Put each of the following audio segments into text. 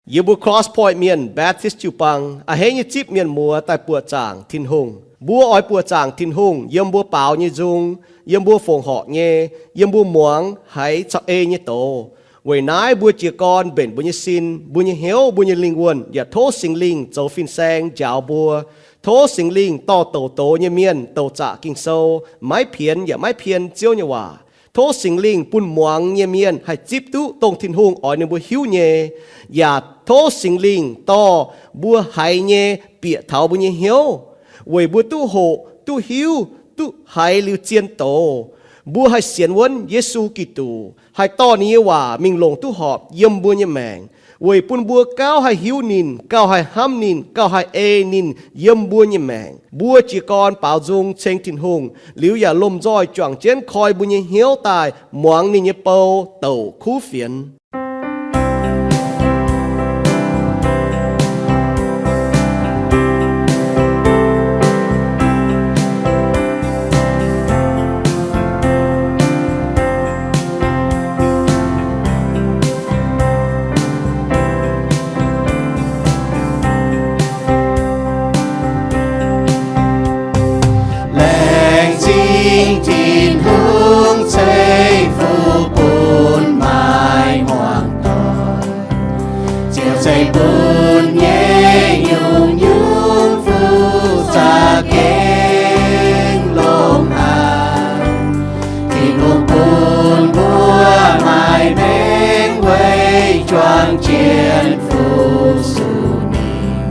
Yie mbuo Cross Point Mienh Baptist jiu-baang a'hneiv nyei zipv mienh muoz daaih buoqc zaangc Tin-Hungh. Mbuo oix buoqc zaangc Tin-Hungh yiem mbuo baaux nyei nzung, yiem mbuo fongc horc nyei, yiem mbuo muangx haiz caux ei nyei doz. Weic naaiv mbuo jiez gorn mbenc mbuo nyei sin, mbuo nyei hnyouv, mbuo nyei lingh wuonh yaac tov Singx Lingh zoux fin-saeng njaaux mbuo. Tov Singx Lingh dorh douc doz nyei mienh douc zaqc Ging-Sou, maiv pienx yaac maiv pien Ziouv nyei waac. Tov Singx Lingh bun muangx nyei mienh haih zipv duqv dongh Tin-Hungh oix ninh mbuo hiuv nyei, yaac tov Singx Lingh dorh mbuo haiz nyei bieqc taux mbuo nyei hnyouv, weic mbuo duqv hoqc, duqv hiuv, duqv haiz liuz zien doz. Mbuo haih sienx wuonv Yesu Giduc, haih dorh ninh nyei waac mingh longc duqv horpc yiem mbuo nyei maengc, weic bun mbuo gauh haih hiuv ninh, gauh haih hnamv ninh, gauh haih ei ninh yiem mbuo nyei maengc. Mbuo jiez gorn baaux nzung ceng Tin-Hungh liuz yaac lomh nzoih juangc jienv koi mbuo nyei hnyouv daaih muangx ninh nyei bou douc kuv fienx. Laengz zingh Tin-Hungh ceix fuqv bun maaih muangx doic, ziouc ceix bun nyei nyungc-nyungc fuqv za'gengh longx haic. Tin-Hungh bun mbuo maaih maengc weic juang jienv fu-sux ninh,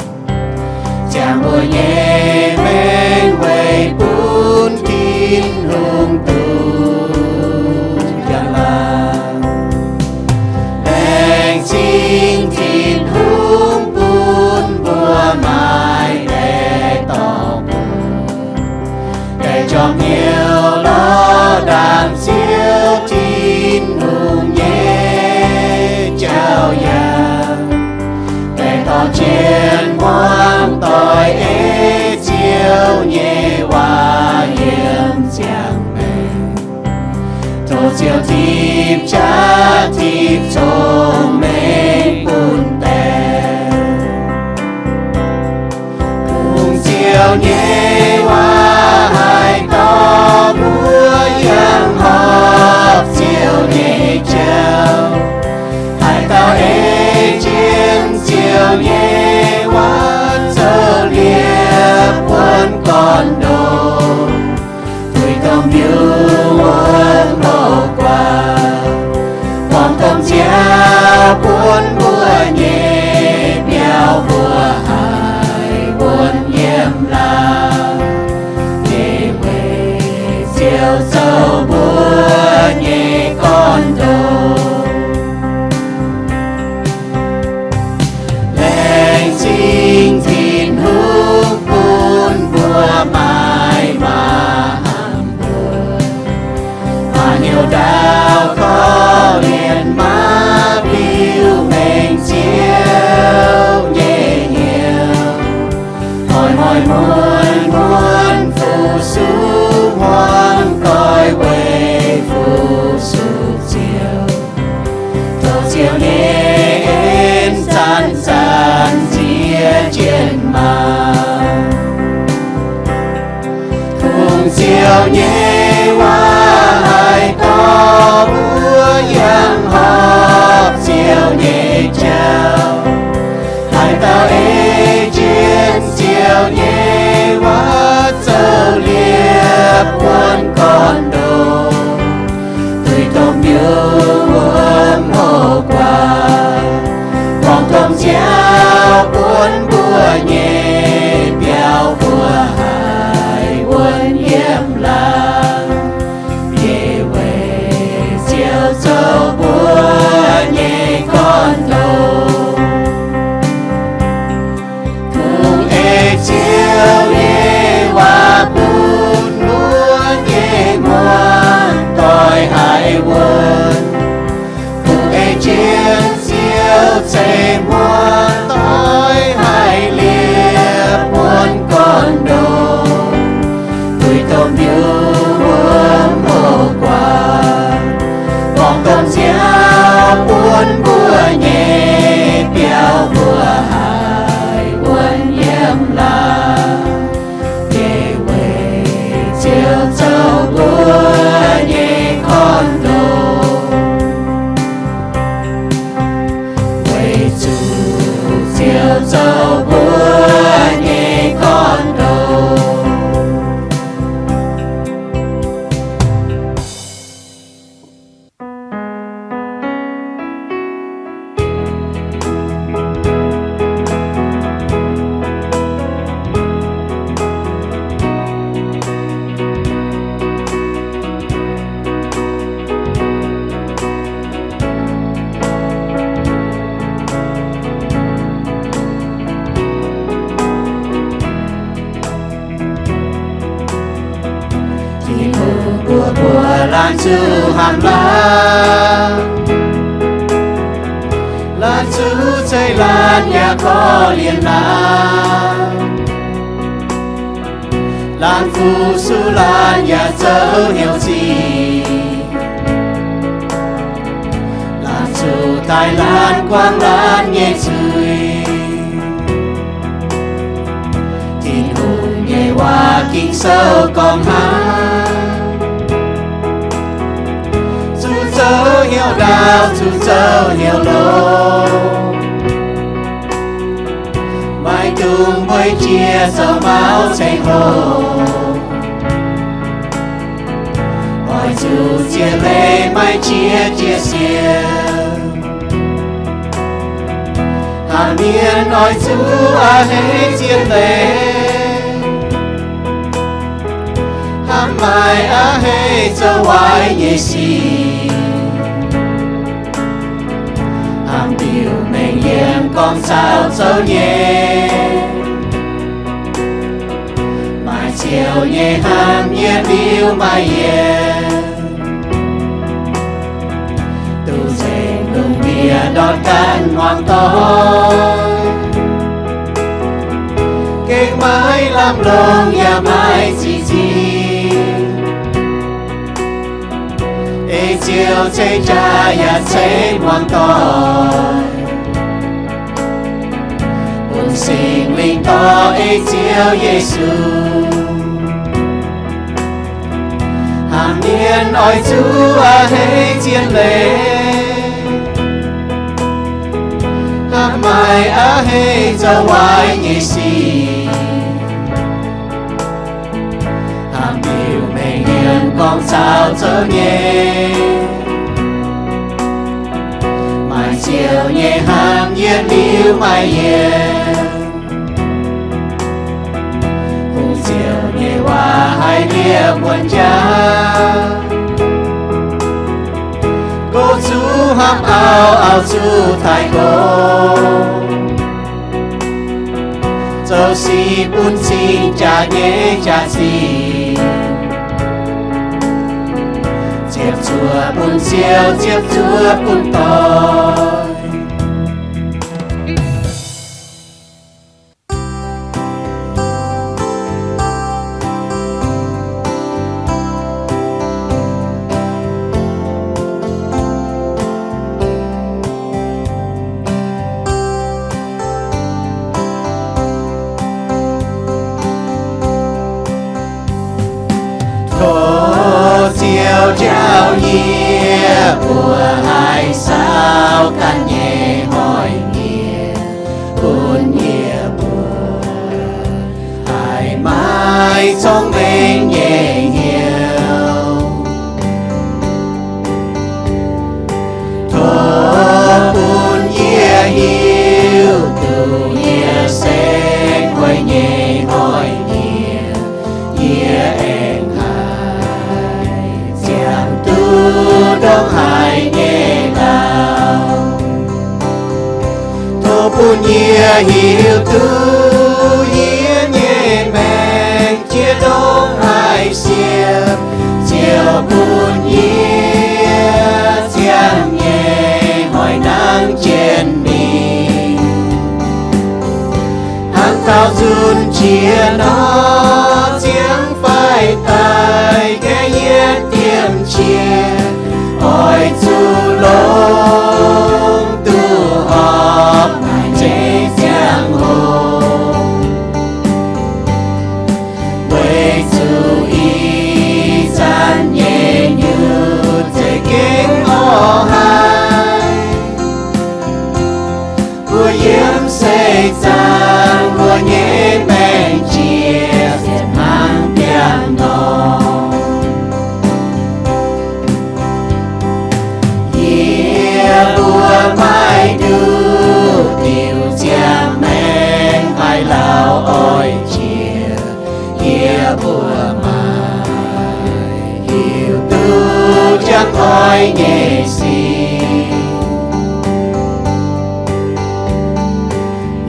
ziangh mbuo nyei maengc weic bun Tin-Hungh duqv njang-laangc. Laengz zingh Tin-Hungh bun mbuo maaih deix dorngx, deix jorm hnyouv lorz ndaangc Ziouv Tin-Hungh nyei jauv-yaac, deix dorh jienv muangx doic ei Ziouv nyei waac yiem ziangh maengc. Tov Ziouv tipv jaav tipv cong-mengh bun deix. Kungx Ziouv nyei waac haih dorh mbuo yangh horpc Ziouv nyei jauv, haih dauh ei jienv Ziouv nyei waac zoux liepc wuonv gorn-ndoqv, duih domh mbiungc wuom houx guaax, borngz domh nziaaux bun mbuo nyei biauv mbuo haih wuonv yiem laangz, yie weic Ziouv zoux mbuo nyei gorn-ndoqv. Laengz zingh Tin-Hungh bun mbuo maaih maa-hamh mbuo, maaih hnyouv ndaauv korv-lienh maiv biux mengh Ziouv nyei hnyouv, oix muonz-muonz fu-sux hmuangv doic weic fu-sux Ziouv. Tov Ziouv nyei en zanc-zanc nziex jienv maah! Kungx Ziouv nyei waac haih dorh mbuo yangh horpc Ziouv nyei jauv, haih dauh ei jienv Ziouv nyei waac zoux liepc wuonv gorn-ndoqv, duih domh mbiungc wuom houx guaax, borngz domh nziaaux bun mbuo nyei biauv mbuo haih wuonv yiem laangz, yie weic Ziouv zoux mbuo nyei gorn-ndoqv. Kungx ei Ziouv nyei waac bun mbuo nyei muoz-doic haih wuonv. Kungx ei jienv Ziouv ceix muoz-doic haih zoux mbuo nyei gorn-ndoqv. Tin-Hungh mbuox mbuo laanh zuqc hnamv laanh, laanh zuqc zeiz laanh yaac korv-lienh laanh. Laanh fu-sux laanh yaac zoux hnyouv zingh. Laanh zuqc daaih laanh guangc laanh nyei zuiz. Tin-Hungh nyei waac Ging-Sou gorngv hnangv. Zuqc zoux hnyouv ndaauv, zuqc zoux hnyouv longx. Maiv dungx mbueiz jiex zoux mauv ceng hloh. Oix zuqc ziex leiz maiv jiex jiex sienx. Hnamv mienh oix zuqc a'hneiv zien leiz. Hnamv maaic a'hneiv zoux waaic nyei sic. Hnamv mbiuh mengh yiem gorngv caux zoux nyei. Maaih Ziouv nyei hnamv yietc liuz maaih yienc. Duqv nzengc lungh ndiev ndortv ganh muangx doic. Gengh maiv lamh longc yaac maiv zic zingh. Ei Ziouv ceix jaax yaac ceix muangx doic. Bun Singx Lingh dorh ei Ziouv Yesu. Hnamv mienh oix zuqc a'hneiv zien leiz. Hnamv maaic a'hneiv zoux waaic nyei sic. Hnamv mbiuh mengh yiem gorngv caux zoux nyei. Maaih Ziouv nyei hnamv yietc liuz maaih yienc. Kungx Ziouv nyei waac haiz liepc wuonh jaax. Goux zuqc hnamv auv, auv zuqc taaih goux. Zoux sic bun cing jaax nyei jaax-zinh. Ziepc zuoqc bun Ziouv, ziepc zuoqc bun doic. Tov Ziouv njaaux yie mbuo haih saauv ganh nyei hnoi-nyieqc, bun yie mbuo haih maaih cong-mengh nyei hnyouv. Tov bun yie hiuv duqv yie se guei nyei hnoi-nyieqc, yie aengx haih ziangh duqv ndongc haaix nyei lauh. Tov bun yie hiuv duqv yie nyei maengc jiex ndongc haaix siepv, Ziouv bun yie ziangh nyei hnoi-hnangv jienv ninh. Hnangv taux nzunc qiex nor, ziangh faix daaih gaeqv yietv diemv qiex, oix zuqc longc duqv horpc maaih zeiv ziangh hoc. Weic zuqc ih zanc nyei nyutc za'gengh orv haic. Mbuo yiem seix zaangc mbuo nyei maengc jiex hnangv biangh norm. Yie mbuo maiv duqv diuc ziangh maengc haaix lauh oix jiex, yie mbuo maiv hiuv duqv jangx oix nyei sic.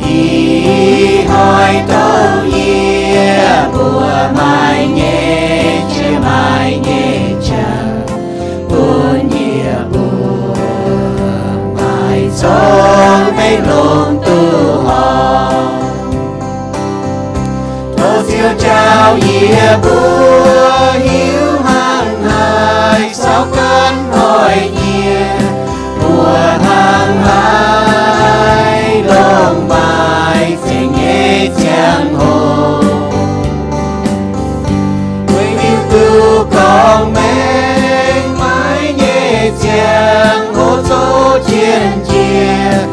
Ih hnoi dongh yie mbuo maaih nyei qiex maaih nyei jaax, bun yie mbuo maaih cong-mengh longc duqv horpc. Tov Ziouv njaaux yie mbuo hiuv hnangv haaix caux ganh hnoi nyie, mbuo hnangv haaix longc maaih zengc nyei ziangh hoc. Weic hiuv duqv gorngv maengc maaih nyei ziangh hoc zoux jienv jiex,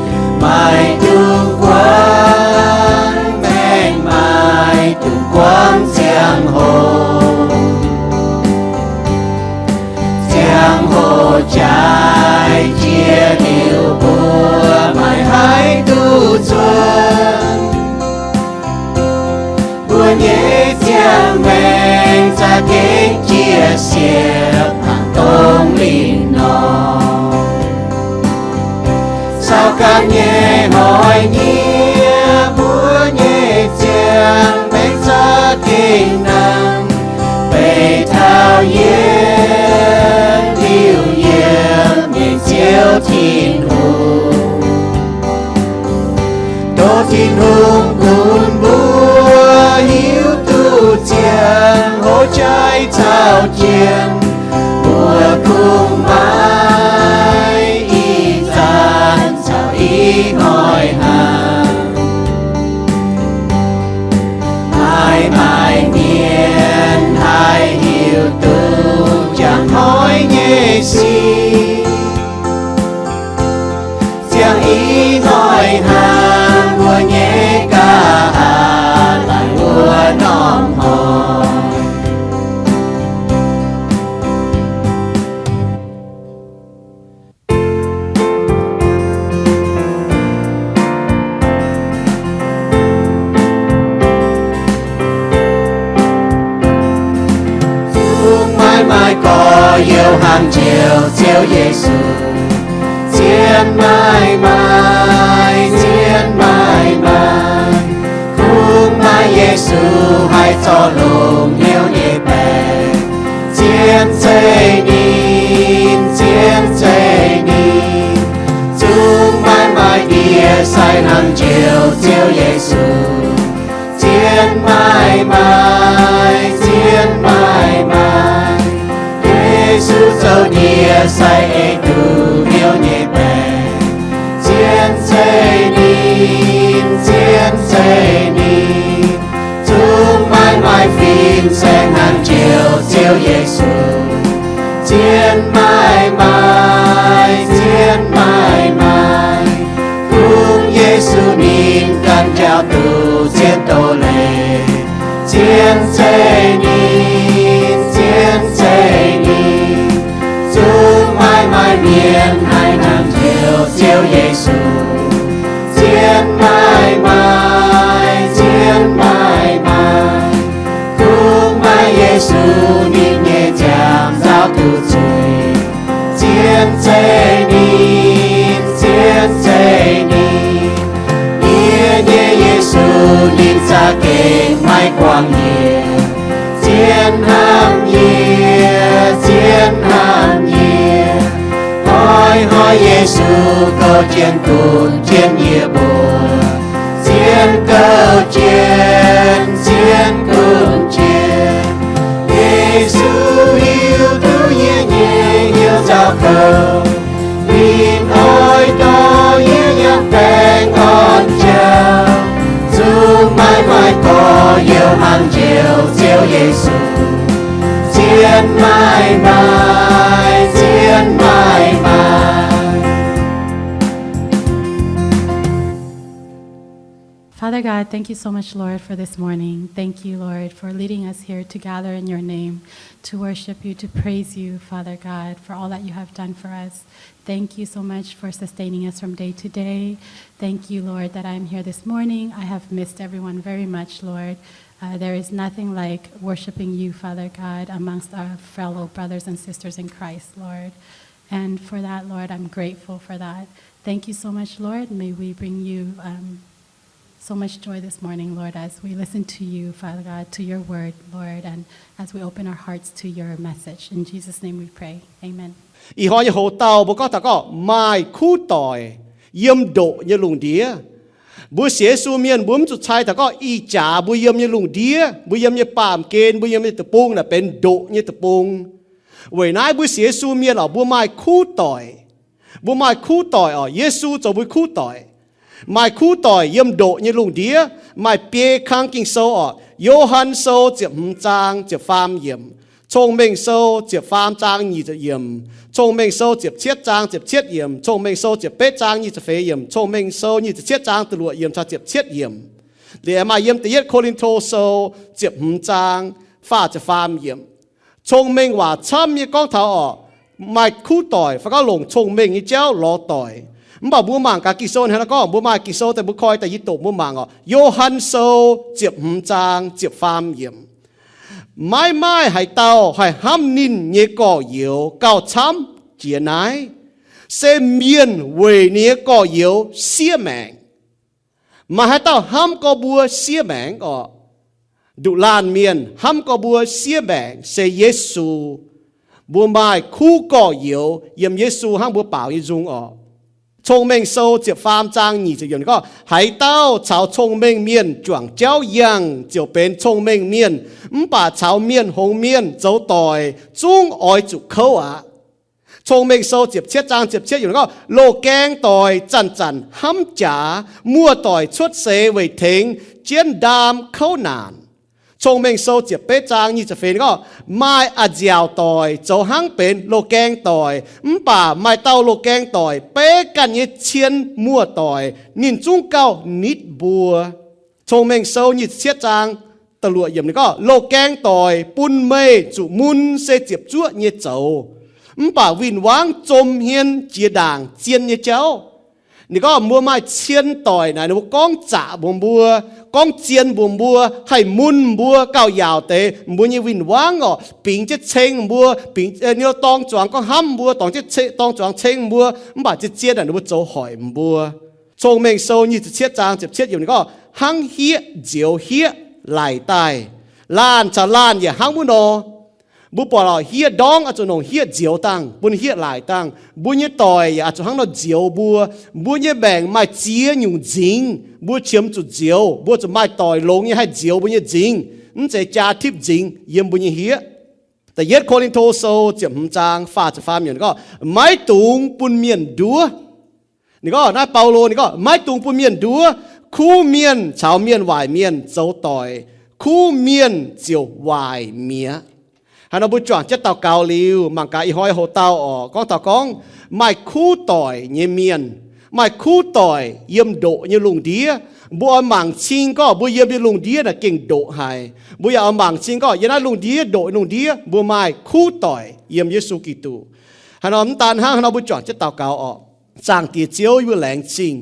maaih dungz guangc, maengc maaih dungz guangc ziangh hoc. Ziangh hoc jaaix jiex liuz mbuo maaih haaix duqv zunh? Mbuo nyei ziangh maengc za'gengh jiex siepv hnangv dongh lingh nor. Caux ganh nyei hnoi nyie, mbuo nyei ziangh maengc za'gengh nangh, beic taux yiem liuz yiem nyei Ziouv Tin-Hungh. Dongh Tin-Hungh bun mbuo hiuv duqv ziangh hoc jaaix caux jienv, mbuo kungx maiv ih zanc caux ih hnoi hnangv. Maaih maaih mienh haih hiuv duqv jangx hnoi nyei sic. Ziangh ih hnoi hnangv mbuo nyei nqa'haav laaic wuov norm hnoi. Zungv maiv maaih gorx-youz hnangv njoux Ziouv Yesu. Zien maaih maaih, zien maaih maaih, kungx maaih Yesu haih zorc longx hnyouv nyei baengc. Zien zeiv ninh, zien zeiv ninh, zungv maiv maaih ndie-sai hnangv njoux Ziouv Yesu. Zien maaih maaih, zien maaih maaih, Yesu zoux ndie-sai ei duqv hnyouv nyei baengc. Zien zeiv ninh, zien zeiv ninh, zungv maiv maaih fin-saeng hnangv njoux Ziouv Yesu. Zien maaih maaih, zien maaih maaih, kungx Yesu ninh ganh njaaux duqv zien doz-leiz. Zien zeiv ninh, zien zeiv ninh, zungv maiv maaih mienh haih hnangv njoux Ziouv Yesu. Zien maaih maaih, zien maaih maaih, kungx maaih Yesu ninh nyei nziaamv nzaaux duqv zuiz. Zien zeiv ninh, zien zeiv ninh, yie nyei Yesu ninh za'gengh maiv guangc yie. Zien hnamv yie, zien hnamv yie, hnoi-hnoi Yesu gouv jienv gunv jienv yie mbuo. Zien gouv jienv, zien gunv jienv, Yesu hiuv duqv yie nyei hnyouv nzauh kouv. Ninh oix dorh yie yangh baengh orn jauv, zungv maiv maaih gorx-youz hnangv njoux Ziouv Yesu. Zien maaih maaih, zien maaih maaih. Father God, thank you so much, Lord, for this morning. Thank you, Lord, for leading us here to gather in your name, to worship you, to praise you, Father God, for all that you have done for us. Thank you so much for sustaining us from day to day. Thank you, Lord, that I am here this morning. I have missed everyone very much, Lord. Uh, there is nothing like worshiping you, Father God, amongst our fellow brothers and sisters in Christ, Lord. And for that, Lord, I'm grateful for that. Thank you so much, Lord. May we bring you um, so much joy this morning, Lord, as we listen to you, Father God, to your word, Lord, and as we open our hearts to your message. In Jesus' name we pray. Amen. Ih hnoi nyei hoc dauh mbuo gorngv taux gorngv maaih kuv doic yiem ndoqc nyei lungh ndiev. Mbuo sienx Yesu mienh mbuo mv zuqc cai taux gorngv ih jaax mbuo yiem nyei lungh ndiev, mbuo yiem nyei baamh gen, mbuo yiem nyei deic-bung naaic benx ndoqc nyei deic-bung. Weic naaiv mbuo sienx Yesu mienh oc, mbuo maaih kuv doic. Mbuo maaih kuv doic oc. Yesu zoux mbuo kuv doic. Maaih kuv doic yiem ndoqc nyei lungh ndiev. Maaih biei kang Ging-Sou oc. Yo^han Sou ziepc hmz zaang ziepc faam yiemc. Cong-Mengh Sou ziepc faam zaang nyic ziepc yiemc. Cong-Mengh Sou ziepc cietv zaang ziepc cietv yiemc. Cong-Mengh Sou ziepc betv zaang nyic ziepc feix yiemc. Cong-Mengh Sou nyic ziepc cietv zaang da'luoqc yiemc caux ziepc cietv yiemc. Liuz aengx maaih yiem da'yietv Ko^lin^to Sou ziepc hmz zaang faah ziepc faam yiemc. Cong-mengh waac camv nyei gorngv taux oc, maaih kuv doic fai gorngv longc cong-mengh nyei jauv lorz doic. Mv baac mbuo mangc gaax Ging-Sou hnangv naaiv gorngv, mbuo maaih Ging-Sou daaih mbuo koi da'yietv doqc mbuo mangc oc. Yo^han Sou ziepc hmz zaang ziepc faam yiemc. Maiv maaih haaix dauh haih hnamv ninh nyei gorx-youz gauh camv jiex naaiv, se mienh weic ninh nyei gorx-youz siev maengc. Maaih haaix dauh hnamv gorx mbuo siev maengc oc? Nduqc laanh mienh hnamv gorx mbuo siev maengc se Yesu. Mbuo maaih kuv gorx-youz yiem Yesu hnangv mbuo baaux nyei nzung oc. Cong-Mengh Sou ziepc faam zaang nyic ziepc yiemc gorngv, haaix dauh caux cong-mengh mienh juangc jauv yangh ziouc benx cong-mengh mienh, mv baac caux mienh hngongx mienh zoux doic zungv oix zuqc kouv aqv. Cong-Mengh Sou ziepc cietv zaang ziepc cietv yiemc gorngv, loz-gaeng doic zanc-zanc hnamv jaax, muoz-doic cuotv seix weic tengx jienv ndaam kouv naanc. Cong-Mengh Sou ziepc betv zaang nyic ziepc feix gorngv, maaih a'nziaauc doic zoux hnangv benx loz-gaeng doic, mv baac maaih dauh loz-gaeng doic beiv ganh nyei cien muoz-doic, ninh zungv gauh nitv mbuo. Cong-Mengh Sou nyic ziepc cietv zaang da'luoqc yiemc ninh gorngv, loz-gaeng doic bun meih zuqc mun se ziepc zuoqv nyei zoux, mv baac win-wangv zom hmien jiex ndaangc zien nyei jauv. Ninh gorngv mbuo maaih cien doic naaic, ninh mbuo gorngv zaqc mbuox mbuo, gorngv zien mbuox mbuo, haih mun mbuo gauh yaauc deix mbuo nyei win-wangv oc, bingx jienv ceng mbuo, bingx, eh, ninh dorng zuangx gorngv hnamv mbuo, dorng jienv ce-, dorng zuangx ceng mbuo, mv baac zien-zien naaic ninh mbuo zoux hoic mbuo. Cong-Mengh Sou nyic ziepc cietv zaang ziepc cietv yiemc ninh gorngv, hnangv hieqv nzioux hieqv laic daaih. Laanh caux laanh yaac hnangv wuov nor. Mbuo buatc lorqc, hieqv ndorngv oix zuqc longc hieqv nzioux dangh, bun hieqv laic dangh. Mbuo nyei doic yaac oix zuqc hnangv nor nzioux mbuo. Mbuo nyei maengc maaih ziex nyungc nzingx, mbuo qiemx zuqc nzioux. Mbuo zuqc maaih doic longx nyei haih nzioux mbuo nyei nzingx, mv zeiz jaa tipv nzingx yiem mbuo nyei hieqv. Da'yietv Ko^lin^to Sou ziepc hmz zaang faah ziepc faam yiemc ninh gorngv, maiv dungx bun mienh nduov. Ninh gorngv naaiv Baulo ninh gorngv, maiv dungx bun mienh nduov. Kuv mienh caux mienh waaic mienh zoux doic, kuv mienh ziouc waaic mi'aqv. Haaix nor mbuo juangc jienv daux gaux liuz, mangc gaax ih hnoi hoc dauh oc, gorngv taux gorngv maaih kuv doic nyei mienh, maaih kuv doic yiem ndoqc nyei lungh ndiev. Mbuo oix mangc cing gorngv mbuo yiem nyei lungh ndiev naaic gengh ndoqc haic. Mbuo yaac oix mangc cing gorngv yiem naaiv lungh ndiev, ndoqc nyei lungh ndiev, mbuo maaih kuv doic yiem Yesu Giduc. Haaix nor mv daan hnangv, haaix nor mbuo juangc jienv daux gaux oc. Zaangc Diex Ziouv, yie mbuo laengz zingh.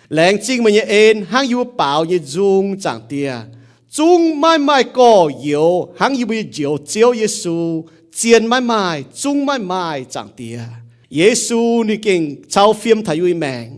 Laengz zingh meih nyei en hnangv yie mbuo baaux nyei nzung, Zaangc Diex. Zungv maiv maaih gorx-youz hnangv yie mbuo nyei Njoux Ziouv Yesu. Zien maiv maaih, zungv maiv maaih, Zaangc Diex. Yesu ninh gengh cau fiem taux yie mbuo nyei maengc.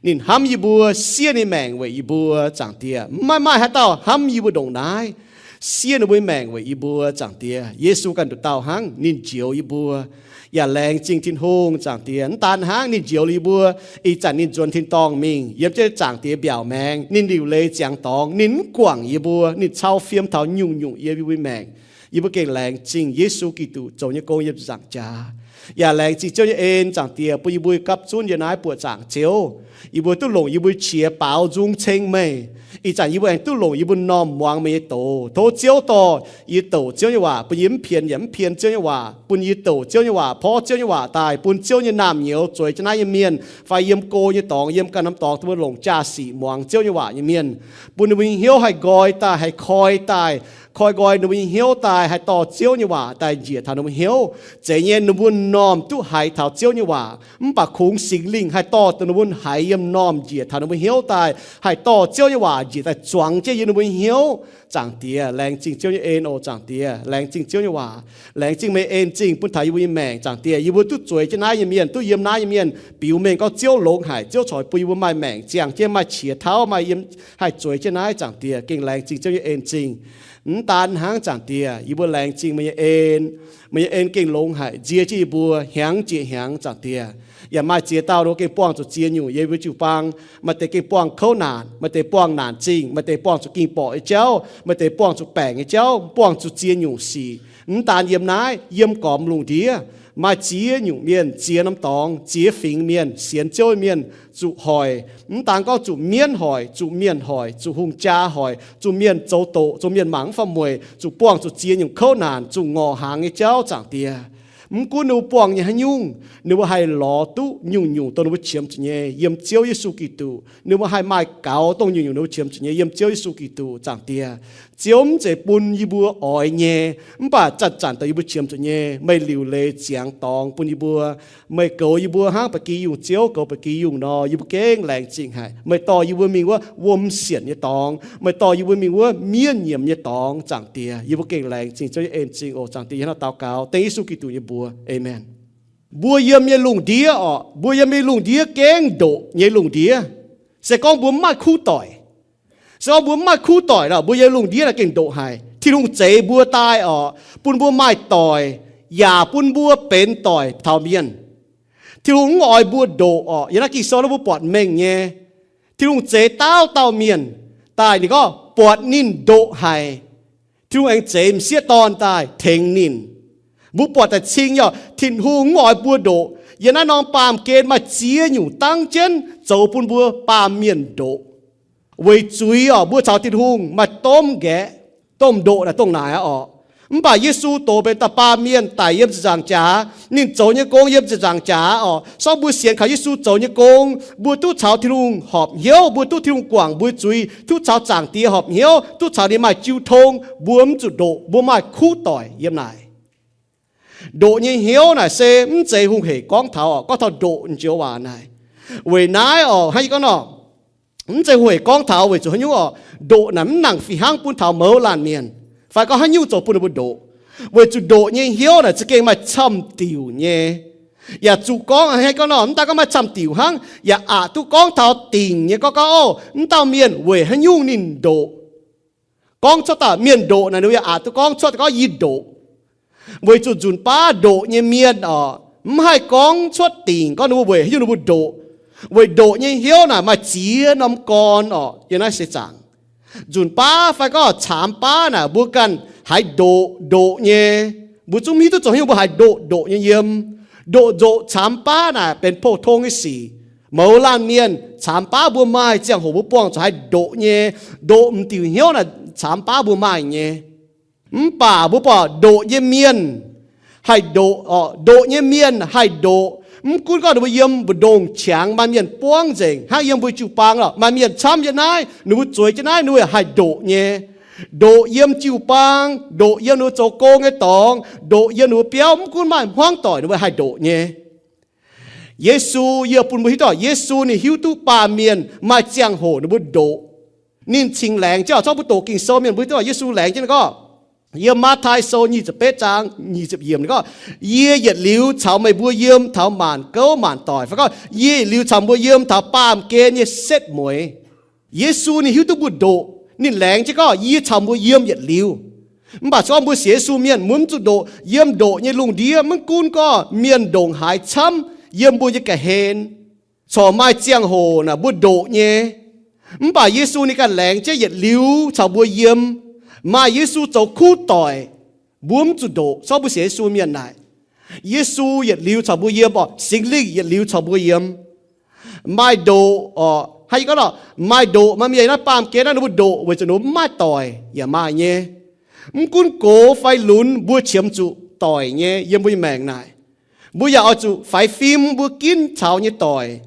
Ninh hnamv yie mbuo, siev ninh maengc weic yie mbuo, Zaangc Diex. Maiv maaih haaix dauh hnamv yie mbuo ndongc naaiv. Siev ninh mbuo nyei maengc weic yie mbuo, Zaangc Diex. Yesu ganh nduqc dauh hnangv, ninh njoux yie mbuo. Yaac laengz zingh Tin-Hungh, Zaangc Diex. Mv daan hnangv ninh njoux liuz yie mbuo, ih zanc ninh nzuonx tin-dorngh mingh, yiem jienv Zaangc Diex mbiaauc maengx, ninh liuc leiz ziangx dorngx, ninh mv guangc yie mbuo, ninh cau fiem taux nyungc-nyungc yiem yie mbuo nyei maengc. Yie mbuo gengh laengz zingh Yesu Giduc zoux nyei gong yiem zaangc jaax. Yaac laengz zingh Ziouv nyei en, Zaangc Diex, bun yie mbuo gapv zunv yie naaiv buoqc zaangc Ziouv, yie mbuo duqv longc yie mbuo qiex baaux nzung ceng meih. Ih zanc yie mbuo aengx duqv longc yie mbuo m'normh muangx meih nyei doz. Tov Ziouv dorh yie douc Ziouv nyei waac, bun yie mv pien yaac mv pien Ziouv nyei waac, bun yie douc Ziouv nyei waac, porv Ziouv nyei waac daaih, bun Ziouv nyei naamh nyouz zueiz jienv naaiv nyei mienh, fai yiem go nyei dorngx, yiem ganh norm dorngx, dongh mbuo longc jaa-sic muangx Ziouv nyei waac nyei mienh, bun ninh mbuo nyei hnyouv haih nqoi daaih, haih koi daaih, koi nqoi ninh mbuo nyei hnyouv daaih, haih dorh Ziouv nyei waac daaih njiec taux ninh mbuo hnyouv. Zeiz nyei, ninh mbuo m'normh duqv haiz taux Ziouv nyei waac, mv baac kungx Singx Lingh haih dorh ninh mbuo haiz yiem m'normh njiec taux ninh mbuo hnyouv daaih, haih dorh Ziouv nyei waac njiec daaih zuangx jienv yiem ninh mbuo nyei hnyouv. Zaangc Diex, laengz zingh Ziouv nyei en oc. Zaangc Diex, laengz zingh Ziouv nyei waac. Laengz zingh meih en zingh bun taux yie mbuo nyei maengc. Zaangc Diex, yie mbuo duqv zueiz jienv naaiv nyei mienh, duqv yiem naaiv nyei mienh biux mengh gorngv Ziouv longx haic, Ziouv corc bun yie mbuo maaih maengc ziangh jienv, maaih qiex tauv, maaih yiem, haih zueiz jienv naaiv. Zaangc Diex, gengh laengz zingh Ziouv nyei en zingh. Mv daan hnangv, Zaangc Diex, yie mbuo laengz zingh meih nyei en. Meih nyei en gengh longx haic, nzie jienv yie mbuo hnyangx jiex hnyangx. Zaangc Diex, yaac maaih ziex dauh ninh mbuo gengh buangh zuqc ziex nyungc yiem yie mbuo jiu-baang. Maaih deix gengh buangh kouv naanc, maaih deix buangh naanc zingh, maaih deix buangh zuqc ging borqc nyei jauv, maaih deix buangh zuqc baengc nyei jauv, buangh zuqc ziex nyungc sic. Mv daan yiem naaiv, yiem gormx lungh ndiev maaih ziex nyungc mienh, ziex norm dorngx, ziex fingx mienh, sienx Ziouv mienh zuqc hoic. Mv daan gorngv zuqc mienv hoic, zuqc mienh hoic, zuqc hungh jaa hoic, zuqc mienh zoux doqc, zuqc mienh mangc mv fam mueic, zuqc buangh zuqc ziex nyungc kouv naanc, zuqc ngorc hnaangx nyei jauv. Zaangc Diex, mv gunv ninh mbuo buangh nyei haaix nyungc, ninh mbuo haih lorz duqv nyungc-nyungc dongh ninh mbuo qiemx zuqc nyei yiem Ziouv Yesu Giduc. Ninh mbuo haih maaih gaux dongh nyungc-nyungc ninh mbuo qiemx zuqc nyei yiem Ziouv Yesu Giduc. Zaangc Diex, Ziouv mv zeiz bun yie mbuo oix nyei, mv baac zanc-zanc dongh yie mbuo qiemx zuqc nyei, meih liuc leiz ziangx dorngx bun yie mbuo. Meih goux yie mbuo hnangv ba'gi yungh ziouv goux ba'gi yungh nor, yie mbuo gengh laengz zingh haic. Meih dorh yie mbuo mingh wuov wuom sienc nyei dorngx, meih dorh yie mbuo mingh wuov miev nyiemc nyei dorngx. Zaangc Diex, yie mbuo gengh laengz zingh Ziouv nyei en zingh oc. Zaangc Diex, hnangv naaiv daux gaux dengv Yesu Giduc nyei mbuox, aamen. Mbuo yiem nyei lungh ndiev orqc, mbuo yiem nyei lungh ndiev gengh ndoqc nyei lungh ndiev. Se gorngv mbuo mv maaih kuv doic, se gorngv mbuo mv maaih kuv doic nor, mbuo yiem lungh ndiev naaiv gengh ndoqc haic. Tin-Hungh zeix mbuo daaih orqc, bun mbuo maaih doic, yaac bun mbuo benx doic taux mienh. Tin-Hungh mv oix mbuo ndoqc orqc. Yiem naaiv Ging-Sou naaiv mbuo buatc mengh nyei, Tin-Hungh zeix dauh dauh mienh daaih, ninh gorngv buatc ninh ndoqc haic, Tin-Hungh aengx zeix m'sieqv dorn daaih tengx ninh. Mbuo buatc daaih cing nyei orqc, Tin-Hungh mv oix mbuo ndoqc. Yiem naaiv norm baamh gen maaih ziex nyungc dangv jienv zoux bun mbuo baamh mienh ndoqc. Weic zuiz orqc, mbuo caux Tin-Hungh maaih domh nqaeqv, domh ndoqc naaic dongh naaic aqv orqc. Mv baac Yesu dox benx da'baamh mienh daic yiem ziepc nzaangc jaax, ninh zoux nyei gong yiem ziepc nzaangc jaax orqc. Se gorngv mbuo sienx kaux Yesu zoux nyei gong, mbuo duqv caux Tin-Hungh horpc hnyouv, mbuo duqv Tin-Hungh guangc mbuo zuiz, duqv caux Zaangc Diex horpc hnyouv, duqv caux ninh maaih jiu tong, mbuo mv zuqc ndoqc, mbuo maaih kuv doic yiem naaic. Ndoqc nyei hnyouv naaic se mv zeiz hungh hec gorngv taux orqc, gorngv taux ndoqc joux waac naaic. Weic naaiv orqc, hnangv yie gorngv nor, mv zeiz hungh hec gorngv taux weic zuqc haaix nyungc orqc, ndoqc naaic mv nangc fih hnangv bun taux mouz laanh mienh, fai gorngv haaix nyungc zoux bun ninh mbuo ndoqc. Weic zuqc ndoqc nyei hnyouv naaic za'gengh maaih camv diuc nyei. Yaac zuqc gorngv hnangv yie gorngv nor, mv daan gorngv maaih camv diuc hnangv, yaac aqc duqv gorngv taux dingc nyei gorngv, gorngv, o, mv dauh mienh weic haaix nyungc ninh ndoqc. Gorngv cuotv daaih mienh ndoqc naaic, ninh mbuo yaac aqc duqv gorngv cuotv gorngv yie ndoqc. Weic zuqc nzunc baav ndoqc nyei mienh orqc, mv haih gorngv cuotv dingc gorngv ninh mbuo weic haaix nyungc ninh mbuo ndoqc. Weic ndoqc nyei hnyouv naaic maaih ziex norm gorn orqc, yiem naaiv seix zaangc. Nzunc baav fai gorngv caamx baav naaic mbuo ganh haiz ndoqc ndoqc nyei. Mbuo zungv mv hiuv duqv zoux haaix nyungc, mbuo haiz ndoqc ndoqc nyei yiem. Ndoqc nzoqc caamx baav naaic benx pou-tong nyei sic. Mouz laanh mienh caamx baav mbuo maaih ziangh hoc mbuo buangh zuqc haiz ndoqc nyei. Ndoqc m'diuc hnyouv naaic caamx baav mbuo maaih nyei. Mv baac mbuo buatc ndoqc nyei mienh haih ndoqc orqc, ndoqc nyei mienh haih ndoqc. Mv gunv gorngv ninh mbuo yiem mbu'ndongx qangx maaih mienh buangv nzengc, hnangv yiem mbuo jiu-baang lorqc, maaih mienh camv yiem naaiv, ninh mbuo zueiz jienv naaiv, ninh mbuo haih ndoqc nyei. Ndoqc yiem jiu-baang, ndoqc yiem ninh mbuo zoux gong nyei dorngx, ndoqc yiem ninh mbuo biauv, mv gunv maaih hmuangv doic ninh mbuo haih ndoqc nyei. Yesu, yie bun mbuo hiuv duqv, Yesu ninh hiuv duqv baamh mienh maaih ziangh hoc ninh mbuo ndoqc. Ninh cingx laengz jienv, zorqv mbuo doqc Ging-Sou mienh mbuo hiuv duqv Yesu laengz jienv ninh gorngv, yiem Matv^taai Sou nyic ziepc betv zaang nyic ziepc yiemc ninh gorngv, yie yietc liuz caux meih mbuo yiem taux maanc gouv maanc doic. Fai gorngv, yie yietc liuz caux mbuo yiem taux baamh gen nyei setv mueiz. Yesu ninh hiuv duqv mbuo ndoqc, ninh laengz jienv gorngv, yie caux mbuo yiem yietc liuz. Mv baac se gorngv mbuo sienx Yesu mienh, mbuo mv zuqc ndoqc. Yiem ndoqc nyei lungh ndiev mv gunv gorngv mienh ndongc haaix camv yiem mbuo nyei ga'hlen, corc maaih ziangh hoc naaic mbuo ndoqc nyei. Mv baac Yesu ninh ganh laengz jienv yietc liuz caux mbuo yiem. Maaih Yesu zoux kuv doic, mbuo mv zuqc ndoqc, se gorngv mbuo sienx Yesu mienh naaic. Yesu yietc liuz caux mbuo yiem orqc, Singx Lingh yietc liuz caux mbuo yiem. Maaih ndoqc orqc, hnangv yie gorngv nor, maaih ndoqc maaih mienh naaiv baamh gen naaiv ninh mbuo ndoqc weic zuqc ninh mbuo mv maaih doic yaac maaih nyei. Mv gunv gox fai lunx mbuo qiemx zuqc doic nyei yiem mbuo nyei maengc naaic. Mbuo yaac oix zuqc faix fim mbuo ginv caux nyei doic.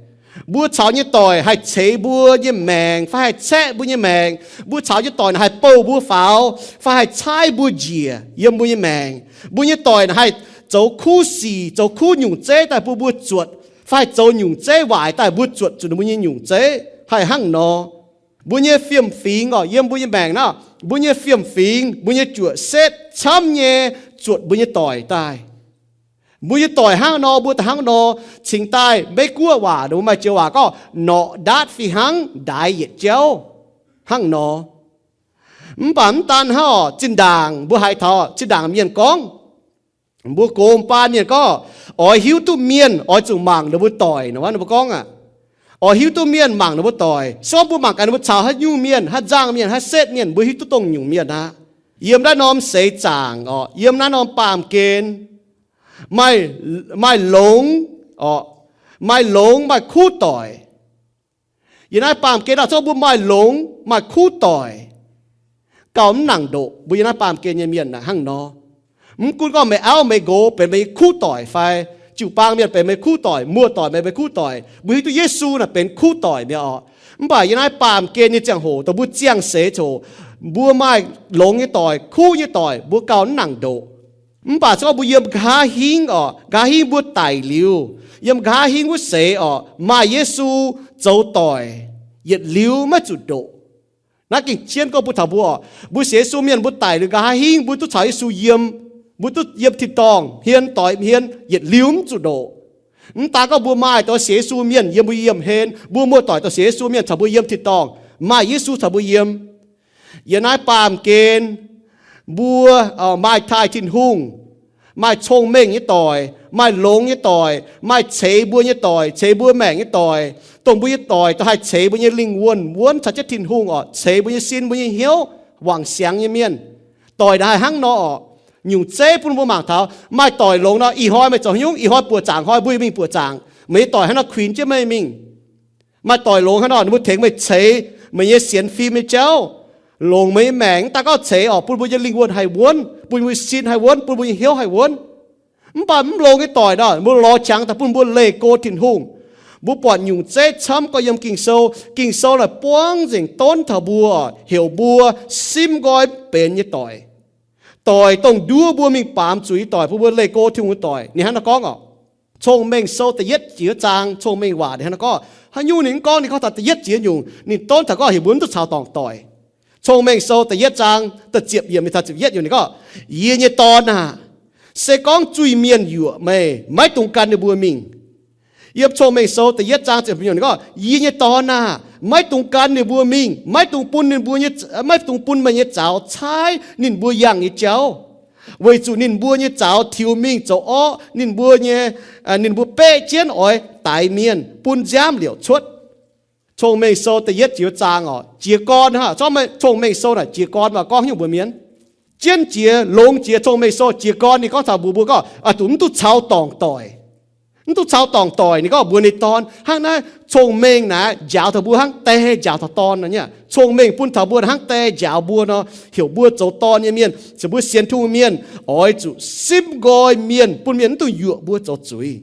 Mbuo caux nyei doic haih ceix mbuo nyei maengc fai haih caeqv mbuo nyei maengc. Mbuo caux nyei doic naaic haih bouh mbuo faaux fai haih caaiv mbuo njiec yiem mbuo nyei maengc. Mbuo nyei doic naaic haih zoux kuv sic, zoux kuv nyungc zeiv daaih bun mbuo zuotc, fai haih zoux nyungc zeiv waaic daaih mbuo zuotc zuqc ninh mbuo nyei nyungc zeiv, haih hnangv nor. Mbuo nyei fiem-fingx orqc, yiem mbuo nyei maengc naaiv, mbuo nyei fiem-fingx, mbuo nyei juoqc setv camv nyei zuotc mbuo nyei doic daaih. Mbuo nyei doic hnangv nor, mbuo daaih hnangv nor. Cingx daaih Meiv Guoqv waac, ninh mbuo maaih joux waac gorngv, norqc ndaatv fih hnangv ndaix yietc jauv, hnangv nor. Mv baac mv daan hnangv orqc, zinh ndaangc mbuo haiz taux zinh ndaangc mienh gorngv, mbuo gox baan mienh gorngv, oix hiuv duqv mienh oix zuqc mangc ninh mbuo doic nor, ninh mbuo gorngv aqv. Oix hiuv duqv mienh mangc ninh mbuo doic. Se gorngv mbuo mangc gaax ninh mbuo caux haaix nyungc mienh, haaix nzangh mienh, haaix setv mienh, mbuo hiuv duqv dongh nyungc mienh aqv. Yiem naaiv norm seix zaangc orqc, yiem naaiv norm baamh gen, maaih, maaih longx orqc, maaih longx maaih kuv doic. Yiem naaiv baamh gen naaic, se gorngv mbuo maaih longx maaih kuv doic, gauh mv nangc ndoqc mbuo yiem naaiv baamh gen nyei mienh naaic hnangv nor. Mv gunv gorngv meih auv meih nqox benx meih nyei kuv doic fai jiu-baang mienh benx meih kuv doic, muoz-doic benx meih kuv doic, mbuo hiuv duqv Yesu naaic benx kuv doic mi'aqv orqc. Mv baac yiem naaiv baamh gen nyei ziangh hoc dongh mbuo ziangh seix ziangh hoc, mbuo maaih longx nyei doic, kuv nyei doic, mbuo gauh mv nangc ndoqc. Mv baac se gorngv mbuo yiem nqa'haav hingv orqc, nqa'haav hingv mbuo daic liuz, yiem nqa'haav hingv wuov seix orqc, maaih Yesu zoux doic, yietc liuz maiv zuqc ndoqc. Naaiv gengh jienv gorngv mbuo taux mbuo orqc, mbuo sienx Yesu mienh mbuo daic liuz nqa'haav hingv mbuo duqv caux Yesu yiem, mbuo duqv yiem tin-dorngh hmien doix hmien yietc liuz mv zuqc ndoqc. Mv daan gorngv mbuo maaih dongh sienx Yesu mienh yiem mbuo yiem hlen, mbuo muoz-doic dongh sienx Yesu mienh caux mbuo yiem tin-dorngh, maaih Yesu caux mbuo yiem. Yiem naaiv baamh gen, mbuo maaih taaih Tin-Hungh, maaih cong-mengh nyei doic, maaih longx nyei doic, maaih ceix mbuo nyei doic, ceix mbuo maengc nyei doic, dongh mbuo nyei doic dongh haih ceix mbuo nyei lingh wuonh wuonv caux jienv Tin-Hungh orqc, ceix mbuo nyei sin, mbuo nyei hnyouv wangc siangx nyei mienh. Doic naaic haih hnangv nor orqc. Nyungc zeiv bun mbuo mangc taux, maaih doic longx nor, ih hnoi meih zoux haaix nyungc, ih hnoi buoqc zaangc hnoi mbuo mingh buoqc zaangc, meih nyei doic hnangv nor kuinx jienv meih mingh. Maaih doic longx hnangv nor, ninh mbuo tengx meih ceix meih nyei sienx fim nyei jauv, longc meih nyei maengc, mv daan gorngv ceix orqc, bun mbuo nyei lingh wuonh haih wuonv, bun mbuo nyei sin haih wuonv, bun mbuo nyei hnyouv haih wuonv. Mv baac mv longx nyei doic nor, mbuo lorz qangx daaih bun mbuo leih go Tin-Hungh. Mbuo buatc nyungc zeiv camv gorx yiem Ging-Sou. Ging-Sou naaic buangv nzengc donv taux mbuo, heuc mbuo simv nqoi benx nyei doic. Doic dongh nduov mbuo mingh baamz zuiz nyei doic, bun mbuo leih go Tin-Hungh nyei doic. Ninh hnangv naaiv gorngv orqc, Cong-Mengh Sou da'yietv jiex zaang, Cong-Mengh Waac ninh hnangv naaiv gorngv. Haaix nyungc ninh mv gorngv, ninh gorngv taux da'yietv jiex nyungc, ninh donv taux gorngv heuc mbuo mv duqv caux dorngc doic. Cong-Mengh Sou da'yietv zaang da'ziepc yiemc mingh taux ziepc yietv nyungc ninh gorngv, Yie nyei dorn aah! Se gorngv zuiz-mienh yuoqc meih, maiv dungx gan ninh mbuo mingh. Yiem Cong-Mengh Sou da'yietv zaang ziepc yiemc ninh gorngv, Yie nyei dorn aah! Maiv dungx gan ninh mbuo mingh, maiv dungx bun ninh mbuo nyei, maiv dungx bun meih nyei zaux caaiv ninh mbuo yangh nyei jauv, weic zuqc ninh mbuo nyei zaux tiux mingh zoux orqv, ninh mbuo nyei, ninh mbuo beqv jienv oix daix mienh, bun nziaamv liouc cuotv. Cong-Mengh Sou da'yietv jiex zaang orqc, jiez gorn hnangv. Cong-Mengh Sou naaic jiez gorn waac gorngv nyungc mbuox mienh. Jienv jiex, longx jiex, Cong-Mengh Sou jiez gorn ninh gorngv taux mbuox mbuo gorngv, oix zuqc mv duqv caux dorngc doic. Mv duqv caux dorngc doic, ninh gorngv mbuox ninh dorn. Hnangv naaiv cong-mengh naaic njaaux taux mbuo hnangv die njaaux taux dorn nor. Cong-mengh bun taux mbuo hnangv die njaaux mbuo nor, heuc mbuo zoux dorn nyei mienh, zoux mbuo sienx Tin-Hungh mienh, oix zuqc simv nqoi mienh, bun mienh mv dungx yuoqc mbuo zoux zuiz.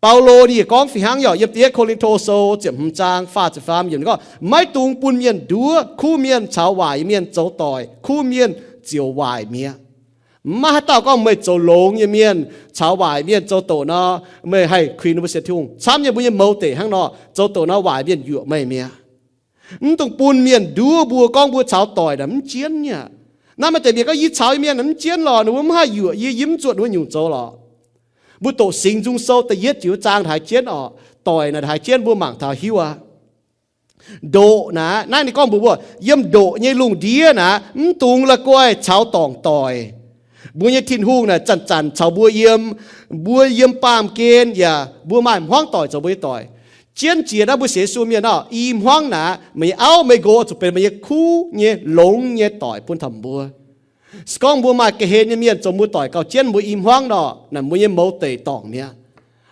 Baulo ninh yaac gorngv fih hnangv, yiem da'yietv Ko^lin^to Sou ziepc hmz zaang faah ziepc faam yiemc gorngv, Maiv dungx bun mienh nduov. Kuv mienh caux waaic mienh zoux doic, kuv mienh ziouc waaic mi'aqv. Maiv maaih haaix dauh gorngv meih zoux longx nyei mienh caux waaic mienh zoux doqc nor, meih haih kuinx ninh mbuo sienx Tin-Hungh. Camv nyei, mbuo nyei mouz deic hnangv nor, zoux doqc nor waaic mienh yuoqc meih mi'aqv. Mv dungx bun mienh nduov mbuo gorngv mbuo caux doic naaic mv jienv nyei aqv. Naaiv maaih deix mienh gorngv, Yie caux mienh naaic mv jienv lorqc, ninh mbuo mv haih yuoqc yie, yie mv zuotc ninh mbuo nyungc zoux lorqc. Mbuo doqc Singx Nzung Sou da'yietv jiex wuov zaang haiz jienv orqc, doic naaic haiz jienv mbuo mangc taux hiuv aqv. Ndoqc naaic, naaiv ninh gorngv mbuox mbuo, yiem ndoqc nyei lungh ndiev naaic, mv dungx la'guaih caux dorngc doic. Mbuo nyei Tin-Hungh naaic zanc-zanc caux mbuo yiem, mbuo yiem baamh gen yaac mbuo maaih hmuangv doic zoux mbuo nyei doic. Jienv jiex naaiv mbuo sienx Yesu mienh orqc, i hmuangv naaic, meih nyei auv meih nqox zuqc benx meih nyei kuv nyei longx nyei doic bun taux mbuo. Se gorngv mbuo maaih ga'hlen nyei mienh zoux mbuo doic gauh jienv mbuo i hmuangv nor, naaic mbuo nyei mouz deic dorngc mi'aqv.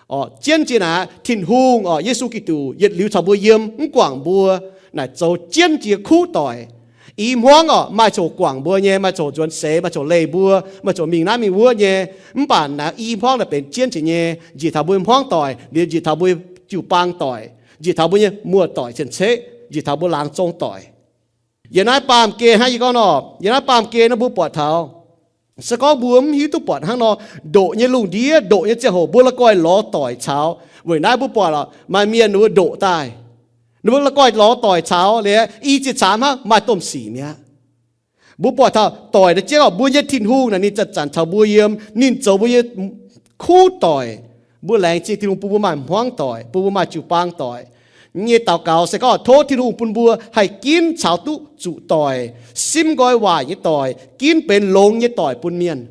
Orqc, jienv jiex naaic, Tin-Hungh orqc, Yesu Giduc yietc liuz caux mbuo yiem, mv guangc mbuo, naaic zoux jienv jiex kuv doic. I hmuangv orqc, maaih coc guangc mbuo nyei, maaih coc nzuonx seix, maaih coc leih mbuo, maaih coc mingh naaiv mingh wuov nyei. Mv baac naaic i hmuangv naaic benx jienv jiex nyei, njiec taux mbuo hmuangv doic, liuz njiec taux mbuo jiu-baang doic, njiec taux mbuo nyei muoz-doic cien-ceqv, njiec taux mbuo laangz zong doic. Yiem naaiv baamh gen hnangv yie gorngv nor, yiem naaiv baamh gen nor mbuo buatc taux, se gorngv mbuo mv hiuv duqv buatc hnangv nor, ndoqc nyei lungh ndiev, ndoqc nyei ziangh hoc mbuo la'guaih lorz doic caux. Weic naaiv mbuo buatc lorqc, maaih mienh ninh mbuo ndoqc daaih, ninh mbuo la'guaih lorz doic caux liuz, i ziex caamv hnangv maaih domh sic mi'aqv. Mbuo buatc taux doic naaiv jienv orqc, mbuo nyei Tin-Hungh naaic ninh zanc-zanc caux mbuo yiem, ninh zoux mbuo nyei kuv doic. Mbuo laengz zingh Tin-Hungh bun mbuo maaih hmuangv doic, bun mbuo maaih jiu-baang doic. Nyei daux gaux se gorngv tov Tin-Hungh bun mbuo haih ginv caux duqv zuqc doic, simv nqoi waaic nyei doic, ginv benx longx nyei doic bun mienh.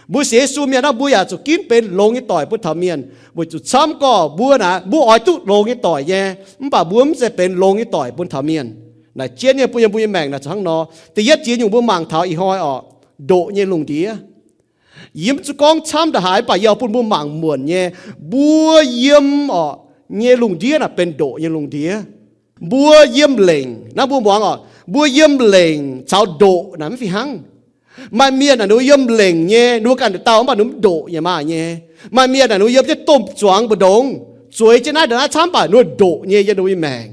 Mbuo sienx Yesu mienh nor, mbuo yaac zuqc ginv benx longx nyei doic bun taux mienh, weic zuqc camv gorqv mbuo naaic, mbuo oix duqv longx nyei doic nyei, mv baac mbuo mv zeiz benx longx nyei doic bun taux mienh. Naaic jienv nyei bun yiem mbuo nyei maengc naaic zuqc hnangv nor. Da'yietv jiex nyungc mbuo mangc taux ih hnoi orqc, ndoqc nyei lungh ndiev. Yie mv zuqc gorngv camv ndongc haaix, mv baac yie oix bun mbuo mangc muonc nyei, mbuo yiem orqc nyei lungh ndiev naaic benx ndoqc nyei lungh ndiev. Mbuo yiem lengc naaiv mbuo muangx orqc, mbuo yiem lengc caux ndoqc naaic mv fih hnangv. Maaih mienh naaic ninh mbuo yiem lengc nyei, ninh mbuo ganh nduqc dauh mv baac ninh mv ndoqc yaac maaih nyei. Maaih mienh naaic ninh mbuo yiem jienv domh zuangx mbu'ndongx, zueiz jienv naaiv ndongc naaiv camv, mv baac ninh mbuo ndoqc nyei yiem ninh mbuo nyei maengc.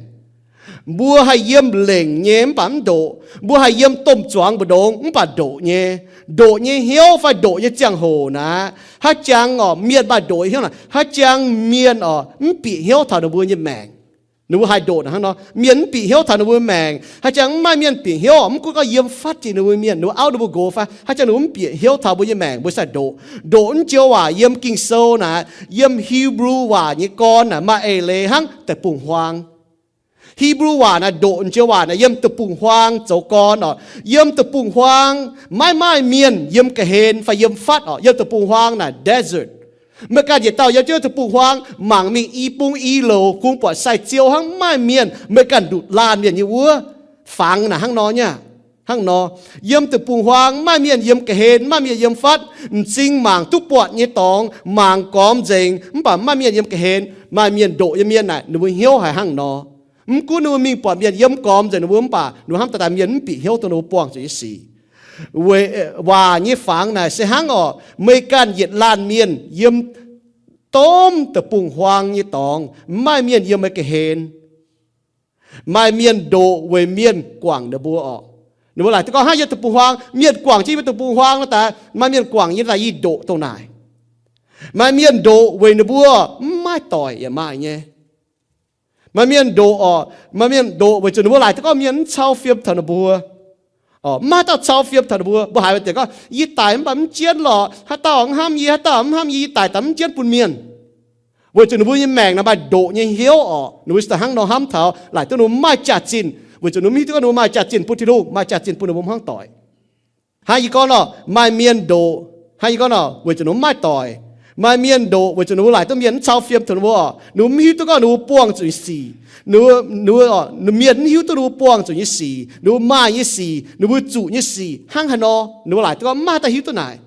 Mbuo haih yiem lengc nyei mv baac mv ndoqc. Mbuo haih yiem domh zuangx mbu'ndongx mv baac ndoqc nyei. Ndoqc nyei hnyouv fai ndoqc nyei ziangh hoc naaic, haaix jangx orqc mienh maaih ndoqc nyei hnyouv naaic, haaix jangx mienh orqc mv bieqc hnyouv taux ninh mbuo nyei maengc. Ninh mbuo haih ndoqc naaic hnangv nor, mienh mv bieqc hnyouv taux ninh mbuo maengc. Haaix jangx mv maaih mienh bieqc hnyouv orqc, mv gunv gorngv yiem fatv jiex ninh mbuo mienh, ninh mbuo auv ninh mbuo nqox fai haaix jangx ninh mbuo mv bieqc hnyouv taux mbuo nyei maengc, mbuo sai ndoqc. Ndoqc naaiv joux waac yiem Ging-Sou naaic, yiem Hipv^lu waac nyei gorn naaic maaih eix leiz hnangv deic-bung-huaang. Hipv^lu waac naaic ndoqc joux waac naaic yiem deic-bung-huaang zoux gorn orqc. Yiem deic-bung-huaang maiv maaih mienh yiem ga'hlen fai yiem fatv orqc. Yiem deic-bung-huaang naaic desert. Meih ganh yietc dauh yiem jienv deic-bung-huaang mangc mingh i bung i louc, kungx buatc sai-ziou hnangv, mv maaih mienh. Meih ganh nduqc laanh mienh nyei wuov, fangx naaic hnangv nor nyei. Hnangv nor, yiem deic-bung-huaang mv maaih mienh yiem ga'hlen, mv maaih mienh yiem fatv. M'zing mangc duqv buatc nyei dorngx, mangc gormx nzengc, mv baac mv maaih mienh yiem ga'hlen. Maaih mienh ndoqc nyei mienh naaic ninh mbuo hnyouv haiz hnangv nor. Mv gunv ninh mbuo mingh buatc mienh yiem gormx nzengc ninh mbuo mv baac ninh mbuo hnamv daaih daaih mienh mv bieqc hnyouv taux ninh mbuo buangh zuqc nyei sic. Weic waac nyei fangx naaic se hnangv orqc, meih ganh yietc laanh mienh yiem domh deic-bung-huaang nyei dorngx, mv maaih mienh yiem meih ga'hlen. Maaih mienh ndoqc weic mienh guangc ninh mbuo orqc. Ninh mbuo laaic duqv gorngv hnangv yiem deic-bung-huaang, mienh guangc jienv yiem deic-bung-huaang nor daaih, maaih mienh guangc yiem daaih yie ndoqc dongh naaic. Maaih mienh ndoqc weic ninh mbuo mv maaih doic yaac maaih nyei. Maaih mienh ndoqc orqc, maaih mienh ndoqc weic zuqc ninh mbuo laaic duqv gorngv mienh mv cau fiem taux ninh mbuo. Orqc, mv maaih haaix dauh cau fiem taux ninh mbuo. Mbuo haiz maaih deix gorngv, yie daic mv baac mv jienv lorqc, haaix dauh mv hnamv yie, haaix dauh mv hnamv yie, yie daic daaih mv jienv bun mienh. Weic zuqc ninh mbuo nyei maengc naaic maaih ndoqc nyei hnyouv orqc. Ninh mbuo se daaih hnangv nor hnamv taux laaic duqv ninh mbuo mv maaih jaax-zinh, weic zuqc ninh mbuo mv hiuv duqv gorngv ninh mbuo maaih jaax-zinh bun Tin-Hungh, maaih jaax-zinh bun ninh mbuo hmuangv doic. Hnangv yie gorngv nor, maaih mienh ndoqc, hnangv yie gorngv nor, weic zuqc ninh mbuo mv maaih doic. Maaih mienh ndoqc weic zuqc ninh mbuo laaic duqv mienh mv cau fiem taux ninh mbuo orqc. Ninh mbuo mv hiuv duqv gorngv ninh mbuo buangh zuqc nyei sic. Ninh mbuo, ninh mbuo, mienh mv hiuv duqv ninh mbuo buangh zuqc nyei sic, ninh mbuo maaih nyei sic, ninh mbuo zuqc nyei sic hnangv haaix nor. Ninh mbuo laaic duqv gorngv mv maaih dauh hiuv duqv naaic.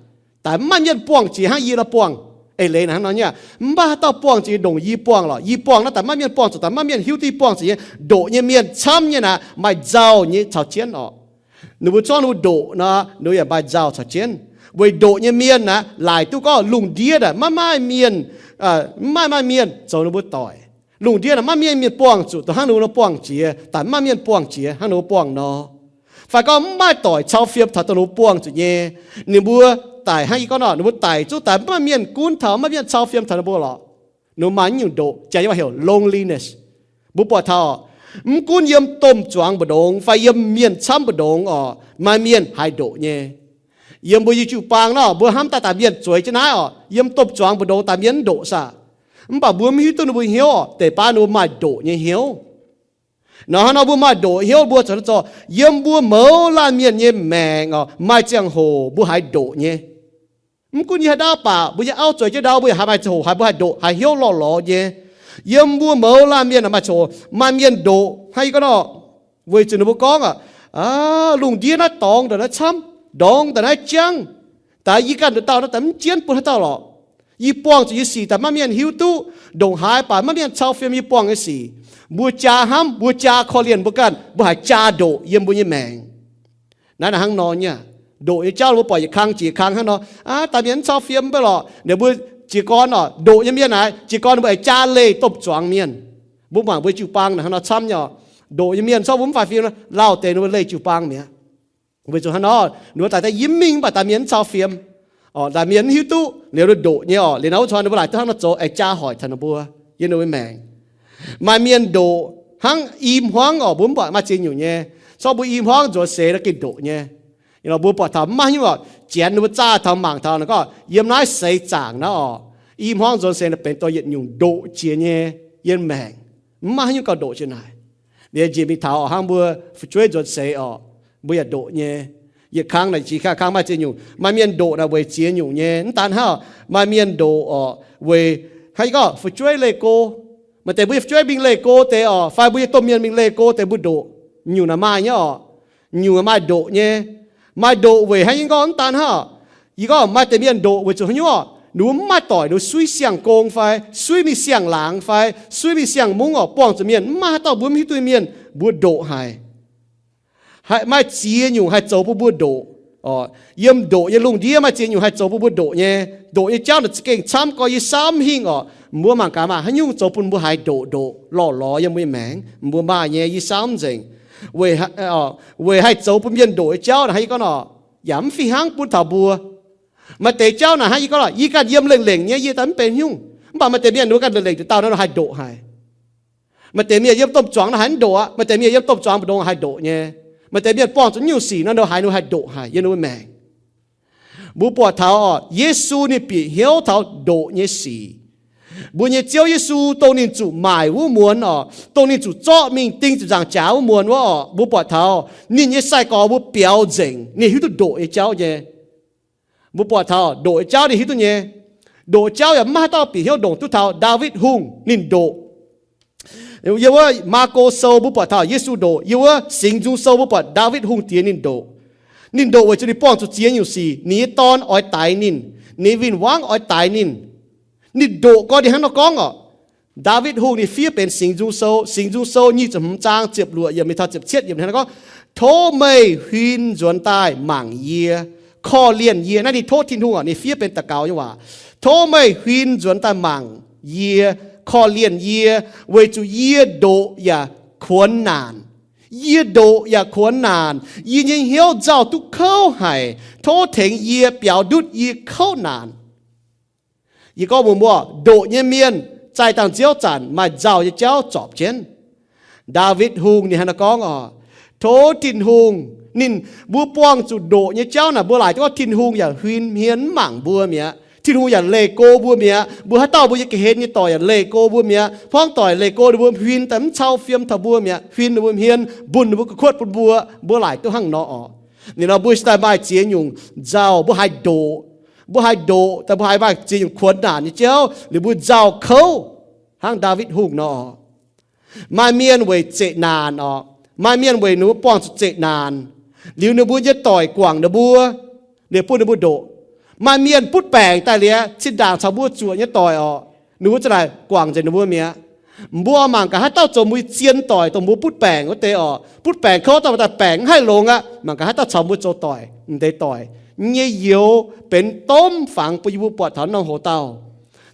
Daaih mv maaih mienh buangh jiex hnangv yie nor buangh. Eix leiz naaic hnangv nor nyei. Mv baac haaix dauh buangh zuqc nyei ndongc yie buangh lorqc. Yie buangh nor daaih mv maaih mienh buangh zuqc, daaih mv maaih mienh hiuv duqv yie buangh zuqc nyei. Ndoqc nyei mienh camv nyei naaic maaih nzauh nyei caux jienv orqc. Ninh mbuo zorqv ninh mbuo ndoqc nor, ninh mbuo yaac maaih nzauh caux jienv. Weic ndoqc nyei mienh naaic laaic duqv gorngv lungh ndiev naaic maiv maaih mienh, mv maaih maaih mienh zoux ninh mbuo doic. Lungh ndiev naaic maiv maaih mienh buangh zuqc dongh hnangv ninh mbuo nor buangh jiex, daaih mv maaih mienh buangh jiex hnangv ninh mbuo buangh nor. Fai gorngv mv maaih doic cau fiem taux dongh ninh mbuo buangh zuqc nyei. Ninh mbuo daic hnangv yie gorngv nor, ninh mbuo daic zungv daaih mv maaih mienh gunv taux, mv maaih mienh cau fiem taux ninh mbuo lorqc. Ninh mbuo maaih nyungc ndoqc, jaax nyei waac heuc loneliness. Mbuo buatc taux, mv gunv yiem domh zuangx mbu'ndongx fai yiem mienh camv mbu'ndongx orqc, maaih mienh haiz ndoqc nyei. Yiem mbuo nyei jiu-baang nor, mbuo hnamv daaih daaih mienh zueiz jienv naaiv orqc, yiem domh zuangx mbu'ndongx daaih mienh mv ndoqc saah. Mv baac mbuo mv hiuv duqv ninh mbuo hnyouv orqc, deix baav ninh mbuo maaih ndoqc nyei hnyouv. Nor hnangv nor mbuo maaih ndoqc hnyouv mbuo zoux, zoux yiem mbuo mouz laanh mienh nyei maengc orqc, maaih ziangh hoc mbuo haiz ndoqc nyei. Mv gunv yie haaix ndau baac mbuo nyei auv zueiz jienv ndau, mbuo yaac haiz maaih ziangh hoc haiz mbuo haiz ndoqc, haiz hnyouv lorh lorz nyei. Yiem mbuo mouz laanh mienh maaih ziangh hoc maaih mienh ndoqc hnangv yie gorngv nor, weic zuqc ninh mbuo gorngv orqc, lungh ndiev naaiv dorngx ndongc naaiv camv. Ndongc daaih naaiv jangv, daaih yie ganh nduqc dauh naaiv daaih mv jienv bun haaix dauh lorqc. Yie buangh zuqc nyei sic daaih maiv mienh hiuv duqv, ndongc haaix baac maiv mienh cau fiem yie buangh nyei sic. Mbuo jaa hnamv, mbuo jaa korv-lienh mbuo ganh, mbuo haiz jaa ndoqc yiem mbuo nyei maengc. Naaiv naaic hnangv nor nyei. Ndoqc nyei jauv mbuo buatc yietc kang jiex kang hnangv nor, aav, daaih mienh mv cau fiem mbuo lorqc, ninh mbuo jiez gorn orqc, ndoqc nyei mienh naaic jiez gorn ninh mbuo aengx jaa leih domh zuangx mienh. Mbuo mangc mbuo jiu-baang naaic hnangv nor camv nyei orqc. Ndoqc nyei mienh corc mbuo mv faix fim, lauh deix ninh mbuo leih jiu-baang mi'aqv. Weic zuqc hnangv nor, ninh mbuo daaih daaih yiem mingh mv baac daaih mienh mv cau fiem, orqc, daaih mienh mv hiuv duqv liuz ninh ndoqc nyei orqc. Liuz nor wuov zanc ninh mbuo laaic duqv hnangv nor zoux aengx jaa hoic taux ninh mbuo yiem ninh mbuo maengc. Maaih mienh ndoqc hnangv i hmuangv orqc, mbuo mv buatc maaih ziex nyungc nyei. Corc mbuo i hmuangv nzuonx seix nor gengh ndoqc nyei. Mbuo buatc taux mv maaih haaix nyungc orqc, janx ninh mbuo zaah taux mangc taux naaic gorngv yiem naaiv seix zaangc naaiv orqc, i hmuangv nzuonx seix naaic benx dorh yietc nyungc ndoqc jiex nyei yiem maengc. Mv maaih haaix nyungc gauh ndoqc jiex naaic. Liuz njiec mingh taux orqc, hnangv mbuo fu'jueiv nzuonx seix orqc, mbuo yaac ndoqc nyei. Yietc kang naaic jiex kang maaih ziex nyungc. Maaih mienh ndoqc naaic weic ziex nyungc nyei. Mv daan hnangv, maaih mienh ndoqc orqc weic hnangv yie gorngv fu'jueiv leih go. Maaih deix mbuo nyei fu'jueiv mingh leih go deix orqc, fai mbuo nyei domh mienh mingh leih go deix mbuo ndoqc. Nyungc naaic maaih nyei orqc. Nyungc maaih ndoqc nyei. Maaih ndoqc weic hnangv yie gorngv mv daan hnangv, yie gorngv maaih deix mienh ndoqc weic zuqc haaix nyungc orqc, ninh mbuo mv maaih doic, ninh mbuo suiv siang-gong fai suiv mingh siang-laangz fai suiv mingh siang-mungv orqc, buangh zuqc mienh mv maaih haaix dauh mbuo mv hiuv duqv nyei mienh mbuo ndoqc haic. Maaih ziex nyungc haih zoux bun mbuo ndoqc. Yiem ndoqc nyei lungh ndiev maaih ziex nyungc haih zoux bun mbuo ndoqc nyei. Ndoqc nyei jauv naaic za'gengh camv gorx, yie samv hingh orqc. Mbuo mangc gaax maaih haiz nyungc zoux bun mbuo haiz ndoqc ndoqc lorh lorz yiem mbuo nyei maengc, mbuo maaih nyei, yie samv nzengc. Weic haih zoux bun mienh ndoqc nyei jauv naaic hnangv yie gorngv orqc, yaac mv fih hnangv bun taux mbuo. Maaih deix jauv naaic hnangv yie gorngv orqc, yie ganh yiem lengc lengc nyei yie daaih mv benx nyungc, mv baac maaih deix mienh ninh mbuo ganh lengc lengc dauh dauh nor haiz ndoqc haic. Maaih deix mienh yiem domh zuangx nor haiz mv ndoqc aqv. Maaih deix mienh yiem domh zuangx mbu'ndongx haiz ndoqc nyei. Maaih deix mienh buangh zuqc nyungc sic nor, ninh haiz ninh haiz ndoqc haic yiem ninh mbuo maengc. Mbuo buatc taux orqc, Yesu ninh bieqc hnyouv taux ndoqc nyei sic. Mbuo nyei Ziouv Yesu dongh ninh zuqc maaic wuov muonz orqc, dongh ninh zuqc zorqv mingh ding ziepc nzaangc jaax wuov muonz wuov orqc, mbuo buatc taux ninh nyei sai-gorx mbuo biaux nzengc, ninh hiuv duqv ndoqc nyei jauv nyei. Mbuo buatc taux ndoqc nyei jauv ninh hiuv duqv nyei. Ndoqc jauv yaac mv maaih haaix dauh bieqc hnyouv ndongc duqv taux Ndaawitv Hungh ninh ndoqc. Yiem wuov Maako Sou mbuo buatc taux Yesu ndoqc. Yiem wuov Singx Nzung Sou mbuo buatc Ndaawitv Hungh Diex ninh ndoqc. Ninh ndoqc weic zuqc ninh buangh zuqc ziex nyungc sic. Ninh nyei dorn oix daix ninh. Ninh win-wangv oix daix ninh. Ninh ndoqc gorngv ninh hnangv nor gorngv orqc. Ndaawitv Hungh ninh fiev benx Singx Nzung Sou, Singx Nzung Sou nyic ziepc hmz zaang ziepc luoqc yiemc mingh taux ziepc cietv yiemc hnangv nor gorngv, Tov meih huin nzuonx daaih mangc yie, korv-lienh yie. Naaiv ninh tov Tin-Hungh orqc, ninh fiev benx daux gaux nyei waac. Tov meih huin nzuonx daaih mangc yie, korv-lienh yie, weic zuqc yie ndoqc yaac kuonx naanc. Yie ndoqc yaac kuonx naanc. Yie nyei hnyouv nzauh duqv kouv haic. Tov tengx yie biaux ndutv yie kouv naanc. Yie gorngv mbuox mbuo, ndoqc nyei mienh zaih dangh nziouv zanc maaih nzauh nyei jauv zorpc jienv. Ndaawitv Hungh ninh hnangv naaiv gorngv oc, tov Tin-Hungh, ninh, mbuo buangh zuqc ndoqc nyei jauv naaic, mbuo laaic duqv gorngv Tin-Hungh yaac huin hmien mv mangc mbuo mi'aqv. Tin-Hungh yaac leih go mbuo mi'aqv. Mbuo haaix dauh mbuo nyei ga'hlen nyei doic yaac leih go mbuo mi'aqv. Hmuangv doic leih go ninh mbuo huin daaih mv cau fiem taux mbuo mi'aqv. Huin ninh mbuo hmien, mbuox ninh mbuo, kuotv bun mbuo, mbuo laaic duqv hnangv nor oc. Ninh nor mbuo cingx daaih maaih ziex nyungc nzauh mbuo haih ndoqc. Mbuo haih ndoqc daaih mbuo haih maaih ziex nyungc kuonx naanc nyei jauv liuz mbuo nzauh kouv hnangv Ndaawitv Hungh nor. Maaih mienh weic zeqc naanc oc. Maaih mienh weic ninh mbuo buangh zuqc zeqc naanc liuz ninh mbuo nyei doic guangc ninh mbuo, liuz bun ninh mbuo ndoqc. Maaih mienh butv baengc daaih liuz, cin-ndaangc caux mbuo zuoqc nyei doic oc, ninh mbuo za'naaic guangc nzengc ninh mbuo mi'aqv. Mbuo mangc gaax haaix dauh zoux mbuo zien doic, dongh mbuo butv baengc wuov deix oc. Butv baengc kouv dauh daaih baengc mv haih longx aqv. Mangc gaax haaix dauh caux mbuo zoux doic, m'deix doic nyei youz benx domh fangx bun yie mbuo buatc taux norm hoc dauh.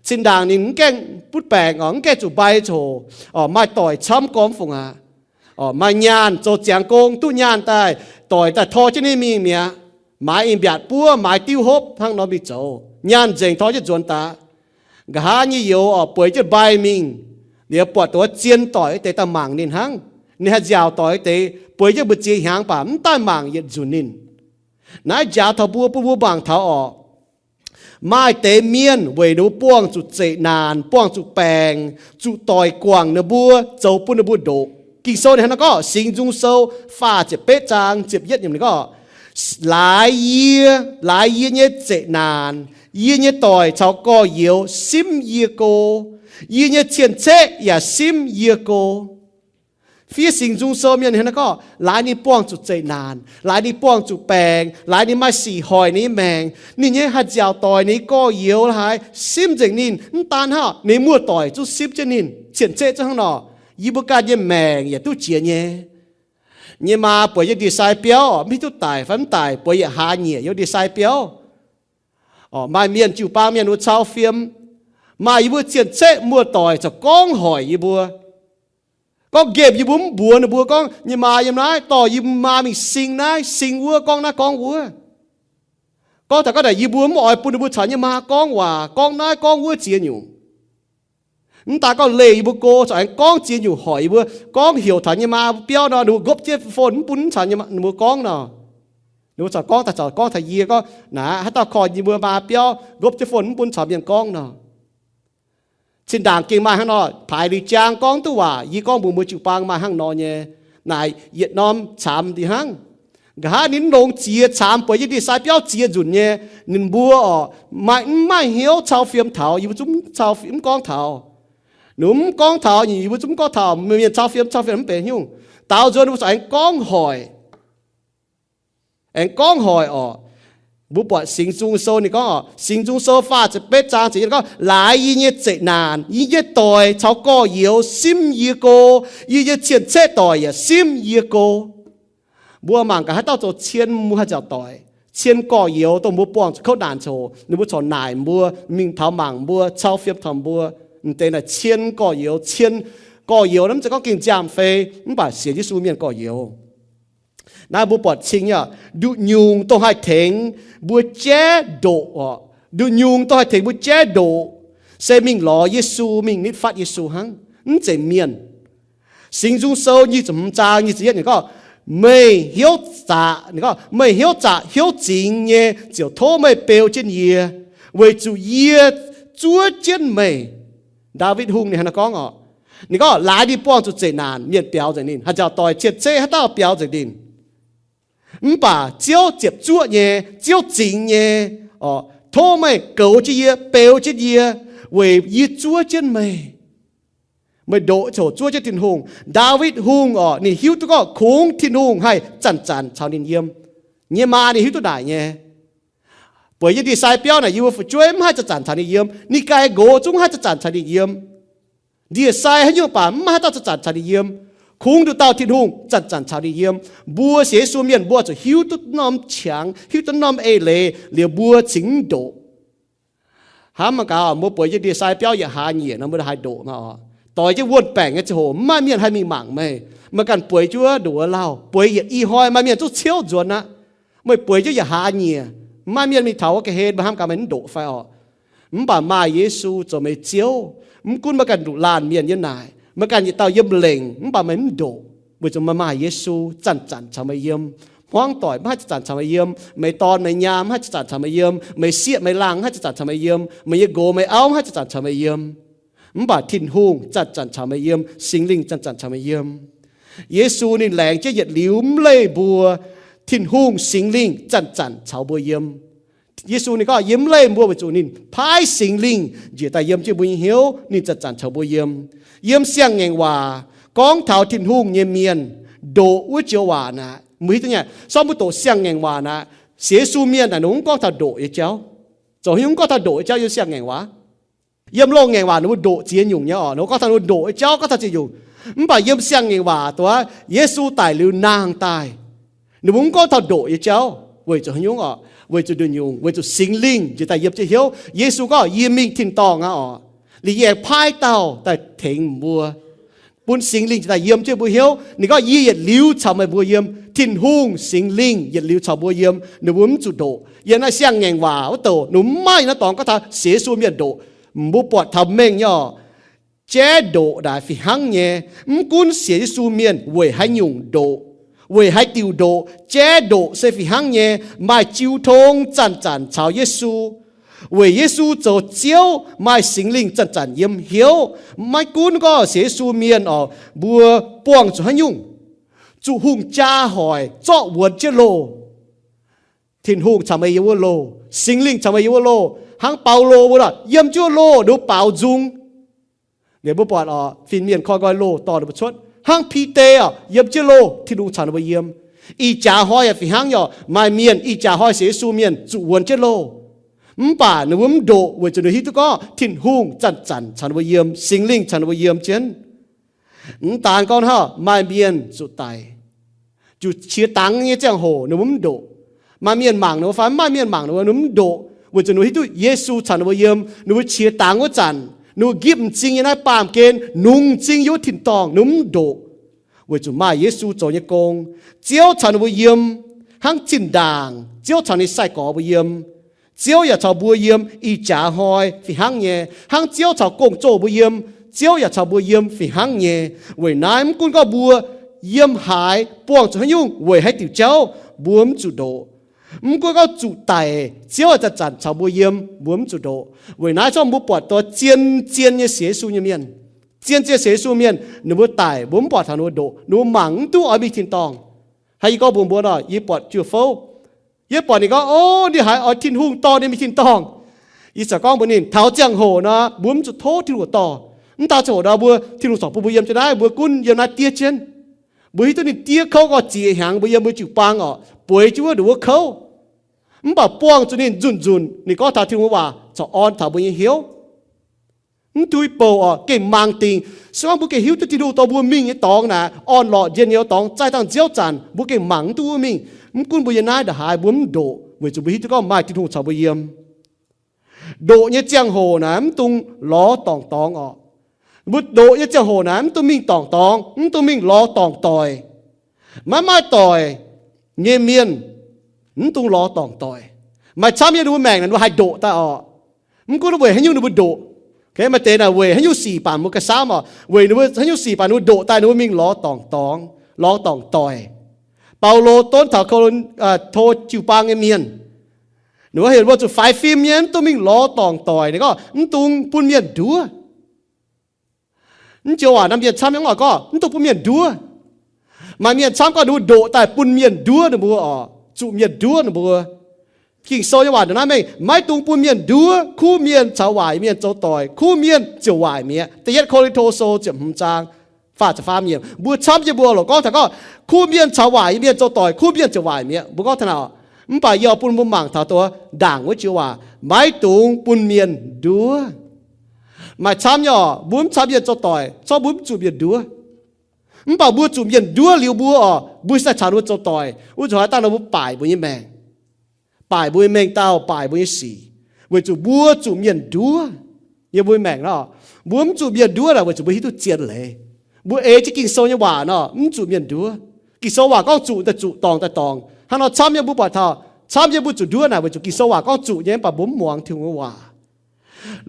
Cin-ndaangc ninh mv gaengh butv baengc oc, mv gaengh zuqc mbai ziangh hoc, maaih doic camv gormx fungc aqv. Maaih nyaanh zoux ziangx gong duqv nyaanh daaih, doic daaih tor jienv ninh mingh mi'aqv. Maaiz en mbiaatc buov, maaiz diuv hopv hnangv nor mingh zoux. Nyaanh nzengc tor jienv nzuonx daaih. Nqa'haav nyei youz oc, bueix jienv mbai mingh. Liuz buatc doix zien doic deix daaih mangc ninh hnangv. Ninh haih nziaauc doic deix, bueix jienv mbu'ziex hnyangx baac mv daaih mangc yietc nzunc ninh. Naaiv njaaux taux mbuo, bun mbuo mangc taux oc. Maaih deix mienh weic ninh mbuo buangh zuqc zeqc naanc, buangh zuqc baengc, zuqc doic guangc ninh mbuo, zoux bun ninh mbuo ndoqc. Ging-Sou ninh hnangv naaiv gorngv, Singx Nzung Sou faah ziepc betv zaang ziepc yietv nyei ninh gorngv, laaix yie, laaix yie nyei zeqc naanc, yie nyei doic caux gorx-youz simv yie go, yie nyei cien-ceqv yaac simv yie go. Fiev Singx Nzung Sou mienh hnangv naaiv gorngv, laaix ninh buangh zuqc zeqc naanc, laaix ninh buangh zuqc baengc, laaix ninh maaih sic hoic ninh nyei maengc, ninh nyei haih nziaauc doic, ninh nyei gorx-youz laaix simv nzengc ninh. Mv daan hnangv, ninh muoz-doic zungv simv jienv ninh, cien-ceqv zungv hnangv nor. Yie mbuo ganh nyei maengc yaac duqv jiex nyei. Nyei maa bueix yiem ndie-sai biauv, mv hiuv duqv daic fai mv daic, bueix yietc hlaax nyieqc yiem ndie-sai biauv. Maaih mienh jiu-baang mienh wuov cau fiem, maaih yie mbuo cien-ceqv muoz-doic corc gorngv hoic yie mbuo, gorngv nqemh yie mbuo, mv mbuox ninh mbuo gorngv, nyei maa yiem naaiv, dorh yie maa mingh sing naaiv sing wuov, gorngv naaiv gorngv wuov. Gorngv taux gorngv naaic yie mbuo mv oix bun ninh mbuo caux nyei maa gorngv waac, gorngv naaiv gorngv wuov ziex nyungc. Mv daan gorngv leih yie mbuo go, corc aengx gorngv ziex nyungc hoic yie mbuo, gorngv heuc taux nyei maa biauv nor, ninh mbuo nqopv jienv phone mv bun caux ninh mbuo gorngv nor. Ninh mbuo corc gorngv daaih, corc gorngv taux yie gorngv, naaiv haaix dauh korv yie mbuo maa biauv, nqopv jienv phone mv bun caux mienh gorngv nor. Zinh ndaangc gengh maaih hnangv nor, paaix liuz jaang gorngv duqv waac, yie gorngv mbuox mbuo jiu-baang maaih hnangv nor nyei. Naaic yietc norm caamx ndie hnangv. Nqa'haav ninh mv longx ziex caamx bueix yiem ndie-sai biauv ziex nzunc nyei, ninh mbuo orqc, maaih mv maaih hnyouv cau fiem taux, yie mbuo zungv mv gorngv taux. Ninh mv gorngv taux, yie mbuo zungv mv gorngv taux, mienh cau fiem, cau fiem mv benx nyungc. Daaux nzuonx ninh mbuo corc aengx gorngv hoic. Aengx gorngv hoic orqc. Mbuo buatc Singx Nzung Sou ninh gorngv orqc, Singx Nzung Sou faah ziepc betv zaang ziepc yietv gorngv, laaix yie nyei zeqc naanc, yie nyei doic caux gorx-youz simv yie go, yie nyei cien-ceqv doic yaac simv yie go. Mbuo mangc gaax haaix dauh zoux cien mbuo haih nziaauc doic, cien gorx-youz dongh mbuo buangh zuqc kouv naanc coc, ninh mbuo corc naaic mbuo, mingh taux mangc mbuo, cau fiem taux mbuo. M'deix naaic cien gorx-youz, cien gorx-youz naaiv mv zeiz gorngv gengh nziaamv fei, mv baac sienx Yesu mienh gorx-youz. Naaiv mbuo buatc cing nyei, nduqc nyungc dongh haih tengx mbuo jaiv ndoqc orqc. Nduqc nyungc dongh haih tengx mbuo jaiv ndoqc, se mingh lorz Yesu, mingh nitv fatv Yesu hnangv, mv zeiz mienh. Singx Nzung Sou nyic ziepc hmz zaang nyic ziepc yietv ninh gorngv, meih hnyouv zaqc, ninh gorngv, meih hnyouv zaqc hnyouv zingx nyei ziouc tov meih beu jienv yie, weic zuqc yie zuov jienv meih. Ndaawitv Hungh ninh hnangv naaiv gorngv orqc. Ninh gorngv laaix ninh buangh zuqc zeqc naanc, mienh biaux nzengc ninh, haih nziaauc doic cien-ceqv haaix dauh biaux nzengc ninh. Mv baac Ziouv ziepc zuoqv nyei, Ziouv zingx nyei, tov meih goux jienv yie, beu jienv yie, weic yie zuov jienv meih. Meih ndoqv coc zuov jienv Tin-Hungh. Ndaawitv Hungh orqc, ninh hiuv duqv gorngv kungx Tin-Hungh haih zanc-zanc caux ninh yiem. Nyei maa ninh hiuv duqv naaic nyei. Bueix yiem ndie-sai biauv naaic yie mbuo fu'jueiv mv haih zanc-zanc caux ninh yiem. Ninh ganh nqox zungv mv haih zanc-zanc caux ninh yiem. Ndie-sai haaix nyungc baac mv maaih haaix dauh zanc-zanc caux ninh yiem. Kungx nduqc dauh Tin-Hungh zanc-zanc caux ninh yiem. Mbuo sienx Yesu mienh mbuo zuqc hiuv duqv norm qangx, hiuv duqv norm eix leiz liuz mbuo cingx mv ndoqc. Hnamv mangc gaax, mbuo bueix yiem ndie-sai biauv yietc hlaax nyieqc nor, mbuo haih ndoqc maah orqc. Doix jienv wuonh baengc nyei ziangh hoc mv maaih mienh haih mingh mangc meih. Meih ganh bueix jienv wuov ndoqc wuov lauh, bueix yietc i hnoi maaih mienh zungv ciouv nzuonx aqv. Meih bueix jienv yietc hlaax nyieqc, mv maaih mienh mingh taux wuov ga'hlen, mbuo hnamv gaax meih mv ndoqc fai orqc. Mv baac maaih Yesu zoux meih Ziouv, mv gunv meih ganh nduqc laanh mienh yiem naaic, meih ganh yietc dauh yiem lengc, mv baac meih mv ndoqc, weic zuqc meih maaih Yesu zanc-zanc caux meih yiem. Hmuangv doic mv haih zanc-zanc caux meih yiem. Meih dorn meih nyaam mv haih zanc-zanc caux meih yiem. Meih sieqv meih laangh mv haih zanc-zanc caux meih yiem. Meih nyei nqox meih auv mv haih zanc-zanc caux meih yiem. Mv baac Tin-Hungh zanc-zanc caux meih yiem. Singx Lingh zanc-zanc caux meih yiem. Yesu ninh laengz jienv yietc liuz mv leih mbuo, Tin-Hungh Singx Lingh zanc-zanc caux mbuo yiem. Yesu ninh gorngv yie mv leih mbuo weic zuqc ninh paaiv Singx Lingh njiec daaih yiem jienv mbuo nyei hnyouv, ninh zanc-zanc caux mbuo yiem. Yiem Siang-Ngaengc Waac gorngv taux Tin-Hungh nyei mienh ndoqc wuov joux waac naaic, mbuo hiuv duqv nyei. Sorng mbuo doqc Siang-Ngaengc Waac naaic, sienx Yesu mienh naaic ninh mv gorngv taux ndoqc nyei jauv. Zoux haaix nyungc mv gorngv taux ndoqc nyei jauv yiem Siang-Ngaengc Waac? Yiem Loz-Ngaengc Waac ninh mbuo ndoqc ziex nyungc nyei orqc, ninh mbuo gorngv taux ninh mbuo ndoqc nyei jauv, gorngv taux ziex nyungc. Mv baac yiem Siang-Ngaengc Waac dongh Yesu daic liuz nangh daaih, ninh mbuo mv gorngv taux ndoqc nyei jauv. Weic zuqc haaix nyungc orqc? Weic zuqc nduqc nyungc, weic zuqc Singx Lingh njiec daaih yiem jienv hnyouv. Yesu gorngv, yie mingh tin-dorngh aqv orqc, liuz yie aengx paaiv dauh daaih tengx mbuo, bun Singx Lingh njiec daaih yiem jienv mbuo hnyouv. Ninh gorngv, yie yietc liuz caux meih mbuo yiem. Tin-Hungh Singx Lingh yietc liuz caux mbuo yiem, ninh mbuo mv zuqc ndoqc. Yiem naaiv Siang-Ngaengc Waac wuov douc ninh mbuo mv maaih naaiv dorngx gorngv taux sienx Yesu mienh ndoqc. Mbuo buatc taux mengh nyei orqc. Jaiv ndoqc naaic fih hnangv nyei. Mv gunv sienx Yesu mienh weic haaix nyungc ndoqc, weic haaix diuc ndoqc, jaiv ndoqc se fih hnangv nyei. Maaih jiu tong zanc-zanc caux Yesu. Weic Yesu zoux Ziouv, maaih Singx Lingh zanc-zanc yiem hnyouv. Maiv gunv gorngv sienx Yesu mienh orqc, mbuo buangh zuqc haaix nyungc, zuqc hungh jaa hoic zorqv wuonx jienv loh, Tin-Hungh caux meih yiem wuov loh, Singx Lingh caux meih yiem wuov loh. Hnangv Baulo mbuo nor, yiem jienv wuov loh ninh mbuo baaux nzung. Liuz mbuo buatc orqc, fin-mienh koi nqoi loh dorh ninh mbuo cuotv. Hnangv Bide oc, yiem jienv loh, Tin-Hungh caux ninh mbuo yiem. Ih jaax hnoi yaac fih hnangv nyei oc, maaih mienh ih jaax hnoi sienx Yesu mienh zuqc wuonx jienv loh. Mv baac ninh mbuo mv ndoqc weic zuqc ninh hiuv duqv gorngv Tin-Hungh zanc-zanc caux ninh mbuo yiem, Singx Lingh caux ninh mbuo yiem jienv. Mv daan gorngv hnangv, maaih mienh zuqc daic, zuqc qiex dangx nyei ziangh hoc ninh mbuo mv ndoqc. Maaih mienh mangc ninh mbuo fai mv maaih mienh mangc ninh mbuo, ninh mbuo mv ndoqc, weic zuqc ninh mbuo hiuv duqv Yesu caux ninh mbuo yiem. Ninh mbuo qiex dangx wuov zanc, ninh mbuo nqipv m'zing nyei naaiv baamh gen, nungx m'zing yiem wuov tin-dorngh, ninh mbuo mv ndoqc, weic zuqc maaih Yesu zoux nyei gong. Ziouv caux ninh mbuo yiem, hnangv zinh ndaangc Ziouv caux ninh sai-gorx mbuo yiem. Ziouv yaac caux mbuo yiem ih jaax hnoi fih hnangv nyei, hnangv Ziouv caux gong-zoh mbuo yiem, Ziouv yaac caux mbuo yiem fih hnangv nyei. Weic naaiv mv gunv gorngv mbuo yiem haaix, buangh zuqc haaix nyungc, weic haaix diuc jauv, mbuo mv zuqc ndoqc. Mv gunv gorngv zuqc daic, Ziouv zanc-zanc caux mbuo yiem, mbuo mv zuqc ndoqc. Weic naaiv zorqv mbuo buatc dongh zien-zien nyei sienx Yesu nyei mienh, zien-zien sienx Yesu mienh, ninh mbuo daic mbuo mv buatc taux ninh mbuo ndoqc, ninh mbuo mangc mv duqv oix mingh tin-dorngh. Hnangv yie gorngv mbuox mbuo nor, yie buatc Juoh Fouv, yie buatc ninh gorngv, O, ninh haiz oix Tin-Hungh dorh ninh mingh tin-dorngh. Yie ziouc gorngv mbuox ninh, taux ziangh hoc nor mbuo mv zuqc tov Tin-Hungh dorh. Mv daan ziangh hoc nor mbuo, Tin-Hungh corc bun mbuo yiem jienv naaiv, mbuo gunv yiem naaiv diev jienv. Mbuo hiuv duqv ninh diev kouv gorx ziex hnyangx, mbuo yiem mbuo jiu-baang oc, bueix jienv wuov nduqc wuov kouv. Mv baac buangh zuqc ninh nzunc-nzunc, ninh gorngv taux Tin-Hungh waac corc orn taux mbuo nyei hnyouv. Mv duqv bouh oc, gengh mangc dingc. Se gorngv mbuo gengh hiuv duqv Tin-Hungh dorh mbuo mingh nyei dorngx naaic, orn-lorqc njien-youh dorngx, zaih dangh nziouv zanc mbuo gengh mangc mv duqv wuov mingh. Mv gunv mbuo yiem naaiv ndongc haaix mbuo mv ndoqc, weic zuqc mbuo hiuv duqv gorngv maaih Tin-Hungh caux mbuo yiem. Ndoqc nyei ziangh hoc naaic mv dungx lorz dorngc dorngx oc. Mbuo ndoqc nyei ziangh hoc naaic mv dungx mingh dorngc dorngx, mv dungx mingh lorz dorngc doic. Maiv maaih doic nyei mienh mv dungx lorz dorngc doic. Maaih camv nyei ninh mbuo maengc naaic ninh mbuo haih ndoqc daaih oc. Mv gunv weic haaix nyungc ninh mbuo ndoqc. Maaih deix naaic weic haaix nyungc sic baac mbuo ganh camv oc. Weic ninh mbuo haaix nyungc sic baac ninh mbuo ndoqc daaih ninh mbuo mingh lorz dorngc dorngx, lorz dorngc doic. Baulo donv taux Ko^lin, to jiu-baang nyei mienh, ninh mbuo heuc ninh mbuo zuqc faix fim nyei, mv dungx mingh lorz dorngc doic. Ninh gorngv mv dungx bun mienh nduov. Mv joux waac naaiv mienh camv nyei mv oix gorngv mv dungx bun mienh nduov. Maaih mienh camv gorngv ninh mbuo ndoqc daaih bun mienh nduov ninh mbuo oc, zuqc mienh nduov ninh mbuo. Ging-Sou nyei waac ndongc naaiv mengh, maiv dungx bun mienh nduov. Kuv mienh caux waaic mienh zoux doic, kuv mienh ziouc waaic mi'aqv. Da'yietv Ko^lin^to Sou ziepc hmz zaang faah ziepc faam yiemc. Mbuo camv jienv mbuo lorqc gorngv taux gorngv kuv mienh caux waaic mienh zoux doic, kuv mienh ziouc waaic mi'aqv. Mbuo gorngv taux naaic, mv baac yie oix bun mbuo mangc taux dongh ndaangc wuov joux waac, maiv dungx bun mienh nduov. Maaih camv nyei oc, mbuo mv caux mienh zoux doic, corc mbuo mv zuqc mienh nduov. Mv baac mbuo zuqc mienh nduov liuz mbuo oc, mbuo se daaih caux ninh mbuo zoux doic, wuov zuqc haaix dangh nor mbuo baaic mbuo nyei maengc, baaic mbuo nyei mengh dauh, baaic mbuo nyei sic, weic zuqc mbuo zuqc mienh nduov. Yiem mbuo nyei maengc nor, mbuo mv zuqc mienh nduov naaic weic zuqc mbuo hiuv duqv zien leiz. Mbuo eix jienv Ging-Sou nyei waac nor, mv zuqc mienh nduov. Ging-Sou waac gorngv zuqc daaih zuqc, dorngc daaih dorngc. Hnangv nor camv nyei mbuo buatc taux, camv nyei mbuo zuqc nduov naaic weic zuqc Ging-Sou waac gorngv zuqc nyei, mv baac mbuo mv muangx Tin-Hungh nyei waac.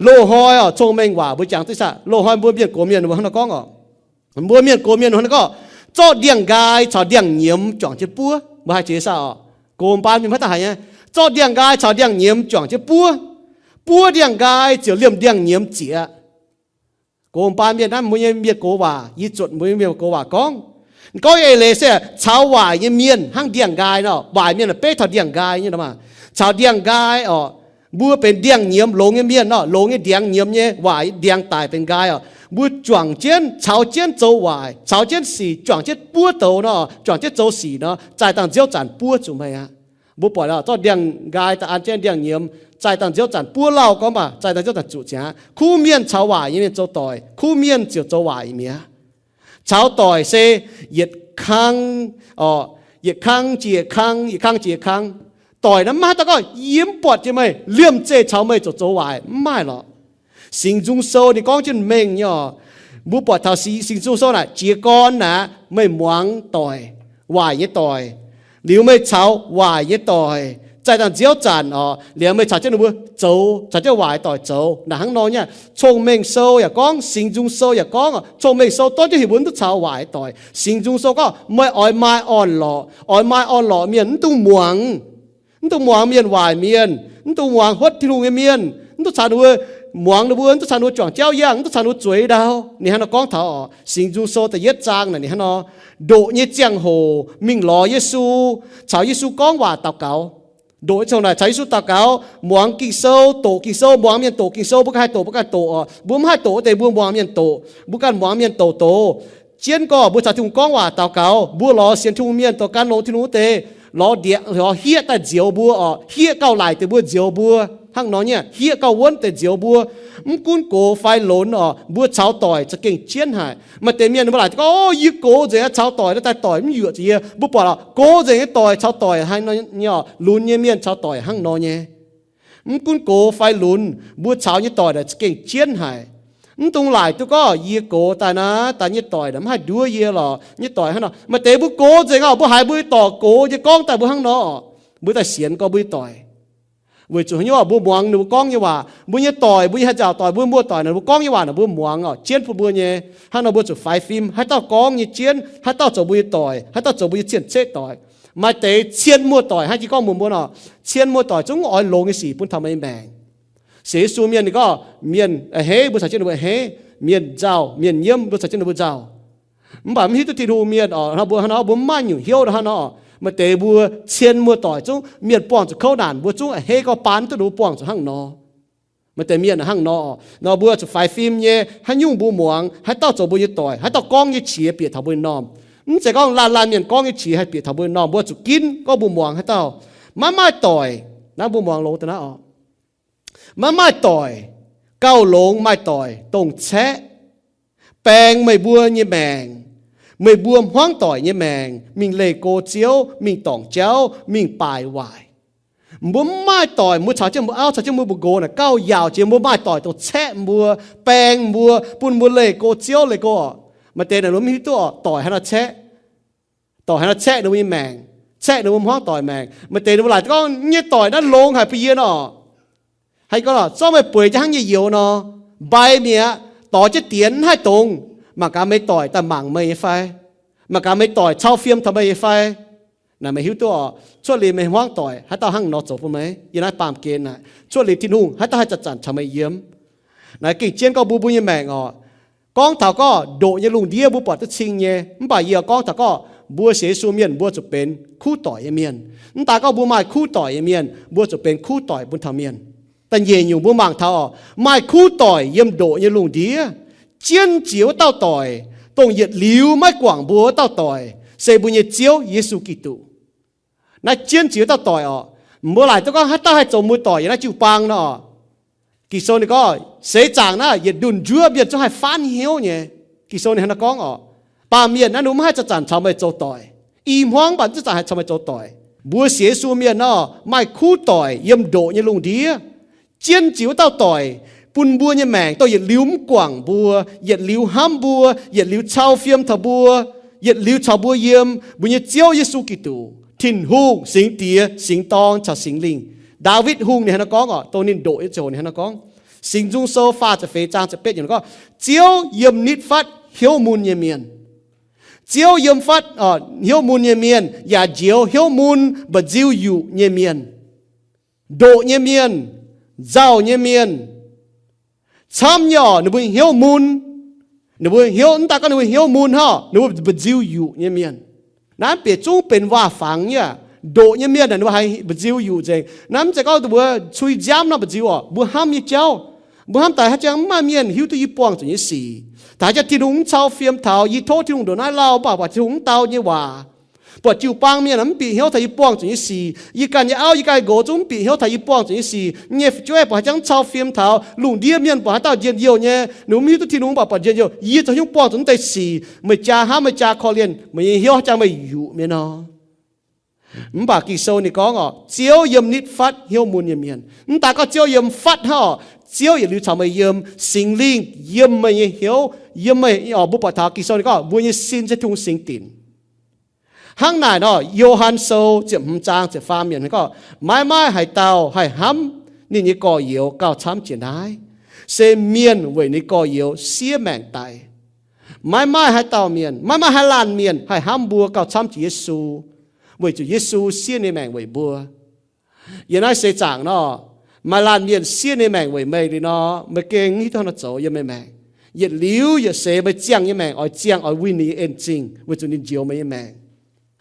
Loz-hnoi oc, cong-mengh waac mbuo jangx duqv saah? Loz-hnoi mbuo mienh gox mienh mbuo hnangv nor gorngv oc. Mbuo mienh gox mienh hnangv nor gorngv, zorqv ndiangx-nqaai caux ndiangx-nyiemz juangc jienv buov. Mbuo haih jiex saah oc? Gox baan mienh maiv daaih haiz nyei. Zorqv ndiangx-nqaai caux ndiangx-nyiemz juangc jienv buov. Buov ndiangx-nqaai ziouc liemh ndiangx-nyiemz zieqc. Gox baan mienh naaiv mbuo nyei mienh gox waac, yie zuotc mbuo nyei mienh gox waac gorngv. Gorngv eix leiz se caux waaic nyei mienh hnangv ndiangx-nqaai nor, waaic mienh beiv taux ndiangx-nqaai nyei nor maah. Caux ndiangx-nqaai oc, mbuo benx ndiangx-nyiemz longx nyei mienh nor, longx nyei ndiangx nyiemz nyei, waaic ndiangx daic benx nqaai oc. Mbuo juangc jienv, caux jienv zoux waaic, caux jienv sic, juangc jienv buov douz nor, juangc jienv zoux sic nor, zaih dangh nziouv zanc buov zuqc meih aqv. Mbuo buatc oc, zorqv ndiangx-nqaai daaih an jienv ndiangx-nyiemz, zaih dangh nziouv zanc buov lauh gorngv baac zaih dangh nziouv zanc zuqc ziangx aqv. Kuv mienh caux waaic nyei mienh zoux doic, kuv mienh ziouc zoux waaic mi'aqv. Caux doic se yietc kang, yietc kang jiex yietc kang, yietc kang jiex yietc kang. Doic naaiv maiv daaih gorngv yie mv buatc jiex meih, liemh zeih caux meih ziouc zoux waaic, mv maaih lorqc. Singx Nzung Sou ninh gorngv jienv mengh nyei oc. Mbuo buatc taux Singx Nzung Sou naaic, jiez gorn naaic meih muangx doic, waaic nyei doic, liuz meih caux waaic nyei doic zaih dangh nziouv zanc oc, liuz meih caux jienv ninh mbuo zoux, caux jienv waaic doic zoux. Naaic hnangv nor nyei. Cong-Mengh Sou yaac gorngv, Singx Nzung Sou yaac gorngv oc. Cong-Mengh Sou dorn jienv heuc mbuo mv duqv caux waaic doic. Singx Nzung Sou gorngv meih oix maaih orn-lorqc. Oix maaih orn-lorqc mienh mv dungx muangx. Mv dungx muangx mienh waaic mienh, mv dungx muangx huotv Tin-Hungh nyei mienh, mv dungx caux ninh mbuo muangx ninh mbuo, mv dungx caux ninh mbuo juangc jauv yangh, mv dungx caux ninh mbuo zueiz ndau. Ninh hnangv nor gorngv taux oc. Singx Nzung Sou da'yietv zaang naaic ninh hnangv nor, ndoqc nyei ziangh hoc mingh lorz Yesu, caux Yesu gorngv waac daux gaux. Ndoqc nyei ziangh hoc naaic caux Yesu daux gaux, muangx Ging-Sou, doqc Ging-Sou, muangx mienh doqc Ging-Sou. Mbuo ganh haih doqc, mbuo ganh doqc oc. Mbuo mv haih doqc wuov deix mbuo muangx mienh doqc. Mbuo ganh muangx mienh doqc doqc. Jienv gorx mbuo caux Tin-Hungh gorngv waac daux gaux, mbuo lorz sienx Tin-Hungh mienh, dorh gan longx Tin-Hungh wuov deix, lorz ndieqc lorz hieqv daaih nzioux mbuo oc, hieqv gauh laic deix mbuo nzioux mbuo, hnangv nor nyei, hieqv gauh wuonv deix nzioux mbuo. Mv gunv gox fai lonx oc, mbuo caux doic za'gengh jienv haic. Maaih deix mienh mbuo laaic gorngv, Yie gox nzengc, caux doic daaih doic mv yuoqc zuqc yie. Mbuo buatc oc, gox nzengc nyei doic caux doic hnangv nor nyei oc, lunx nyei mienh caux doic hnangv nor nyei. Mv gunv gox fai lunx, mbuo caux nyei doic naaic za'gengh jienv haic. Mv dungx laaic duqv gorngv, Yie gox daaih naaiv, daaih nyei doic naaic mv haih nduov yie lorqc, nyei doic hnangv nor. Maaih deix mbuo gox nzengc oc, mbuo haiz mbuo nyei doic gox nyei gorngv daaih mbuo hnangv nor, mbuo daaih sienx gorngv mbuo nyei doic. Weic zuqc haaix nyungc oc, mbuo muangx ninh mbuo gorngv nyei waac, mbuo nyei doic, mbuo nyei haih nziaauc doic, mbuo muoz-doic naaic, mbuo gorngv nyei waac naaic mbuo muangx oc, jienv bun mbuo nyei. Hnangv nor mbuo zuqc faix fim, haaix dauh gorngv nyei jienv, haaix dauh zoux mbuo nyei doic, haaix dauh zoux mbuo nyei cien-ceqv doic. Maaih deix cien muoz-doic hnangv jiex gorngv mbuox mbuo nor, cien muoz-doic zungv oix longx nyei sic bun taux meih nyei maengc. Sienx Yesu mienh ninh gorngv mienh a'hneiv, mbuo caux jienv ninh mbuo a'hneiv. Mienh nzauh, mienh nyiemv, mbuo caux jienv ninh mbuo nzauh. Mv baac mv hiuv duqv Tin-Hungh mienh oc, mbuo hnangv nor mbuo mv maaih nyungc hnyouv hnangv nor. Maaih deix mbuo cien muoz-doic zungv mienh buangh zuqc kouv naanc, mbuo zungv a'hneiv gorngv baan duqv ninh mbuo buangh zuqc hnangv nor. Maaih deix mienh hnangv nor, nor mbuo zuqc faix fim nyei, haaix nyungc mbuo muangx, haaix dauh zoux mbuo nyei doic, haaix dauh gorngv nyei qiex bieqc taux mbuo nyei m'normh. Mv zeiz gorngv laanh laanh mienh gorngv nyei qiex haih bieqc taux mbuo nyei m'normh, mbuo zuqc ginv gorngv mbuo muangx haaix dauh. Maiv maaih doic, naaiv mbuo muangx longx daaih naaiv oc. Maiv maaih doic, gauh longx maaih doic dongh caeqv, baeng meih mbuo nyei maengc, meih mbuo hmuangv doic nyei maengc, mingh leih go Ziouv, mingh dorngc jauv, mingh baaix waaic. Mbuo mv maaih doic, mbuo caux jienv mbuo auv, caux jienv mbuo mbu'ngox naaic gauh yaauc jiex mbuo maaih doic dongh caeqv mbuo, baeng mbuo, bun mbuo leih go Ziouv, leih go oc. Maaih deix naaic mbuo mv hiuv duqv oc, doic haaix nor caeqv. Doic haaix nor caeqv ninh mbuo nyei maengc, caeqv ninh mbuo hmuangv doic maengc. Maaih deix ninh mbuo laaic gorngv, Nyei doic naaiv longx haic bun yie nor. Haaix gorngv, Zorqv meih bueix jienv hnangv nyei youz nor, mbai mi'aqv, dorh jienv dienx mv haih dongz. Mangc gaax meih doic daaih mangc meih nyei fai? Mangc gaax meih doic cau fiem taux meih nyei fai? Naaic meih hiuv duqv oc, cuotv liuz meih hmuangv doic haaix dauh hnangv nor zoux bun meih? Yiem naaiv baamh gen naaic, cuotv liuz Tin-Hungh haaix dauh haih zanc-zanc caux meih yiem? Naaiv gengh jienv gorngv mbuo mbuo nyei maengc oc. Gorngv taux gorngv ndoqc nyei lungh ndiev mbuo buatc duqv cing nyei, mv baac yie gorngv taux gorngv mbuo sienx Yesu mienh mbuo zuqc benx kuv doic nyei mienh. Mv daaih gorngv mbuo maaih kuv doic nyei mienh, mbuo zuqc benx kuv doic bun taux mienh. Da'nyeic nyungc mbuo mangc taux oc, maaih kuv doic yiem ndoqc nyei lungh ndiev. Jienv jiex wuov dauh doic, dongh yietc liuz maiv guangc mbuo wuov dauh doic, se mbuo nyei Ziouv Yesu Giduc. Naaiv jienv jiex wuov dauh doic oc. Mbuo laaic duqv gorngv haaix dauh haih zoux mbuo doic yiem naaiv jiu-baang nor oc. Ging-Sou ninh gorngv, Seix zaangc naaiv yietc ndunh njuov mienh zungv haih faanv hnyouv nyei. Ging-Sou ninh hnangv naaiv gorngv oc. Baamh mienh naaiv ninh mbuo mv haih zanc-zanc caux meih zoux doic. I hmuangv mv baac zungv zanc haih caux meih zoux doic. Mbuo sienx Yesu mienh nor, maaih kuv doic yiem ndoqc nyei lungh ndiev. Jienv jiex wuov dauh doic bun mbuo nyei maengc, dongh yietc liuz mv guangc mbuo, yietc liuz hnamv mbuo, yietc liuz cau fiem taux mbuo, yietc liuz caux mbuo yiem, mbuo nyei Ziouv Yesu Giduc, Tin-Hungh, Singx Diex, Singx Dorn caux Singx Lingh. Ndaawitv Hungh ninh hnangv naaiv gorngv oc, dongh ninh ndoqc nyei ziangh hoc ninh hnangv naaiv gorngv. Singx Nzung Sou faah ziepc feix zaang ziepc betv yiemc gorngv, Ziouv yiem nitv fatv hnyouv mun nyei mienh. Ziouv yiem fatv hnyouv mun nyei mienh, yaac njoux hnyouv mun mba'nziu yuqc nyei mienh. Ndoqc nyei mienh, nzauh nyei mienh, camv nyei oc, ninh mbuo hnyouv mun. Ninh mbuo hnyouv, mv daaih gorngv ninh mbuo hnyouv mun hnangv, ninh mbuo mba'nziu yuqc nyei mienh. Naaiv bieqc zungv benx waac-fangx nyei aqv. Ndoqc nyei mienh aah, ninh mbuo haiz mba'nziu yuqc nzengc. Naaiv mv zeiz gorngv mbuo cui nziaamv nor mba'nziu oc, mbuo hnamv nyei jauv. Mbuo hnamv daaih haaix jangx mv maaih mienh hiuv duqv yie buangh zuqc nyei sic. Daaih haaix jangx Tin-Hungh mv cau fiem taux, yie tov Tin-Hungh ndongc naaiv lauh, mv baac buatc Tin-Hungh mv dau nyei waac. Buatc jiu-baang mienh mv bieqc hnyouv taux yie buangh zuqc nyei sic. Yie ganh nyei auv, yie ganh nyei nqox zungv mv bieqc hnyouv taux yie buangh zuqc nyei sic. Nyei fu'jueiv buatc haaix jangx cau fiem taux, lungh ndiev mienh buatc haaix dauh njien-youh nyei, ninh mbuo mv hiuv duqv Tin-Hungh mv baac buatc njien-youh. Yie zoux haaix nyungc buangh zuqc naaiv deix sic? Meih jaa hnamv, meih jaa korv-lienh, meih nyei hnyouv haaix jangx meih yuqc mienh nor. Mv baac Ging-Sou ninh gorngv oc, Ziouv yiem nitv fatv hnyouv mun nyei mienh. Mv daaih gorngv Ziouv yiem fatv hnangv oc, Ziouv yietc liuz caux meih yiem, Singx Lingh yiem meih nyei hnyouv, yiem meih oc. Mbuo buatc taux Ging-Sou ninh gorngv mbuo nyei sin se Tin-Hungh singx dinc. Hnangv naaic nor, Yo^han Sou ziepc hmz zaang ziepc faam yiemc gorngv, maiv maaih haaix dauh haih hnamv ninh nyei gorx-youz gauh camv jiex naaiv, se mienh weic ninh gorx-youz siev maengc daic. Maiv maaih haaix dauh mienh, maiv maaih haaix laanh mienh haih hnamv mbuo gauh camv jiex Yesu, weic zuqc Yesu siev ninh maengc weic mbuo. Yiem naaiv seix zaangc nor, maaih laanh mienh siev ninh maengc weic meih liuz nor, meih gengh mv hiuv duqv haaix nor zoux yiem meih maengc. Yietc liuz yietc seix meih ziangh nyei maengc oix ziangh oix winh ninh nyei en-zingh weic zuqc ninh njoux meih nyei maengc.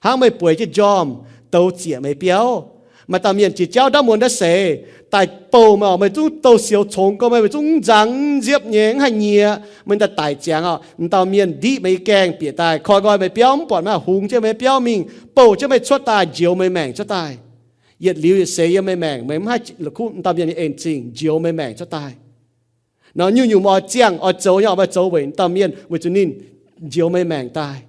Hnangv meih bueix jienv njormh, douz ziec meih biauv, Maaih dauh mienh jiex jauv ndaamv muonz ndaamv seix daaih bouh meih oc, meih zungv douh sioux congx gorngv meih, meih zungv mv nzang mv nziepv nyei, mv haih nyiex, meih daaih daic ziangx oc, m'dauh mienh ndiqv meih nyei gaengh bieqc daaih, koi nqoi meih biauv mv buatc, meih hungx jienv meih biauv mingh, bouh jienv meih cuotv daaih, njoux meih maengc cuotv daaih. Yietc liuz yietc seix yiem meih maengc, meih mv haih la'kuqv m'dauh mienh nyei en zingh, njoux meih maengc cuotv daaih. Nor nyungc-nyungc meih oix ziangh oix zoux nyei oc, meih zoux weic dauh mienh, weic zuqc ninh njoux meih maengc daaih,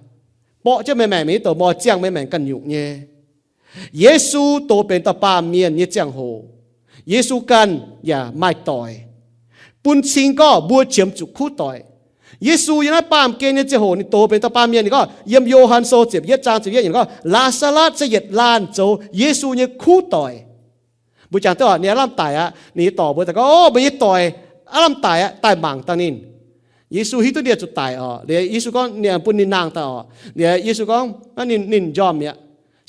borqv jienv meih maengc, mingh douc meih oix ziangh meih maengc ganh nyungc nyei. Yesu doz benx dauh baamh mienh nyei ziangh hoc, Yesu ganh yaac maaih doic, bun cing gorngv mbuo qiemx zuqc kuv doic. Yesu yiem naaiv baamh gen nyei ziangh hoc ninh doz benx dauh baamh mienh, ninh gorngv yiem Yo^han Sou ziepc yietv zaang ziepc yietv yiemc gorngv, Laa^saa^latv se yietc laanh zoux Yesu nyei kuv doic. Mbuo jangx duqv oc, ninh aav lamh daic aqv. Ninh nyei dorc mbuox daaih gorngv, Ov, meih nyei doic aav lamh daic aqv, daaih mangc dangh ninh. Yesu hiuv duqv ninh zuqc daic oc. Liuz Yesu gorngv ninh bun ninh nangh daaih oc. Liuz Yesu gorngv, ninh, ninh njormh mi'aqv.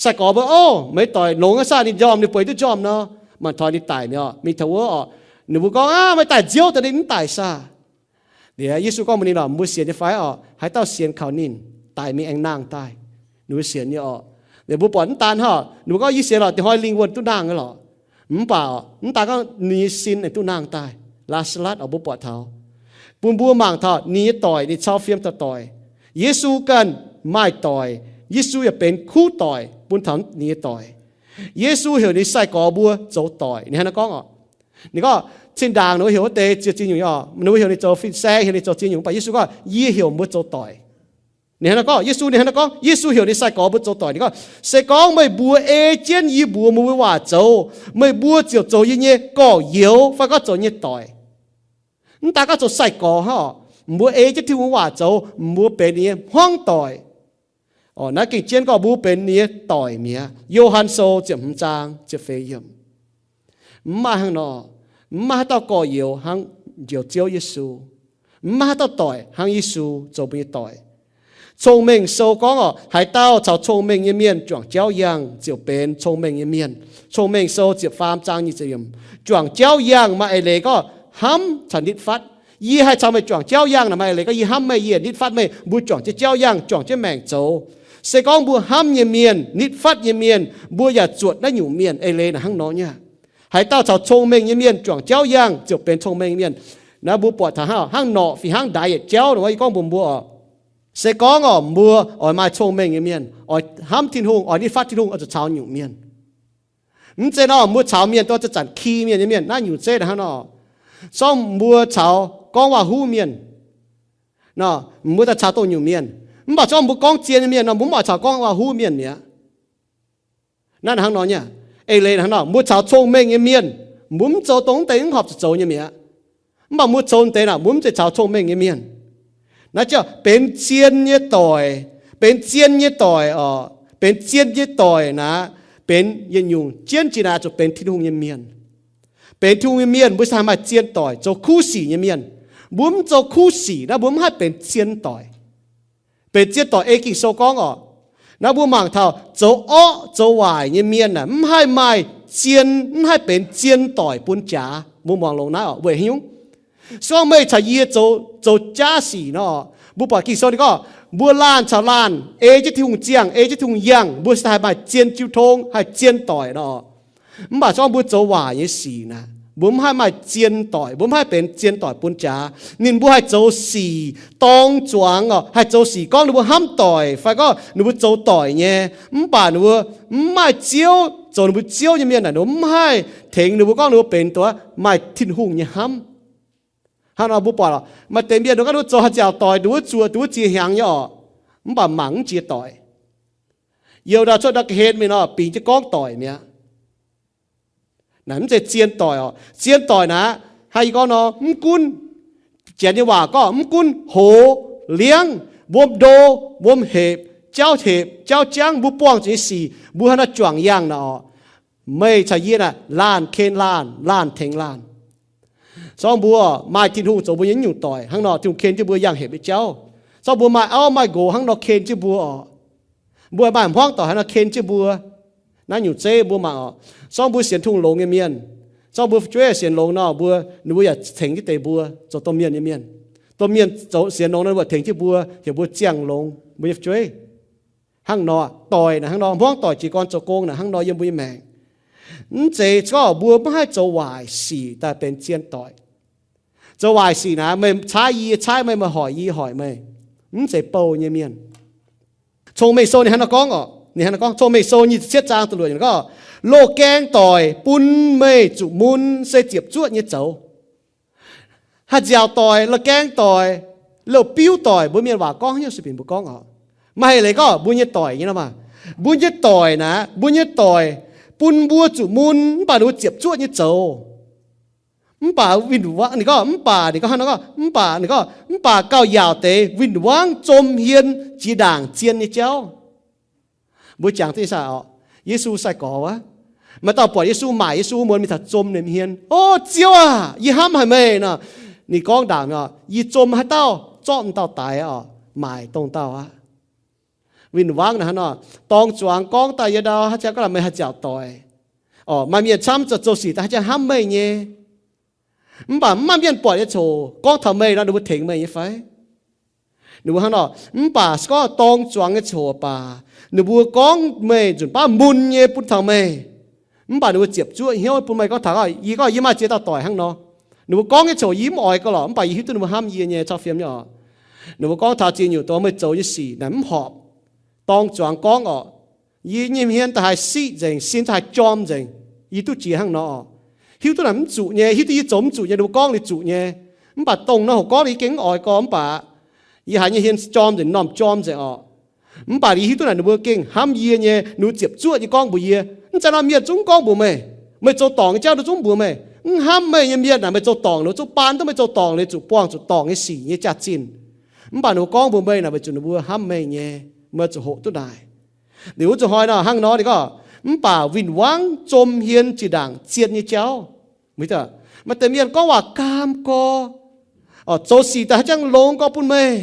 Sai-gorx mbuo, Ov, meih doic longx aqv saah, ninh njormh, ninh bueix duqv njormh nor. Mangc taux ninh daic mi'aqv oc, mingh taux wuov oc, ninh mbuo gorngv, Aav, meih daaih nziouv daaih ninh mv daic saah? Liuz Yesu gorngv mbuox ninh oc, Mbuo sienx nyei fai oc? Haaix dauh sienx kaux ninh, daic mingh aengx nangh daaih. Ninh mbuo sienx nyei oc. Liuz mbuo buatc mv daan hnangv, ninh mbuo gorngv, Yie sienx lorqc, dingc hnoi lingh wuonh duqv nangh nyei lorqc. Mv baac oc, mv daan gorngv ninh nyei sin aengx duqv nangh daaih. Laa^saa^latv oc, mbuo buatc taux, bun mbuo mangc taux ninh nyei doic, ninh cau fiem taux doic. Yesu ganh maaih doic. Yesu yaac benx kuv doic bun taux ninh nyei doic. Yesu heuc ninh sai-gorx mbuo zoux doic. Ninh hnangv naaiv gorngv oc. Ninh gorngv, Zinh ndaangc ninh mbuo heuc wuov deix zoux ziex nyungc nyei oc. Ninh mbuo heuc ninh zoux fin-saeng, heuc ninh zoux ziex nyungc, mv baac Yesu gorngv, Yie heuc mbuo zoux doic. Ninh hnangv naaiv gorngv, Yesu, ninh hnangv naaiv gorngv, Yesu heuc ninh sai-gorx mbuo zoux doic. Ninh gorngv, Se gorngv meih mbuo ei jienv yie mbuox meih mbuo nyei waac zoux, meih mbuo ziouc zoux yie nyei gorx-youz fai gorngv zoux yie nyei doic. Mv daan gorngv zoux sai-gorx hnangv oc, mbuo ei jienv Tin-Hungh nyei waac zoux, mbuo benx ninh nyei hmuangv doic. Naaiv gengh jienv gorngv mbuo benx ninh nyei doic mi'aqv. Yo^han Sou ziepc hmz zaang ziepc feix yiemc. Mv maaih hnangv nor. Mv maaih haaix dauh gorx-youz hnangv Njoux Ziouv Yesu. Mv maaih haaix dauh doic hnangv Yesu zoux mbuo nyei doic. Cong-Mengh Sou gorngv oc, haaix dauh caux cong-mengh nyei mienh juangc jauv yangh ziouc benx cong-mengh nyei mienh. Cong-Mengh Sou ziepc faam zaang nyic ziepc yiemc. Juangc jauv yangh maaih eix leiz gorngv hnamv caux nitv fatv. Yie haih caux meih juangc jauv yangh naaic, maaih eix leiz gorngv yie hnamv meih, yie nitv fatv meih, mbuo juangc jienv jauv yangh, juangc jienv maengc zoux. Se gorngv mbuo hnamv nyei mienh, nitv fatv nyei mienh, mbuo yaac zuotc naaiv nyungc mienh. Eix leiz naaic hnangv nor nyei. Haaix dauh caux cong-mengh nyei mienh juangc jauv yangh ziouc benx cong-mengh nyei mienh. Naaiv mbuo buatc taux hnangv, hnangv norqc fih hnangv ndaix yietc jauv nor, yie gorngv mbuox mbuo oc, se gorngv oc, mbuo oix maaih cong-mengh nyei mienh, oix hnamv Tin-Hungh, oix nitv fatv Tin-Hungh, oix zuqc caux nyungc mienh. Mv zeiz nor mbuo caux mienh dongh zanc-zanc ki mienh nyei mienh, naaiv nyungc zeiv naaic hnangv nor. Se gorngv mbuo caux gorngv waac-huv mienh nor, mbuo daaih caux dongh nyungc mienh. Mv baac se gorngv mbuo gorngv zien nyei mienh nor, mbuo mv oix caux gorngv waac-huv mienh mi'aqv. Naaiv hnangv nor nyei. Eix leiz hnangv nor, mbuo caux cong-mengh nyei mienh, mbuo mv zoux dongh wuov deix mv horpc zuqc zoux nyei mi'aqv. Mv baac mbuo zoux deix naaic, mbuo mv zeiz caux cong-mengh nyei mienh. Naaiv ziouc benx zien nyei doic. Benx zien nyei doic oc. Benx zien nyei doic naaic, benx yietc nyungc jienv jiex naaic zuqc benx Tin-Hungh nyei mienh. Benx Tin-Hungh nyei mienh, mbuo se haih maaih zien doic, zoux kuv sic nyei mienh. Mbuo mv zoux kuv sic naaiv, mbuo mv haih benx zien doic. Benx zien doic ei Ging-Sou gorngv oc. Naaiv mbuo mangc taux zoux orqv zoux waaic nyei mienh aah, mv haih maaih zien, mv haih benx zien doic bun jaax. Mbuo muangx longx naaiv oc, weic haaix nyungc? Se gorngv meih caux yie zoux, zoux jaav sic nor, mbuo buatc Ging-Sou ninh gorngv, mbuo laanh caux laanh ei jienv Tin-Hungh ziangh, ei jienv Tin-Hungh yangh, mbuo se haih maaih zien jiu tong, haih zien doic nor. Mv baac se gorngv mbuo zoux waaic nyei sic naaic, mbuo mv haih maaih zien doic, mbuo mv haih benx zien doic bun jaax. Ninh mbuo haih zoux sic dorng zuangx oc, haih zoux sic gorngv ninh mbuo hnamv doic fai gorngv ninh mbuo zoux doic nyei, mv baac ninh mbuo mv maaih Ziouv zoux ninh mbuo Ziouv nyei mienh naaic, ninh mbuo mv haih tengx ninh mbuo gorngv ninh mbuo benx dongh maaih Tin-Hungh nyei hnamv. Hnangv nor mbuo buatc oc, maaih deix mienh ninh gorngv ninh mbuo zoux haaix ziangh doic, ninh mbuo zuoqc, ninh mbuo ziex hnyangx nyei oc, mv baac mangc mv jiex doic. Youh ndau cuotv ndau ga'hlen mingh nor, bingx jienv gorngv doic mi'aqv. Naaic mv zeiz zien doic oc. Zien doic naaic, hnangv yie gorngv nor, mv gunv Janx nyei waac gorngv, mv gunv hoz, liangv, wuom ndo, wuom hepc, jauv hepc, jauv jangv, mbuo buangh zuqc nyei sic, mbuo hnangv nor juangc yangh naaic oc, meih caux yie naaic, laanh ken laanh, laanh tengx laanh. Se gorngv mbuo maaih Tin-Hungh zoux mbuo nyei nyungc doic hnangv nor, Tin-Hungh ken jienv mbuo yangh hepc nyei jauv. Se gorngv mbuo maaih auv maaih nqox hnangv nor ken jienv mbuo oc, mbuo maaih hmuangv doic hnangv nor ken jienv mbuo. Naaiv nyungc zeiv mbuo mangc oc. Se gorngv mbuo sienx Tin-Hungh longx nyei mienh, se gorngv mbuo fu'jueiv sienx longx nor, mbuo, ninh mbuo yaac tengx jienv deix mbuo zoux domh mienh nyei mienh. Domh mienh zoux sienx longx nor, ninh mbuo tengx jienv mbuo, heuc mbuo ziangh longx mbuo nyei fu'jueiv. Hnangv nor, doic naaic hnangv nor, hmuangv doic jiez gorn zoux gong naaic hnangv nor yiem mbuo nyei maengc. Mv zeiz gorngv mbuo maiv haih zoux waaic sic daaih benx zien doic. Zoux waaic sic naaic, meih caaiv yie, yie caaiv meih, meih hoic yie, yie hoic meih. Mv zeiz bouh nyei mienh. Cong-Mengh Sou ninh hnangv naaiv gorngv oc, ninh hnangv naaiv gorngv, Cong-Mengh Sou nyic ziepc cietv zaang da'luoqc ninh gorngv, loz-gaeng doic bun meih zuqc mun se ziepc zuoqv nyei zoux. Haih nziaauc doic, loz-gaeng doic, loz-biuv doic, mbuo mienh waac gorngv haaix nyungc se bienh mbuo gorngv oc. Maaih haic leiz gorngv mbuo nyei doic nyei nor maah. Mbuo nyei doic naaic, mbuo nyei doic bun mbuo zuqc mun mv baac ninh mbuo ziepc zuoqv nyei zoux. Mv baac win-wangv, ninh gorngv, mv baac ninh gorngv hnangv nor gorngv, mv baac ninh gorngv, mv baac gauh yaauc deix win-wangv zom hmien jiex ndaangc zien nyei jauv. Mbuo jangx duqv sai oc. Yesu sai-gorx wuov, maaih dauh buatc Yesu, maaic Yesu wuov muonz mingh taux zom ninh hmien, O Ziouv aah! Yie hnamv haic meih nor. Ninh gorngv ndaangc nor, Yie zom haaix dauh, zorqv m'dauh daix oc, maaic dongh dauh aqv. Win-wangv naaic hnangv nor, dorng zuangx gorngv daaih yie ndau, haaix zanc gorngv meih haih nziaauc doic oc. Maaih mienh camv zoux sic daaih haaix zanc hnamv meih nyei. Mv baac mv maaih mienh buatc nyei coc gorngv taux meih nor, ninh mbuo tengx meih nyei fai? Ninh mbuo hnangv nor, mv baac se gorngv dorng zuangx nyei coc baac, ninh mbuo gorngv meih nzunc baav mun nyei bun taux meih. Mv baac ninh mbuo ziepc zuoqv hnyouv bun meih gorngv taux, yie gorngv yie maaih ziex dauh doic hnangv nor. Ninh mbuo gorngv nyei coc yie mv oix gauh lorqc, mv baac yie hiuv duqv ninh mbuo hnamv yie nyei cau fiem nyei oc. Ninh mbuo gorngv taux ziex nyungc doz meih zoux nyei sic naaic mv horpc. Dorng zuangx gorngv oc, yie nyei hmien da'haaix siqv nzengc, sin da'haaix jorm nzengc, yie duqv jiex hnangv nor oc. Hiuv duqv naaic mv zuqc nyei, hiuv duqv yie zoux mv zuqc nyei, ninh mbuo gorngv ninh zuqc nyei. Mv baac dongh nor hoc gorngv yie gengh mv oix gorngv, mv baac yie haiz nyei hmien jorm nzengc, m'normh jorm nzengc oc. Mv baac yie hiuv duqv naaic ninh mbuo gengh hnamv yie nyei, ninh mbuo ziepc zuoqv nyei gorngv mbuox yie, Mv zeiz nor, mienh zungv gorngv mbuox meih. Meih zoux dorngc nyei jauv ninh zungv mbuox meih. Mv hnamv meih nyei mienh naaic meih zoux dorngc, ninh mbuo zungv baan duqv meih zoux dorngc, ninh zuqc buangh zuqc dorngc nyei sic nyei jaax-zinh. Mv baac ninh mbuo gorngv mbuox meih naaic weic zuqc ninh mbuo hnamv meih nyei, meih zuqc hoqc duqv naaic. Liuz wuov zuqc hnoi nor hnangv nor ninh gorngv, mv baac win-wangv zom hmien jiex ndaangc zien nyei jauv. Maaih deix mienh gorngv waac gaam gorx, zoux sic daaih haaix jangv longx gorx bun meih,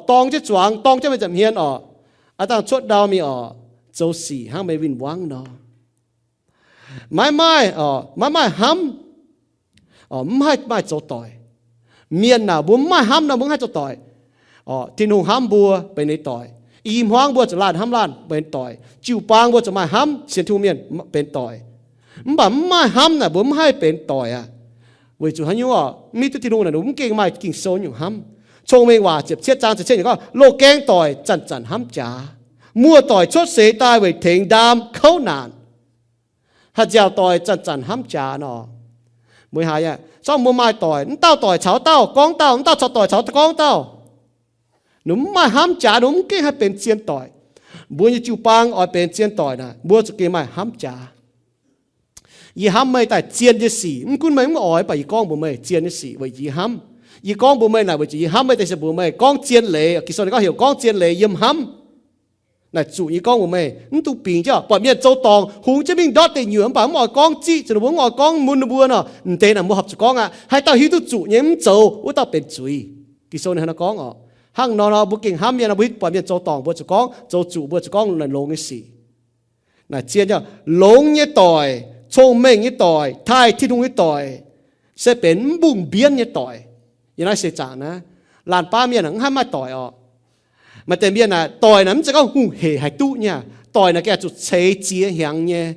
dorng jienv zuangx, dorng jienv meih nza'hmien oc, aav dangh cuotv ndau mingh oc, zoux sic hnangv meih win-wangv nor. Maiv maaih, maiv maaih hnamv, mv haih maaih zoux doic. Mienh naaic mbuo mv maaih hnamv nor mbuo mv haih zoux doic. Tin-Hungh hnamv mbuo benx ninh doic. I hmuangv mbuo zuqc laanh hnamv laanh benx doic. Jiu-baang mbuo zuqc maaih hnamv sienx Tin-Hungh mienh benx doic. Mv baac mv maaih hnamv naaic mbuo mv haih benx doic aqv. Weic zuqc haaix nyungc oc? Mv hiuv duqv Tin-Hungh naaic ninh mbuo mv gengh maaih Ging-Sou nyungc hnamv. Cong-Mengh Waac ziepc cietv zaang ziepc cietv ninh gorngv, loz-gaeng doic zanc-zanc hnamv jaax. Muoz-doic cuotv seix daaih weic tengx ndaam kouv naanc. Haih nziaauc doic zanc-zanc hnamv jaax nor. Mbuo haiz aqv, zorqv mbuo maaih doic, mv dauh doic caux dauh gorngv dauh, mv dauh caux doic caux gorngv dauh. Ninh mv maaih hnamv jaax, ninh mv gengh haih benx zien doic. Mbuo nyei jiu-baang oix benx zien doic naaic, mbuo zuqc gengh maaih hnamv jaax. Yie hnamv meih daaih zien nyei sic, mv gunv meih mv oix, mv baac yie gorngv mbuox meih zien nyei sic weic yie hnamv. Yie gorngv mbuox meih naaic weic zuqc yie hnamv meih deix se mbuox meih gorngv zien leiz. Ging-Sou ninh gorngv heuc gorngv zien leiz yiem hnamv. Naaic zuqc yie gorngv mbuox meih, mv dungx bingx jienv. Buatc mienh zoux dorngc hungx jienv mingh ndortv deic nyuoqc mv baac mv oix gorngv ziqv zuqc ninh mbuo, mv oix gorngv mun ninh mbuo nor, m'deix naaic mbuo horpc zuqc gorngv aqv. Haaix dauh hiuv duqv zuqc nyei mv zoux, wuov dauh benx zuiz. Ging-Sou ninh hnangv nor gorngv oc. Hnangv nor nor mbuo gengh hnamv mienh nor, mbuo hiuv buatc mienh zoux dorngc mbuo zuqc gorngv, zoux zuqc mbuo zuqc gorngv naaic longx nyei sic. Naaic zien, longx nyei doic, cong-mengh nyei doic, taaih Tin-Hungh nyei doic, se benx mv mbungh mbienv nyei doic. Yiem naaiv seix zaangc naaiv, laanh baav mienh mv haih maaih doic oc. Maaih deix mienh naaic, doic naaic mv zeiz gorngv hungh heic haih duqv nyei aqv. Doic naaic gengh zuqc ceix ziex hnyangx nyei.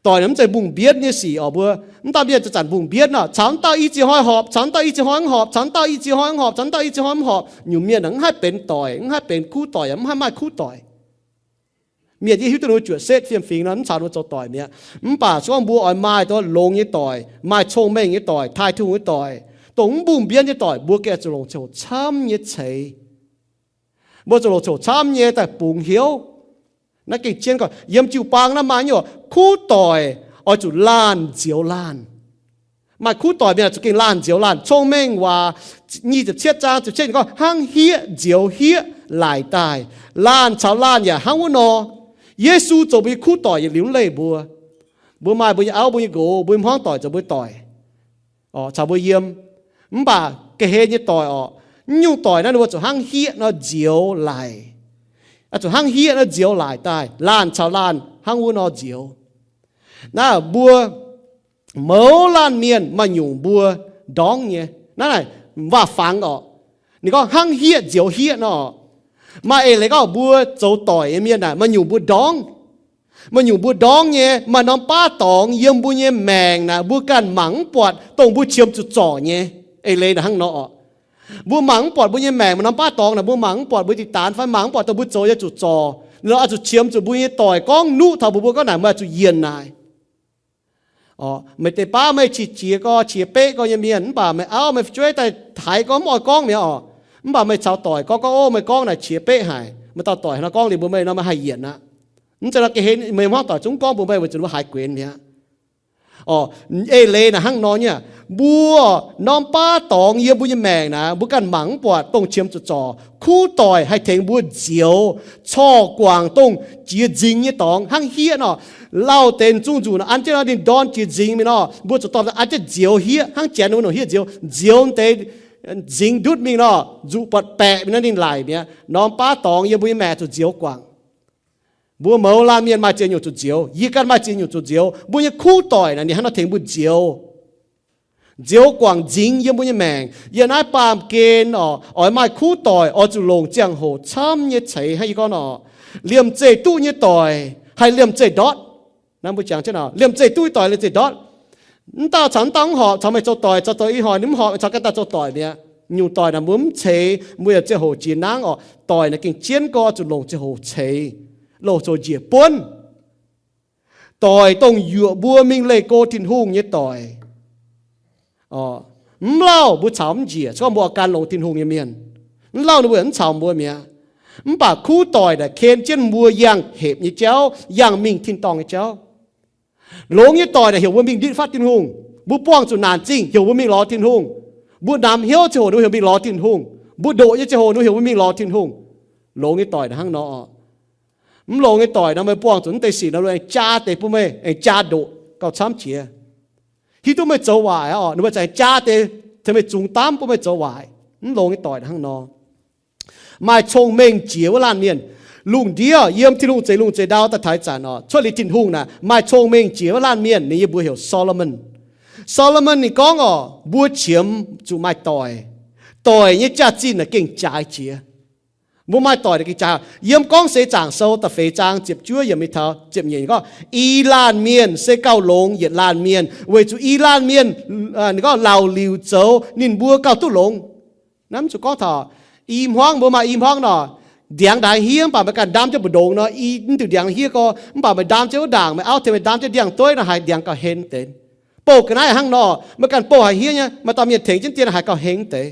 Doic naaic mv zeiz mbungh mbienv nyei sic oc mbuo. Mv dauh mienh zanc-zanc mbungh mbienv oc, caux mv dauh i ziex hnoi horpc, caux mv dauh i ziex hnoi mv horpc, caux mv dauh i ziex hnoi mv horpc, caux mv dauh i ziex hnoi mv horpc. Nyungc mienh naaic mv haih benx doic, mv haih benx kuv doic, yaac mv haih maaih kuv doic. Mienh yie hiuv duqv ninh mbuo juoqc setv fiem-fingx nor, mv caux ninh mbuo zoux doic mi'aqv. Mv baac se gorngv mbuo oix maaih dongh longx nyei doic, maaih cong-mengh nyei doic, taaih Tin-Hungh nyei doic, dongh mv mbungh mbienv nyei doic, mbuo gengh zuqc longc coc camv nyei ceix. Mbuo zuqc longc coc camv nyei daaih bungx hnyouv. Naaiv gengh zien gorngv yiem jiu-baang naaiv maaih nyungc kuv doic oix zuqc laanh nzioux laanh. Maaih kuv doic mienh zuqc gengh laanh nzioux laanh. Cong-Mengh Waac nyic ziepc cietv zaang ziepc cietv ninh gorngv, hnangv hieqv nzioux hieqv laaic daaih. Laanh caux laanh yaac hnangv wuov nor. Yesu zoux mbuo nyei kuv doic yietc liuz leih mbuo. Mbuo maaih mbuo nyei auv, mbuo nyei nqox, mbuo nyei hmuangv doic zoux mbuo doic, caux mbuo yiem. Mv baac ga'hlen nyei doic orqc, mv nyungc doic naaiv ninh mbuo zuqc hnangv hieqv nor nzioux laaic. Zuqc hnangv hieqv nor nzioux laaic daaih, laanh caux laanh hnangv wuov nor nzioux. Naaiv mbuo mouz laanh mienh maaih nyungc mbuo ndorngv nyei. Naaiv naaic waac-fangx orqc, ninh gorngv hnangv hieqv nzioux hieqv nor orqc. Maaih eix leiz gorngv mbuo zoux doic nyei mienh naaic maaih nyungc mbuo ndorngv. Maaih nyungc mbuo ndorngv nyei, maaih norm baav dorngx yiem mbuo nyei maengc naaic, mbuo ganh mangc mv buatc, dongh mbuo qiemx zuqc zorc nyei. Eix leiz naaic hnangv nor oc. Mbuo mangc mv buatc mbuo nyei maengc maaih norm baav dorngx naaic, mbuo mangc mv buatc mbuo nyei daan fai mangc mv buatc dongh mbuo zoux nyei zuqc zorc. Nor oix zuqc qiemx zuqc mbuo nyei doic gorngv nuqv taux mbuox mbuo gorngv naaic, meih oix zuqc yienc naaic. Meih deix baav meih qiex jiez gorx, qiex beqv gorx nyei mienh, mv baac meih auv meih fu'jueiv daaih haiz gorngv mv oix gorngv mi'aqv oc. Mv baac meih caux doic gorngv, gorngv, Ov, meih gorngv naaic qiex beqv haic. Meih dauh doic hnangv nor gorngv liuz mbuox meih nor, meih haih yienc aqv. Mv zeiz nor ga'hlen meih hmuangv doic zungv gorngv mbuox meih weic zuqc mbuo haiz guenx mi'aqv. Eix leiz naaic hnangv nor nyei aqv. Mbuo norm baav dorngx yiem mbuo nyei maengc naaic, mbuo ganh mangc mv buatc, dongh qiemx zuqc zorc. Kuv doic haih tengx mbuo nzioux, corc guangc dongh jiex nzingx nyei dorngx hnangv hieqv nor. Lauh deix zungv nzuqc nor an jienv nor ninh ndorn jiex nzingx mingh nor, mbuo zuqc dorh an jienv nzioux hieqv hnangv janx wuov nongc hieqv nzioux. Nzioux deix nzingx ndutv mingh nor, nzuqc buatc baeqc mingh nor ninh laic mi'aqv. Norm baav dorngx yiem mbuo nyei maengc zuqc nzioux guangc. Mbuo mouz laanh mienh maaih ziex nyungc zuqc nzioux. Yie ganh maaih ziex nyungc zuqc nzioux. Mbuo nyei kuv doic naaic ninh hnangv nor tengx mbuo nzioux. Nzioux guangc nzingx yiem mbuo nyei maengc. Yiem naaiv baamh gen oc, oix maaih kuv doic oix zuqc longc ziangh hoc camv nyei ceix hnangv yie gorngv nor, liemh zeih duqv nyei doic haih liemh zeih ndortv. Naaiv mbuo jangx jienv oc, liemh zeih duqv nyei doic liemh zeih ndortv. Mv dauh caux mv dauh mv horpc caux meih zoux doic, zoux doic ih hnoi ninh mv horpc caux ganh daaih zoux doic mi'aqv. Nyungc doic naaic mbuo mv ceix, mbuo yaac ziangh hoc jiex nangv oc. Doic naaic gengh jienv gorngv oix zuqc longc ziangh hoc ceix, longc ziangh hoc njiec buonv. Doic dongh yuoqc mbuo mingh leih go Tin-Hungh nyei doic. Mv lauh mbuo caux mv njiec, se gorngv mbuo oix gan longx Tin-Hungh nyei mienh. Mv lauh ninh mbuo mv caux mbuo mi'aqv. Mv baac kuv doic naaic ken jienv mbuo yangh hepc nyei jauv, yangh mingh tin-dorngh nyei jauv. Longx nyei doic naaic heuc mbuo mingh nditv fatv Tin-Hungh. Mbuo buangh zuqc naanc zingh heuc mbuo mingh lorz Tin-Hungh. Mbuo namx hnyouv ziangh hoc ninh heuc mingh lorz Tin-Hungh. Mbuo ndoqc nyei ziangh hoc ninh heuc mbuo mingh lorz Tin-Hungh. Longx nyei doic naaic hnangv nor. Mv longx nyei doic nor, meih buangh zuqc mv deix sic nor, ninh aengx jaa deix bun meih, aengx jaa ndoqc gauh camv jiex. Hiuv duqv meih zoux waaic oc, ninh mbuo za'gengh jaa deix tengx meih zungx daamv bun meih zoux waaic. Mv longx nyei doic naaic hnangv nor. Maaih cong-mengh jiex wuov laanh mienh. Lungh ndiev yiem Tin-Hungh zeix lungh zeix ndau daaih taux ih zanc oc, cuotv liuz Tin-Hungh naaic maaih cong-mengh jiex wuov laanh mienh, ninh nyei mbuox heuc Solomon. Solomon ninh gorngv oc, mbuo qiemx zuqc maaih doic. Doic nyei jaax-zinh naaic gengh jaaix jiex. Mbuo maaih doic naaic gengh jaaix. Yiem Gorngv Seix Zaangc Sou da'feix zaang ziepc juov yiemc mingh taux ziepc nyeic gorngv, I laanh mienh se gauh longx yietc laanh mienh, weic zuqc i laanh mienh, ninh gorngv, lauh liuc zoux ninh mbuo gauh duqv longx. Naaiv mv zuqc gorngv taux i hmuangv, mbuo maaih i hmuangv nor, ndiangx ndaangc hiev mv baac meih ganh ndaam jienv mbu'ndongx nor, i mv diuh ndiangx hiev gorx, mv baac meih ndaam jienv wuov ndaangc, meih auv tengx meih ndaam jienv ndiangx-dueiv nor, haaix ndiangx gauh hen deix. Bouh ga'naaiv hnangv nor, meih ganh bouh haaix hiev nyei, maaih dauh mienh tengx jienv dien haaix gauh heng deix.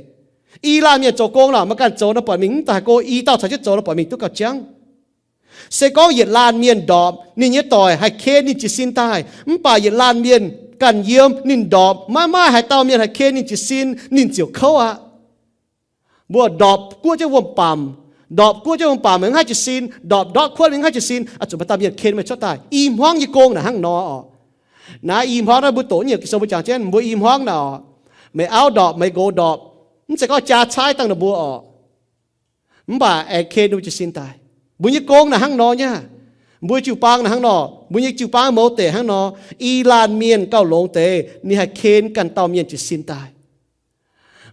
I laanh mienh zoux gong nor, meih ganh zoux nor buatc mingh mv daaih haaix go, i dauh caux jienv zoux nor buatc mingh duqv gauh jangv. Se gorngv yietc laanh mienh ndorpc, ninh nyei doic haih ken ninh jiez sin daaih, mv baac yietc laanh mienh ganh yiem ninh ndorpc, maiv maaih haaix dauh mienh haih ken ninh jiez sin, ninh ziouc kouv aqv. Mbuo ndorpc guoqv jienv wuom-bamc, ndorpc guoqv jienv wuom-bamc meih mv haih jiez sin, ndorpc ndortv kuotv meih mv haih jiez sin, oix zuqc maaih dauh mienh ken meih cuotv daaih. I hmuangv nyei gong naaic hnangv nor oc. Naaiv i hmuangv naaiv mbuo doqc nyei Ging-Sou mbuo jangx jienv, mbuo i hmuangv naaic oc, meih auv ndorpc, meih nqox ndorpc, mv zeiz gorngv jaa caaiv dangh ninh mbuo oc. Mv baac aengx ken ninh mbuo jiez sin daaih. Mbuo nyei gong naaic hnangv nor nyei. Mbuo jiu-baang naaic hnangv nor, mbuo nyei jiu-baang mouz deic hnangv nor, i laanh mienh gauh longx deix, ninh haih ken ganh dauh mienh jiez sin daaih.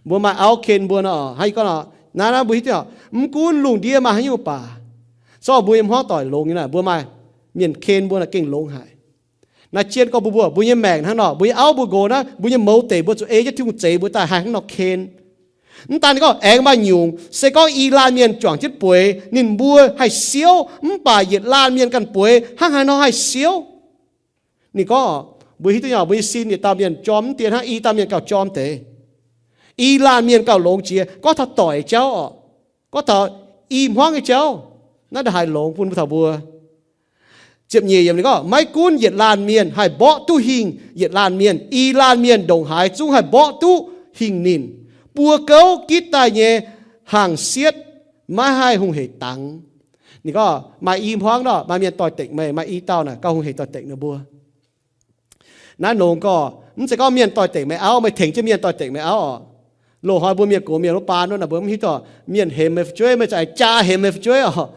Mbuo maaih auv ken mbuo nor, hnangv yie gorngv nor, naaiv naaiv mbuo hiuv duqv, mv gunv lungh ndiev maaih haaix nyungc baac, se gorngv mbuo nyei hmuangv doic longx nyei naaic, mbuo maaih mienh ken mbuo naaic gengh longx haic. Naaiv jienv gorngv mbuo, mbuo, mbuo nyei maengc hnangv nor, mbuo nyei auv mbuo nqox naaiv, mbuo nyei mouz deic mbuo zuqc ei jienv Tin-Hungh zeix mbuo daaih haih hnangv nor ken. Mv daan ninh gorngv aengx maaih nyungc, se gorngv i laanh mienh juangc jienv bueix, ninh mbuo haih siouv, mv baac yietc laanh mienh ganh bueix, hnangv haaix nor haih siouv? Ninh gorngv, mbuo hiuv duqv nyei, mbuo nyei sin yietc dauh mienh jorm mv dien hnangv i dauh mienh gauh jorm deix. I laanh mienh gauh longx jiex, gorngv taux doic jauv oc. Gorngv taux i hmuangv nyei jauv, naaiv ndaaih haaix longx bun mbuo taux mbuo. Ziepc nyeic yiemc ninh gorngv, maiv gunv yietc laanh mienh haih mborqv duqv hingh yietc laanh mienh, i laanh mienh ndongc haaix zungv haih mborqv duqv hingh ninh. Buo gouv gitv daaih nyei hnaangx-sietv maiv haih hungh hec dangx. Ninh gorngv maaih i hmuangv nor, maaih mienh doix-dekc meih, maaih i dauh naaic gauh hungh hec doix-dekc ninh mbuo. Naaiv longx gorx, mv zeiz gorngv mienh doix-dekc meih auv, meih tengx jienv mienh doix-dekc meih auv oc. Loz-hnoi mbuo mienh gox mienh wuov baan wuov naaic, mbuo mv hiuv duqv mienh hemx meih fu'jueiv, meih za'gengh jaa hemx meih fu'jueiv oc.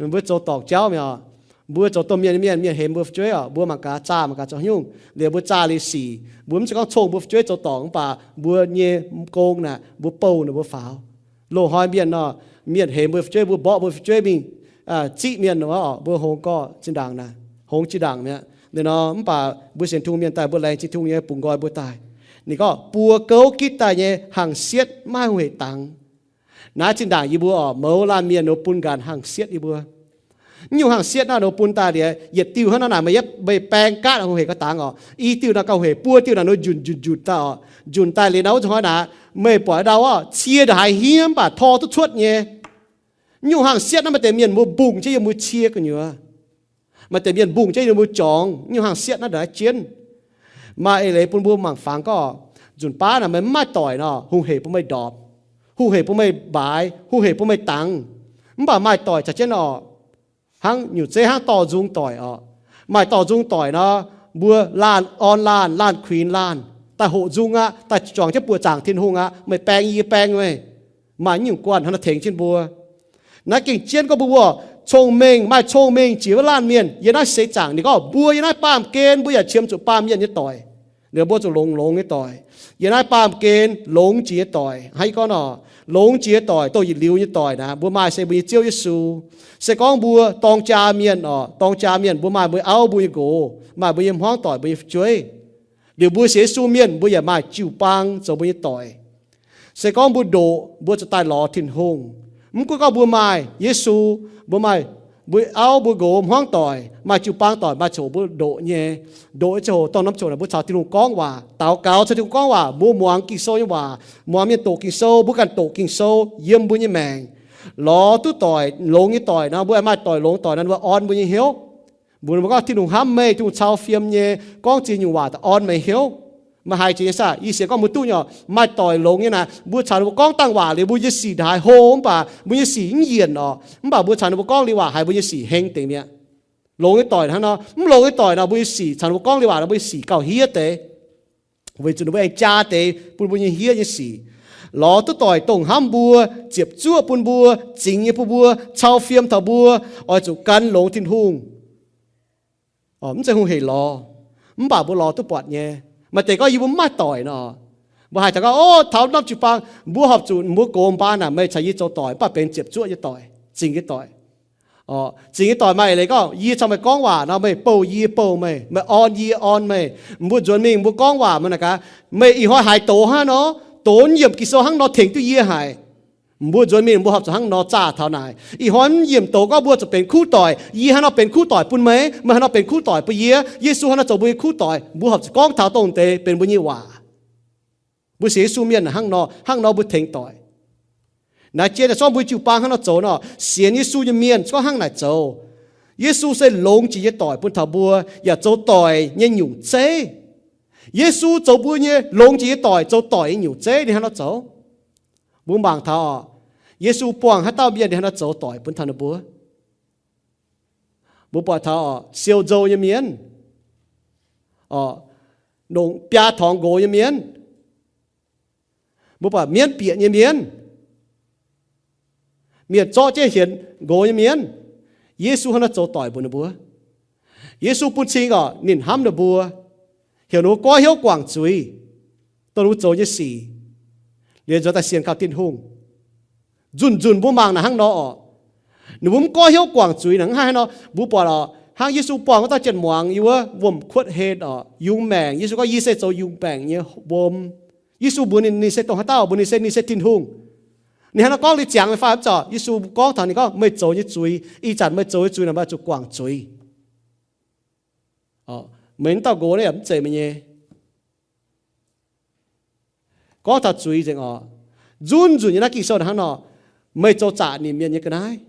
Mbuo zoux dorngc jauv mi'aqv oc. Mbuo zoux domh mienh nyei mienh, mienh hemx mbuo fu'jueiv oc, mbuo mangc gaax zaah, mangc gaax zoux haaix nyungc, liuz mbuo zaah liuz sic, mbuo mv zeiz gorngv cong mbuo fu'jueiv zoux dorngc, mv baac mbuo nyei gong naaic, mbuo bouh naaic mbuo faaux. Loz-hnoi mienh nor, mienh hemx mbuo fu'jueiv, mbuo mborqv mbuo fu'jueiv mingh ziqv mienh nor, mbuo hngongx gorx zinh ndaangc naaic. Hongx jiex ndaangc mi'aqv. Liuz nor mv baac mbuo sienx Tin-Hungh mienh daaih mbuo laengz zingh Tin-Hungh nyei bungx nqoi mbuo daaih. Ninh gorngv buo gouv gitv daaih nyei hangc sietv maiv hungh hec dangx. Naaiv zinh ndaangc yie mbuo oc, mouz laanh mienh ninh bun nqanc hangc sietv yie mbuo. Mv nyungc hangc sietv naaiv ninh bun daaih liuz yietc diuh hnangv naaiv naaic meih yietv meih baeng gaatv hungh hec gauh dangx oc. I diuh naaic gauh hec, buo diuh naaic ninh njunc njunc njunc daaih oc. Njunc daaih liuz naaiv wuov zuqc hnoi naaic meih buatc ndau oc, cie ndongc haaix hniev mv baac tor duqv cuotv nyei. Mv nyungc hangc sietv naaiv maaih deix mienh mbuo mbungh jienv yiem mbuo cie gu'nyuoz. Maaih deix mienh mbungh jienv yiem mbuo jorngx. Mv nyungc hangc sietv naaiv ndongc haaix jien. Maaih eix leiz bun mbuo mangc fangx gorngv, nzunc baav naaic meih mv maaih doic nor, hungh hec bun meih ndorpc, hungh hec bun meih mbaaix, hungh hec bun meih dangx. Mv baac maaih doic caux jienv oc, hnangv nyungc zeiv hnangv dorh nzung doic oc. Maaih dorh nzung doic nor, mbuo laanh orn laanh, laanh kuinx laanh, daaih hoqc nzung aqv, daaih juangc jienv buoqc zaangc Tin-Hungh aqv, meih baeng yie, yie baeng meih. Maaih nyungc guanh hnangv naaiv tengx jienv mbuo. Naaiv gengh jienv gorngv mbuo cong-mengh, maaih cong-mengh jiex wuov laanh mienh yiem naaiv seix zaangc. Ninh gorngv mbuo yiem naaiv baamh gen mbuo yaac qiemx zuqc baamh mienh nyei doic. Liuz mbuo zuqc longx longx nyei doic. Yiem naaiv baamh gen longx jiex nyei doic. Hnangv yie gorngv nor, longx jiex nyei doic, dongh yietc liuz nyei doic naaic, mbuo maaih se mbuo nyei Ziouv Yesu. Se gorngv mbuo dorng jaa mienh oc, dorng jaa mienh mbuo maaih mbuo nyei auv, mbuo nyei nqox, maaih mbuo nyei hmuangv doic, mbuo nyei fu'jueiv. Liuz mbuo sienx Yesu mienh mbuo yaac maaih jiu-baang zoux mbuo nyei doic. Se gorngv mbuo ndoqc, mbuo zuqc daaih lorz Tin-Hungh. Mv gunv gorngv mbuo maaih Yesu, mbuo maaih mbuo auv, mbuo nqox, hmuangv doic, maaih jiu-baang doic, maaih ziangh hoc mbuo ndoqc nyei. Ndoqc nyei ziangh hoc dongh norm ziangh hoc naaic mbuo caux Tin-Hungh gorngv waac, daux gaux caux Tin-Hungh gorngv waac, mbuo muangx Ging-Sou nyei waac, muangx mienh doqc Ging-Sou, mbuo ganh doqc Ging-Sou yiem mbuo nyei maengc. Lorz duqv doic, longx nyei doic nor, mbuo maaih doic longx doic nor, mbuo orn mbuo nyei hnyouv. Mbuox ninh mbuo gorngv, Tin-Hungh hnamv meih, Tin-Hungh cau fiem nyei, gorngv ziex nyungc waac daaih orn meih hnyouv. Meih haiz jiex nyei saah? Yie sienx gorngv mbuo duqv nyei oc. Maaih doic longx nyei naaic, mbuo caux ninh mbuo gorngv dangh waac liuz, mbuo nyei sic ndongc haaix hlo mv baac, mbuo nyei sic mv yienc oc. Mv baac mbuo caux ninh mbuo gorngv liuz waac haiz mbuo nyei sic heng dingc mi'aqv. Longx nyei doic hnangv nor, mv longx nyei doic nor, mbuo nyei sic caux ninh mbuo gorngv liuz waac nor, mbuo nyei sic gauh hiev deix. Weic zuqc ninh mbuo aengx jaa deix bun mbuo nyei hiev nyei sic. Lorz duqv doic dongh hnamv mbuo, ziepc zuoqv bun mbuo, zingx nyei bun mbuo, cau fiem taux mbuo, oix zuqc gan longx Tin-Hungh. Mv zeiz hungh hec lorz, mv baac mbuo lorz duqv buatc nyei. Maaih deix gorngv yie mbuo mv maaih doic nor. Mbuo haiz taux gorngv, o, taux norm jiu-baang, mbuo horpc zuqc mbuo gox mbaan naaic meih caux yie zoux doic, mv baac benx ziepc zuoqv nyei doic, zingx nyei doic. Zingx nyei doic maaih eix leiz gorngv, yie caux meih gorngv waac nor, meih bouh yie, yie bouh meih, meih orn yie, yie orn meih. Mbuo nzuonx mingh mbuo gorngv waac meih naaic gaax, meih ih hnoi haaix doz hnangv nor, doz yiemc Ging-Sou hnangv nor tengx duqv yie haic. Mbuo nzuonx mingh mbuo horpc zuqc hnangv nor zaah taux naaic. Ih hnoi mv yiemc doz gorngv mbuo zuqc benx kuv doic, yie hnangv nor benx kuv doic bun meih, meih hnangv nor benx kuv doic bun yie, Yesu hnangv nor zoux mbuo nyei kuv doic, mbuo horpc zuqc gorngv taux dongh deix benx mbuo nyei waac. Mbuo sienx Yesu mienh hnangv nor, hnangv nor mbuo tengx doic. Naaiv jiex daaih zorqv mbuo jiu-baang hnangv nor zoux nor, sienx Yesu nyei mienh gorngv hnangv naaic zoux. Yesu se longx jiex nyei doic bun taux mbuo, yaac zoux doic nyei nyungc zeiv. Yesu zoux mbuo nyei longx jiex nyei doic, zoux doic nyei nyungc zeiv. Ninh hnangv nor zoux. Mbuo mangc taux oc, Yesu buangh haaix dauh mienh ninh hnangv nor zoux doic bun taux ninh mbuo. Mbuo buatc taux oc, siou nzou nyei mienh, oc, longc biaa torngx nqox nyei mienh, mbuo buatc mienv bieqc nyei mienh, mienh zorqv jienv hienx nqox nyei mienh, Yesu hnangv nor zoux doic mbuox ninh mbuo. Yesu bun cing oc, ninh hnamv ninh mbuo, heuc ninh mbuo goiv hnyouv guangc zuiz, dongh ninh mbuo zoux nyei sic, liuz nzuonx daaih sienx kaux Tin-Hungh. Nzunc nzunc mbuo mangc naaic hnangv nor oc. Ninh mbuo mv goiv hnyouv guangc zuiz naaic hnangv haaix nor, mbuo buatc oc, hnangv Yesu buangh wuov dauh janx-muangz yiem wuov wuom-kuotv hlen oc, yungz maengc. Yesu gorngv, Yie se zoux yungz maengc nyei wuom. Yesu mbuox ninh, ninh se dongh haaix dauh? Mbuox ninh se, ninh se Tin-Hungh. Ninh hnangv nor gorngv liuz ziangx meih fai mv zeiz? Yesu gorngv taux ninh gorngv, Meih zoux nyei zuiz, ih zanc meih zoux nyei zuiz naaic meih zuqc guangc zuiz. Meih wuov dauh nqox naaiv yaac mv zeiz meih nyei. Gorngv taux zuiz nzengc oc. Nzunc nzunc yiem naaiv Ging-Sou naaic hnangv nor, meih zoux zaqc nimc mienh nyei ga'naaiv.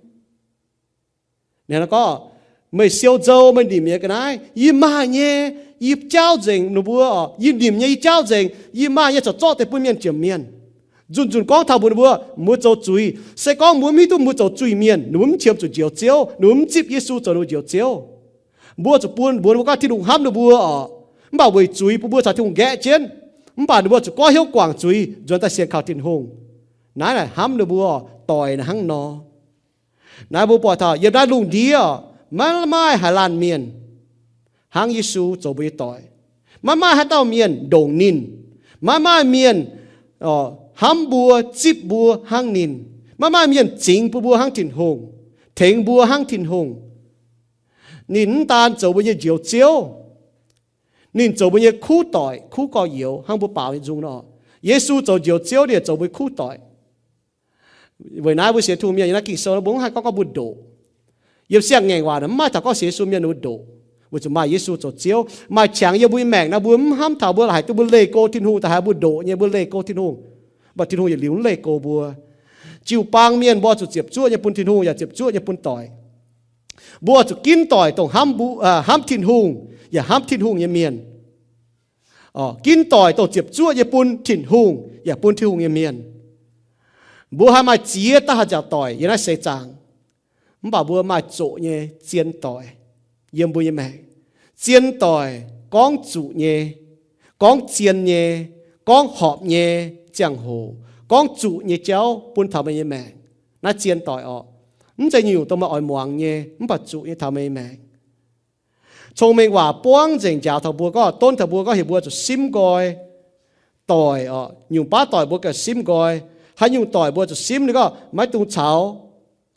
Ninh hnangv nor gorngv, Meih siou nzou, meih nimc mienh nyei ga'naaiv. Yie maaih nyei, yie jaauv nzengc ninh mbuo oc. Yie nimc nyei, yie jaauv nzengc. Yie maaih nyei, corc zorqv deix bun mienh jomc mienh. Nzunc nzunc gorngv taux mbuox ninh mbuo, mbuo zoux zuiz. Se gorngv mbuo mv hiuv duqv mbuo zoux zuiz mienh, ninh mbuo mv qiemx zuqc Njoux Ziouv, ninh mbuo mv zipv Yesu zoux ninh mbuo Njoux Ziouv. Mbuo zuqc bun mbuox ninh mbuo gorngv Tin-Hungh hnamv ninh mbuo oc. Mv baac weic zuiz bun mbuo caux Tin-Hungh nqaeqv jienv. Mv baac ninh mbuo zuqc goiv hnyouv guangc zuiz, nzuonx daaih sienx kaux Tin-Hungh. Naaiv naaic hnamv ninh mbuo oc, doic naaic hnangv nor. Naaiv mbuo buatc taux yiem naaiv lungh ndiev oc, maiv maaih haaix laanh mienh hnangv Yesu zoux mbuo nyei doic. Maiv maaih haaix dauh mienh ndongc ninh. Maiv maaih mienh hnamv mbuo, zipv mbuo hnangv ninh. Maiv maaih mienh zingx bun mbuo hnangv Tin-Hungh, tengx mbuo hnangv Tin-Hungh. Ninh mv daan zoux mbuo nyei Njoux Ziouv, ninh zoux mbuo nyei kuv doic, kuv gorx-youz, hnangv mbuo baaux nyei nzung nor. Yesu zoux Njoux Ziouv, ninh zoux mbuo nyei kuv doic. Weic naaiv mbuo sienx Tin-Hungh mienh yiem naaiv Ging-Sou nor, mbuo mv haih gorngv gorngv mbuo ndoqc. Yiem siang-ngaengc waac naaic mv maaih taux gorngv sienx Yesu mienh ninh mbuo ndoqc, weic zuqc maaih Yesu zoux Ziouv. Maaih qangx yiem mbuo nyei maengc naaiv, mbuo mv hnamv taux, mbuo haiz duqv mbuo leih go Tin-Hungh, da'haiz mbuo ndoqc nyei, mbuo leih go Tin-Hungh, mv baac Tin-Hungh yietc liuz mv leih go mbuo. Jiu-baang mienh mbuo oix zuqc ziepc zuoqv nyei bun Tin-Hungh yaac ziepc zuoqv nyei bun doic. Mbuo oix zuqc ginv doic dongh hnamv mbuo, aa, hnamv Tin-Hungh yaac hnamv Tin-Hungh nyei mienh. Ginv doic dongh ziepc zuoqv nyei bun Tin-Hungh yaac bun Tin-Hungh nyei mienh. Mbuo haih maaih ziex dauh haih nziaauc doic yiem naaiv seix zaangc, mv baac mbuo maaih zoqc nyei zien doic yiem mbuo nyei maengc. Zien doic gorngv zuqc nyei, gorngv zien nyei, gorngv horpc nyei ziangh hoc, gorngv zuqc nyei jauv bun taux meih nyei maengc. Naaiv zien doic orqc. Mv zeiz nyungc-nyungc dongh meih oix muangx nyei, mv baac zuqc nyei taux meih nyei maengc. Cong-mengh Waac buangv nzengc njaaux taux mbuo gorngv, don taux mbuo gorngv heuc mbuo zuqc simv nqoi doic orqc. Nyungc baav doic mbuo gauh simv nqoi. Haaix nyungc doic mbuo zuqc simv, ninh gorngv maiv dungx caux.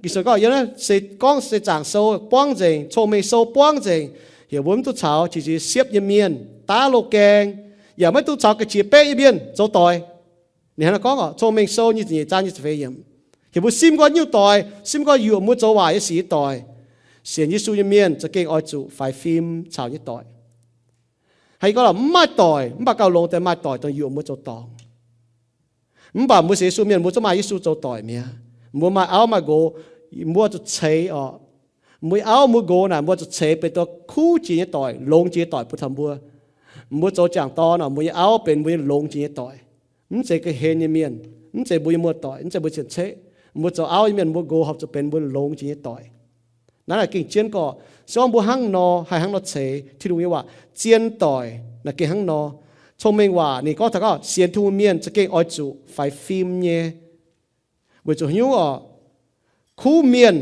Ging-Sou gorngv, yiem naaiv se gorngv se Zaangc Sou buangv nzengc, Cong-Mengh Sou buangv nzengc, heuc mbuo mv dungx caux qiex jiez siepv nyei mienh, daav loz-gaeng, yaac maiv dungx caux ga'qiex baeqv nyei mienh zoux doic. Ninh hnangv naaiv gorngv orqc, Cong-Mengh Sou nyic ziepc nyeic zaang nyic ziepc feix yiemc. Heuc mbuo simv nqoi nyungc doic, simv nqoi yuoqc mbuo zoux waaic nyei sic nyei doic. Sienx Yesu nyei mienh za'gengh oix zuqc faix fim caux nyei doic. Haaix gorngv lorqc, mv maaih doic, mv baac gauh longx deix maaih doic dongh yuoqc mbuo zoux dorngc. Mv baac mbuo sienx Yesu mienh mbuo zungv maaih Yesu zoux doic mi'aqv. Mbuo maaih auv maaih nqox, mbuo zuqc ceix orqc. Mbuo nyei auv mbuo nqox naaic mbuo zuqc ceix benx dongh kuv jiex nyei doic, longx jiex nyei doic bun taux mbuo. Mbuo zoux jangc dorn orqc, mbuo nyei auv benx mbuo nyei longx jiex nyei doic. Mv zeiz ga'hlen nyei mienh, mv zeiz mbuo nyei muoz-doic, mv zeiz mbuo cien-ceqv. Mbuo zoux auv nyei mienh mbuo nqox horpc zuqc benx mbuo longx jiex nyei doic. Naaiv naaic gengh jienv gorqv, se gorngv mbuo hnangv nor haih hnangv nor ceix Tin-Hungh nyei waac, zien doic naaic gengh hnangv nor. Cong-Mengh Waac ninh gorngv taux gorngv sienx Tin-Hungh mienh za'gengh oix zuqc faix fim nyei. Weic zuqc haaix nyungc orqc? Kuv mienh,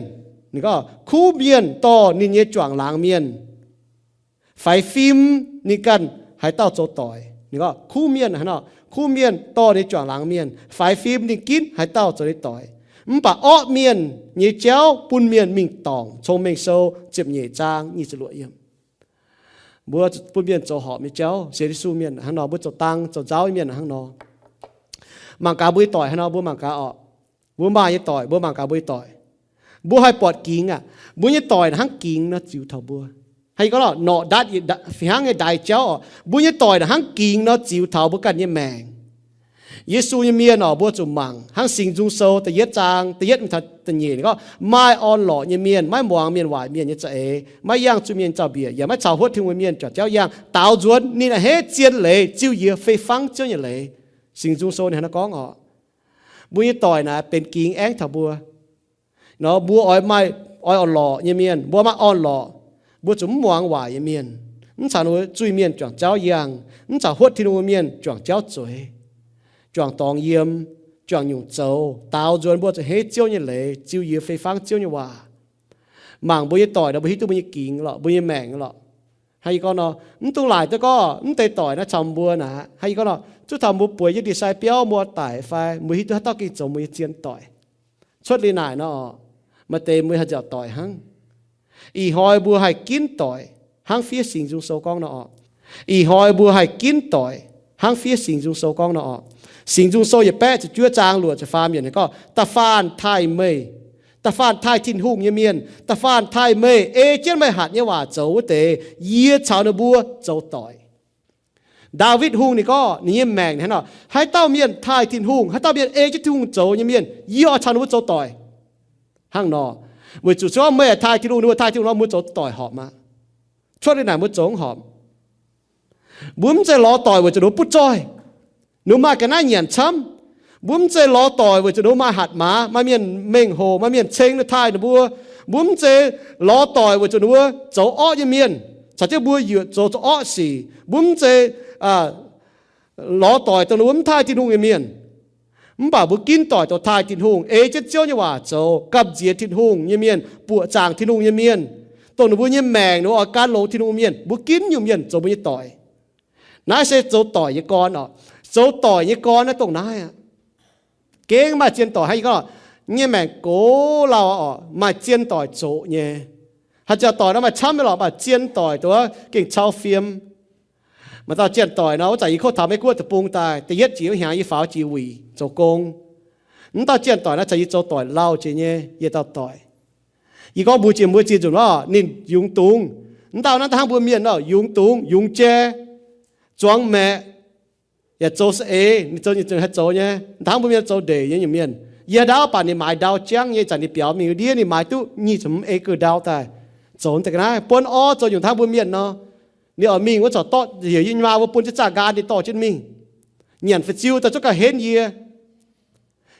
ninh gorngv kuv mienh dorh ninh nyei juangc laangz mienh. Faix fim ninh ganh haaix dauh zoux doic. Ninh gorngv kuv mienh, kuv mienh dorh ninh juangc laangz mienh, faix fim ninh ginv haaix dauh zoux ninh doic. Mv baac orqv mienh nyei jauv bun mienh mingh dorngc. Cong-Mengh Sou ziepc nyeic zaang nyic ziepc luoqc yiemc. Mbuo bun mienh zoux horpc nyei jauv, sienx Yesu mienh hnangv nor, mbuo zoux dang zoux nzauv nyei mienh hnangv nor. Mangc gaax mbuo nyei doic hnangv nor, mbuo mangc gaax orqc. Mbuo maaih nyei doic, mbuo mangc gaax mbuo nyei doic. Mbuo haih buatc gingx aqv. Mbuo nyei doic naaic hnangv gingx nor ziux taux mbuo. Haih gorngv lorqc, norqc ndatv fih hnangv nyei ndaix jauv orqc. Mbuo nyei doic naaic hnangv gingx nor ziux taux mbuo ganh nyei maengc. Yesu nyei mienh orqc, mbuo zuqc mangc hnangv Singx Nzung Sou da'yietv zaang da'yietv mingh taux da'nyeic gorngv, maaih orn-lorqc nyei mienh, maiv muangx mienh waaic mienh nyei za'eix, maiv yangh zuiz-mienh zaux-mbiec, yaac maiv caux huotv Tin-Hungh nyei mienh juangc jauv yangh, daaux nzuonx ninh naaic heiv zien leiz, ziux yie fei fangv Ziouv nyei leiz. Singx Nzung Sou ninh hnangv naaiv gorngv orqc. Mbuo nyei doic naaic benx gingx aengv taux mbuo. Nor mbuo oix maaih, oix orn-lorqc nyei mienh, mbuo maaih orn-lorqc, mbuo zuqc mv muangx waaic nyei mienh, mv caux zuiz-mienh juangc jauv yangh, mv caux huotv Tin-Hungh mienh juangc jauv zueiz, juangc dorngx yiem, juangc nyungc zoux, daaux nzuonx mbuo zuqc heiv Ziouv nyei leiz, ziux yie fei fangv Ziouv nyei waac. Mangc mbuo nyei doic nor, mbuo hiuv duqv mbuo nyei gingx lorqc, mbuo nyei maengc lorqc. Hnangv yie gorngv nor, mv dungx laaic duqv gorngv mv deix doic naaiv caux mbuo naaic. Hnangv yie gorngv nor, zuov taux mbuo bueix jienv ndie-sai biauv mbuo daic fai, mbuo hiuv duqv haaix dauh gengh zoux mbuo nyei zien doic. Cuotv liuz naaic nor, maaih deix mbuo haih nziaauc doic hnangv. Ih hnoi mbuo haih ginv doic hnangv fiev Singx Nzung Sou gorngv nor orqc. Ih hnoi mbuo haih ginv doic hnangv fiev Singx Nzung Sou gorngv nor orqc. Singx Nzung Sou yietc baeqv ziepc juov zaang luoqc ziepc faam yiemc gorngv, da'faanh taaih meih, da'faanh taaih Tin-Hungh nyei mienh, da'faanh taaih meih ei jienv meih hatc nyei waac zoux wuov deix, yie caux ninh mbuo zoux doic. Ndaawitv Hungh ninh gorngv ninh nyei maengc hnangv nor, haaix dauh mienh taaih Tin-Hungh, haaix dauh mienh ei jienv Tin-Hungh zoux nyei mienh, yie oix caux ninh mbuo zoux doic. Hnangv nor, weic zuqc se gorngv meih taaih Tin-Hungh, ninh mbuo taaih Tin-Hungh nor, mbuo zoux doic horpc aqv. Cuotv liuz naaic mbuo zoux mv horpc. Mbuo mv zeiz lorz doic weic zuqc ninh mbuo butv zoih, ninh mbuo maaih ga'naaiv nyanc camv. Mbuo mv zeiz lorz doic weic zuqc ninh mbuo maaih hatc maaz, maaih mienh mengh hoc, maaih mienh ceng ninh taaih ninh mbuo. Mbuo mv zeiz lorz doic weic zuqc ninh mbuo zoux orqv nyei mienh, caux jienv mbuo yuoqc zoux zoux orqv sic. Mbuo mv zeiz lorz doic dongh ninh mbuo mv taaih Tin-Hungh nyei mienh. Mv baac mbuo ginv doic dongh taaih Tin-Hungh, ei jienv Ziouv nyei waac zoux, gamh nziex Tin-Hungh nyei mienh, buoqc zaangc Tin-Hungh nyei mienh, dongh ninh mbuo nyei maengc ninh mbuo oix gan longx Tin-Hungh mienh, mbuo ginv nyungc mienh zoux mbuo nyei doic. Naaiv se zoux doic nyei gorn oc. Zoux doic nyei gorn naaiv dongh naaiv aqv. Gengh maaih zien doic hnangv yie gorngv, nyei maengc gox lauh oc, maaih zien doic zoqc nyei. Haaix zanc doic nor maaih camv nyei lorqc, mv baac zien doic dongh wuov gengh cau fiem. Maaih dauh janx-doic nor, wuov zanc yie kov taux Meiv Guoqv deic-bung daaih, da'yietv jiex wuov hnyangx yie faaux jiex wuic zoux gong. Wuov dauh janx-doic naaiv caux yie zoux doic lauh jiex nyei yietc dauh doic. Yie gorngv mbuox jiex mbuo ziex nzunc nor, ninh yungz dungz. Wuov dauh naaiv da'hnangv mbuo mienh nor, yungz dungz, yungz jai, zuangx maeqc, yaac zoux saeng-eix, ninh zoux nyei zunc haih zoux nyei, da'hnangv mbuo mienh zoux ndeic nyei nyungc mienh. Yie ndaauv baac ninh maaiz ndau jangv nyei, zanc ninh biaux mingh ndiev ninh maaiz duqv nyic ziepc hmz acre ndau daaih, zoux deix ga'naaiv buonv orv zoux nyungc da'hnangv mbuo mienh nor. Ninh oix mingh wuov corc dorh heuc yie nyei maa mbuo bun jienv zaah nqaang ninh dorh jienv mingh. Nyanc fu'ziu daaih zungv gauh henv yie.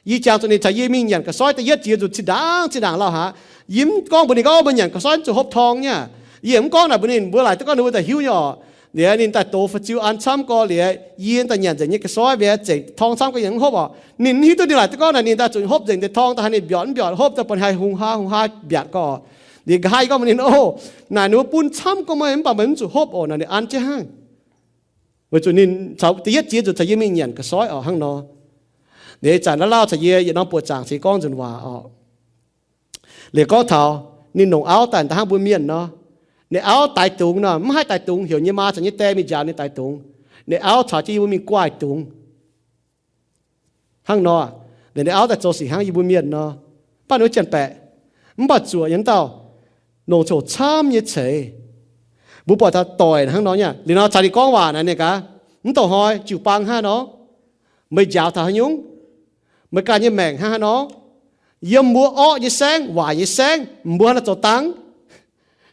Yie jangx zuqc ninh caux yie mingh nyanc ga'soiv da'yietv jiex nzunc zinh ndaangc zinh ndaangc lauh haic. Yie mv gorngv mbuox ninh gorngv meih nyanc ga'soiv mv zuqc hopv torng nyei. Yie mv gorngv naaic mbuox ninh, mbuo laaic duqv gorngv ninh mbuo daaih hiuv nyei orqc. Liuz ninh daaih dox fu'ziu an camv gorx liuz, yie daaih nyanc nzengc nyei ga'soiv mbiauz zengc torng camv gorx yie mv hopv orqc. Ninh mv hiuv duqv ninh laaic duqv gorngv naaic ninh daaih zuqc hopv nzengc deix torng daaih haaix ninh mbiaatc mv mbiaatc hopv daaih bun haaix hungh haav hungh haav mbiaatc gorx. Liuz nqa'haav yie gorngv mbuox ninh, o, naaic ninh mbuo bun camv gorngv meih mv baac meih mv zuqc hopv orqc naaic, ninh an jienv hnangv. Weic zuqc ninh caux da'yietv jiex nzunc caux yie mingh nyanc ga'soiv orqc hnangv nor. Liuz ih zanc naaiv lauh caux yie yietc norm buoqc zaangc ceix gorngv nzunc waac orqc. Liuz gorngv taux ninh longc auv daaih da'hnangv mbuo mienh nor. Ninh auv daix dungz nor, mv haih daix dungz, heuc nyei maa caux nyei die mingh njaaux ninh daix dungz. Ninh auv caux jienv yie mbuo mingh guaih dungz. Hnangv nor, ninh auv daaih zoux sic hnangv yie mbuo mienh nor. Mv baac ninh wuov janx-baeqc, mv baac zuoqc nyei wuov dauh longc coc camv nyei ceix. Mbuo buatc taux doic hnangv nor nyei. Liuz nor caux ninh gorngv waac naaic ninh gaax, mv douh hnoi jiu-baang hnangv nor, meih njaaux taux haaix nyungc? Meih ganh nyei maengc hnangv haaix nor? Yiem mbuo orqv nyei saengv, waaic nyei saengv, mbuo hnangv nor zoux dangv?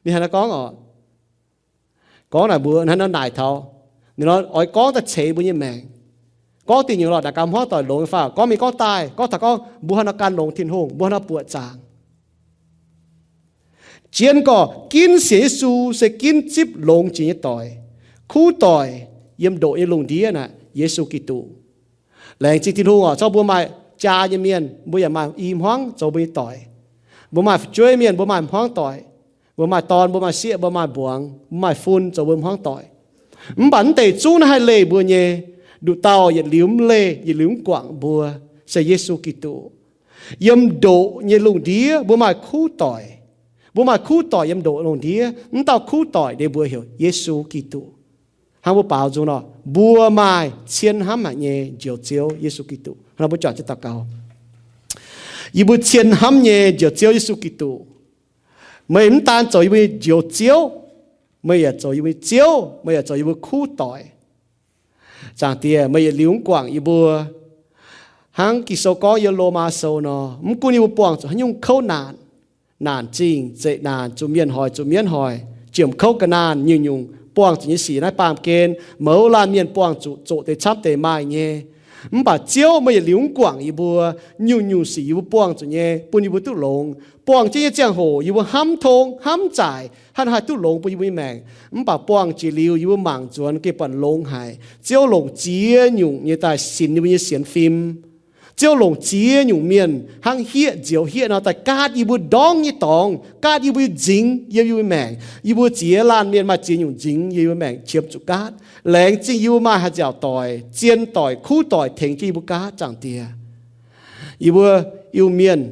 Ninh hnangv naaiv gorngv orqc. Gorngv naaic mbuo hnangv nor naaic taux, ninh nor oix gorngv daaih ceix mbuo nyei maengc. Gorngv diuh nyungc lorqc naaic gaax hmuangv doic longx nyei fai? Gorngv mingh gorngv daaih, gorngv taux gorngv mbuo hnangv nor gan longx Tin-Hungh, mbuo hnangv nor buoqc zaangc. Jienv gorx ginv sienx Yesu se ginv zipv longx jiex nyei doic. Kuv doic yiem ndoqc nyei lungh ndiev naaic Yesu Giduc. Laengz zingh Tin-Hungh orqc, zorqv mbuo maaih jaa nyei mienh, mbuo yaac maaih i hmuangv zoux mbuo nyei doic. Mbuo maaih fu'jueiv mienh, mbuo maaih hmuangv doic. Mbuo maaih dorn, mbuo maaih sieqv, mbuo maaih mbuangz, mbuo maaih fun zoux mbuo hmuangv doic. Mv baac mv deix zungv naaiv haih leih mbuo nyei, nduqc dauh yietc liuz mv leih, yietc liuz mv guangc mbuo, se Yesu Giduc. Yiem ndoqc nyei lungh ndiev mbuo maaih kuv doic. Mbuo maaih kuv doic yiem ndoqc lungh ndiev. Mv dauh kuv doic ninh mbuox heuc Yesu Giduc. Hnangv mbuo baaux nzung nor, mbuo maaih cien hnamv haic nyei Njoux Ziouv Yesu Giduc. Hnangv nor mbuo juangc jienv daux gaux. Yie mbuo cien hnamv nyei Njoux Ziouv Yesu Giduc, meih mv daan zoux yie mbuo nyei Njoux Ziouv, meih yaac zoux yie mbuo nyei Ziouv, meih yaac zoux yie mbuo kuv doic. Zaangc Diex, meih yietc liuz mv guangc yie mbuo. Hnangv Ging-Sou gorngv yiem Lomaa Sou nor, mv gunv yie mbuo buangh zuqc haaix nyungc kouv naanc, naanc zingh, zeqc naanc, zuqc mienh hoic, zuqc mienv hoic, jiem kouv ga'naanh, nyungc-nyungc buangh zuqc nyei sic naaiv baamh gen, mouz laanh mienh buangh zuqc zoqc deix camv deix maaih nyei. Mv baac Ziouv, meih yietc liuz mv guangc yie mbuo, nyungc-nyungc sic yie mbuo buangh zuqc nyei bun yie mbuo duqv longx. Buangh jienv nyei ziangh hoc yie mbuo hnamv tong, hnamv zaaic, hnangv haaix duqv longx bun yie mbuo nyei maengc. Mv baac buangh jiex liuz yie mbuo mangc nzuonx gengh buatc longx haic. Ziouv longc ziex nyungc nyei daaih sinx yie mbuo nyei sienx fim. Ziouv longc ziex nyungc mienh hnangv hieqv nzioux hieqv nor daaih gaatv yie mbuo ndorngv nyei dorngx, gaatv yie mbuo nyei nzingx yiem yie mbuo maengc. Yie mbuo ziex laanh mienh maaih ziex nyungc nzingx yiem yie mbuo maengc qiemx zuqc gaatv. Laengz zingh yie mbuo maaih haaix nziaauc doic, zien doic, kuv doic tengx jienv yie mbuo gaatv, Zaangc Diex. Yie mbuo Iu-Mienh,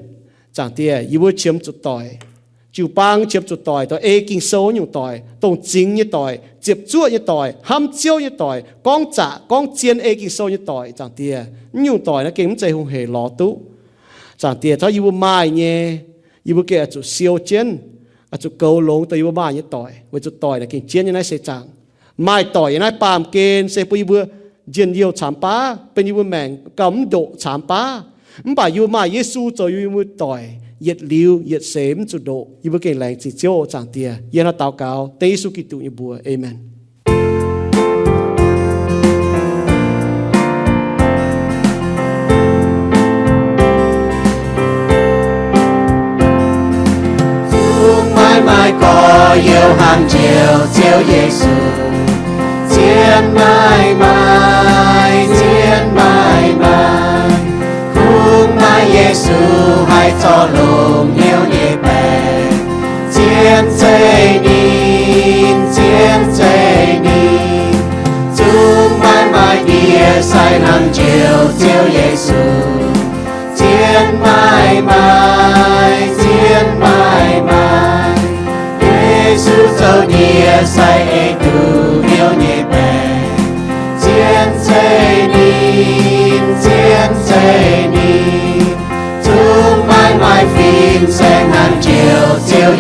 Zaangc Diex, yie mbuo qiemx zuqc doic. Jiu-baang qiemx zuqc doic, doic ei Ging-Sou nyungc doic, dongh zingx nyei doic, ziepc zuoqv nyei doic, hnamv Ziouv nyei doic, gorngv zaqc gorngv zien ei Ging-Sou nyei doic, Zaangc Diex. Naaiv nyungc doic naaiv gengh mv zeiz hungh heic lorz duqv. Zaangc Diex, tov yie mbuo maaih nyei, yie mbuo gengh oix zuqc siou jienv, oix zuqc goux longx dongh yie mbuo maaih nyei doic, weic zuqc doic naaic gengh jienv nyei naaiv seix zaangc. Maaih doic yiem naaiv baamh gen se bun yie mbuo njien-youh caamx baav, bun yie mbuo maengc gauh mv ndoqc caamx baav. Mv baac yie mbuo maaih Yesu zoux yie mbuo doic, yietc liuz yietc seix mv zuqc ndoqc. Yie mbuo gengh laengz zingh Ziouv, Zaangc Diex. Yie hnangv daux gaux dengv Yesu Giduc nyei mbuox. Aamen. Zungv maiv maaih gorx-youz hnangv Njoux Ziouv Yesu. Zien maiv maaih, zien maiv maaih, kungx maaih Yesu haih zorqv longx hnyouv nyei baengc. Zien zeiz ninh, zien zeiz ninh, zungv maiv maaih ndie sai hnangv Njoux Ziouv Yesu. Zien maiv maaih, zien maiv maaih,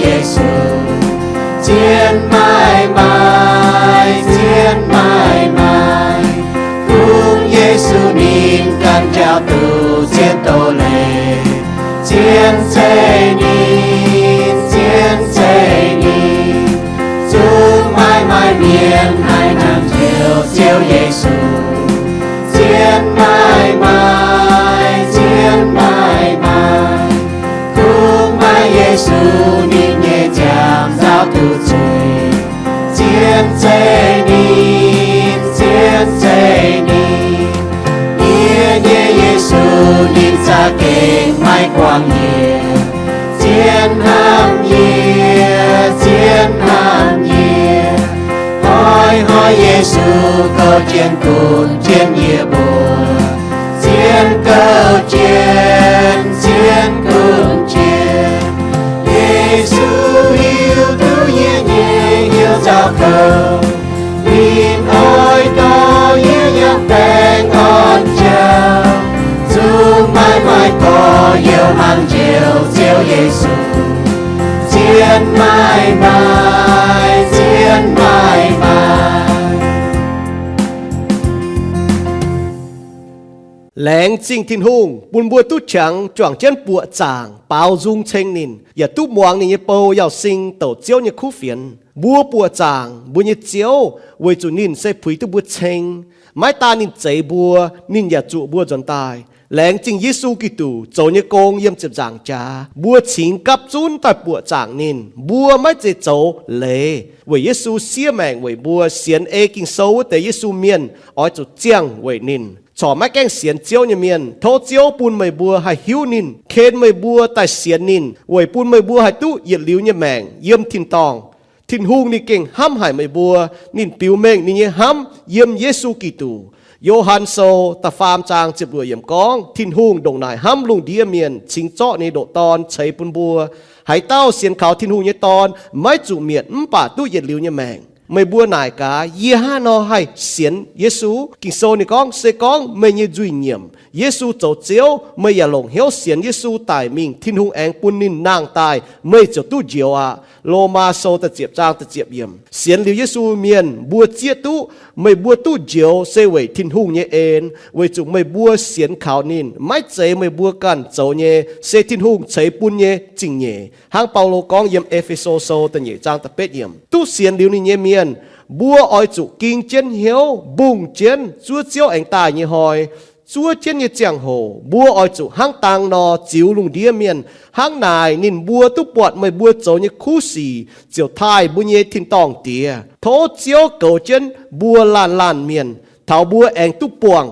Yesu, zien maaih maaih, zien maaih maaih, kungx Yesu ninh ganh njaaux duqv zien doz-leiz. Zien zeiv ninh, zien zeiv ninh, zungv maaih maaih mienh haih nangh njoux Ziouv Yesu. Zien maaih maaih, zien maaih maaih, kungx maaih Yesu ninh nyei nziaamv nzaaux duqv zuiz. Zien zeiv ninh, zien zeiv ninh, yie nyei Yesu ninh za'gengh maiv guangc yie. Zien hnamv yie, zien hnamv yie, hnoi-hnoi Yesu gouv jienv gunv jienv yie mbuo. Zien gouv jienv, zien gunv jienv, Yesu hiuv duqv yie nyei hnyouv nzauh kouv. Ninh oix dorh yie yiem baengh orn jauv, zungv maaih maaih gorx-youz hnangv njoux Ziouv Yesu. Zien maaih maaih, zien maaih maaih. Laengz zingh Tin-Hungh bun mbuo duqv qangx juangc jienv buoqc zaangc baaux nzung ceng ninh, yaac duqv muangx ninh nyei bou Yauz Sing douc Ziouv nyei kuv fienx. Mbuo buoqc zaangc mbuo nyei Ziouv weic zuqc ninh se puix duqv mbuo ceng. Maiv daan ninh zeix mbuo, ninh yaac zuqc mbuo nzuonx daaih. Laengz zingh Yesu Giduc zoux nyei gong yiem ziepc nzaangc jaax, mbuo cingx gapv zunv daaih buoqc zaangc ninh. Mbuo maiv zeiz zoux leiz weic Yesu siev maengc weic mbuo, sienx ei Ging-Sou wuov deix Yesu mienh oix zuqc ziangh weic ninh. Corc maiv gaengh sienx Ziouv nyei mienh, tov Ziouv bun meih mbuo haih hiuv ninh, ken meih mbuo daaih sienx ninh, weic bun meih mbuo haih duqv yietc liuz nyei maengc yiem tin-dorngh. Tin-Hungh ninh gengh hnamv haic meih mbuo. Ninh biux mengh ninh nyei hnamv yiem Yesu Giduc. Yo^han Sou da'faam zaang ziepc luoqc yiemc gorngv, Tin-Hungh ndongc naaic hnamv lungh ndiev mienh, cingx zorqv ninh nyei ndoqc Dorn ceix bun mbuo. Haaix dauh sienx kaux Tin-Hungh nyei Dorn maiv zuqc mietc mv baac duqv yietc liuz nyei maengc. Meih mbuo naaic gaax, yie hnangv nor haih sienx Yesu? Ging-Sou ninh gorngv, se gorngv meih nyei nzuih nyiemc, Yesu zoux Ziouv, meih yaac longc hnyouv sienx Yesu daic mingh, Tin-Hungh aengx bun ninh nangh daaih, meih ziouc duqv njoux aqv. Lomaa Sou da'ziepc zaang da'ziepc yiemc. Sienx liuz Yesu mienh mbuo zieqv duqv meih mbuo duqv njoux se weic Tin-Hungh nyei en, weic zuqc meih mbuo sienx kaux ninh, maiv zeiz meih mbuo ganh zoux nyei, se Tin-Hungh ceix bun nyei zingh nyeic. Hnangv Baulo gorngv yiem E^fe^so Sou da'nyeic zaang da'betv yiemc, duqv sienx liuz ninh nyei mienh, mbuo oix zuqc ging jienv hnyouv, mbungh jienv zuov Ziouv aengx daaih nyei hnoi. Zuov jienv nyei ziangh hoc mbuo oix zuqc hnangv dang nor ziux lungh ndiev mienh. Hnangv naaic ninh mbuo duqv buatc meih mbuo zoux nyei kuv sic, ziouc taaih mbuo nyei tin-dorngh Diex. Tov Ziouv goux jienv mbuo laanh laanh mienh, taux mbuo aengx duqv buangh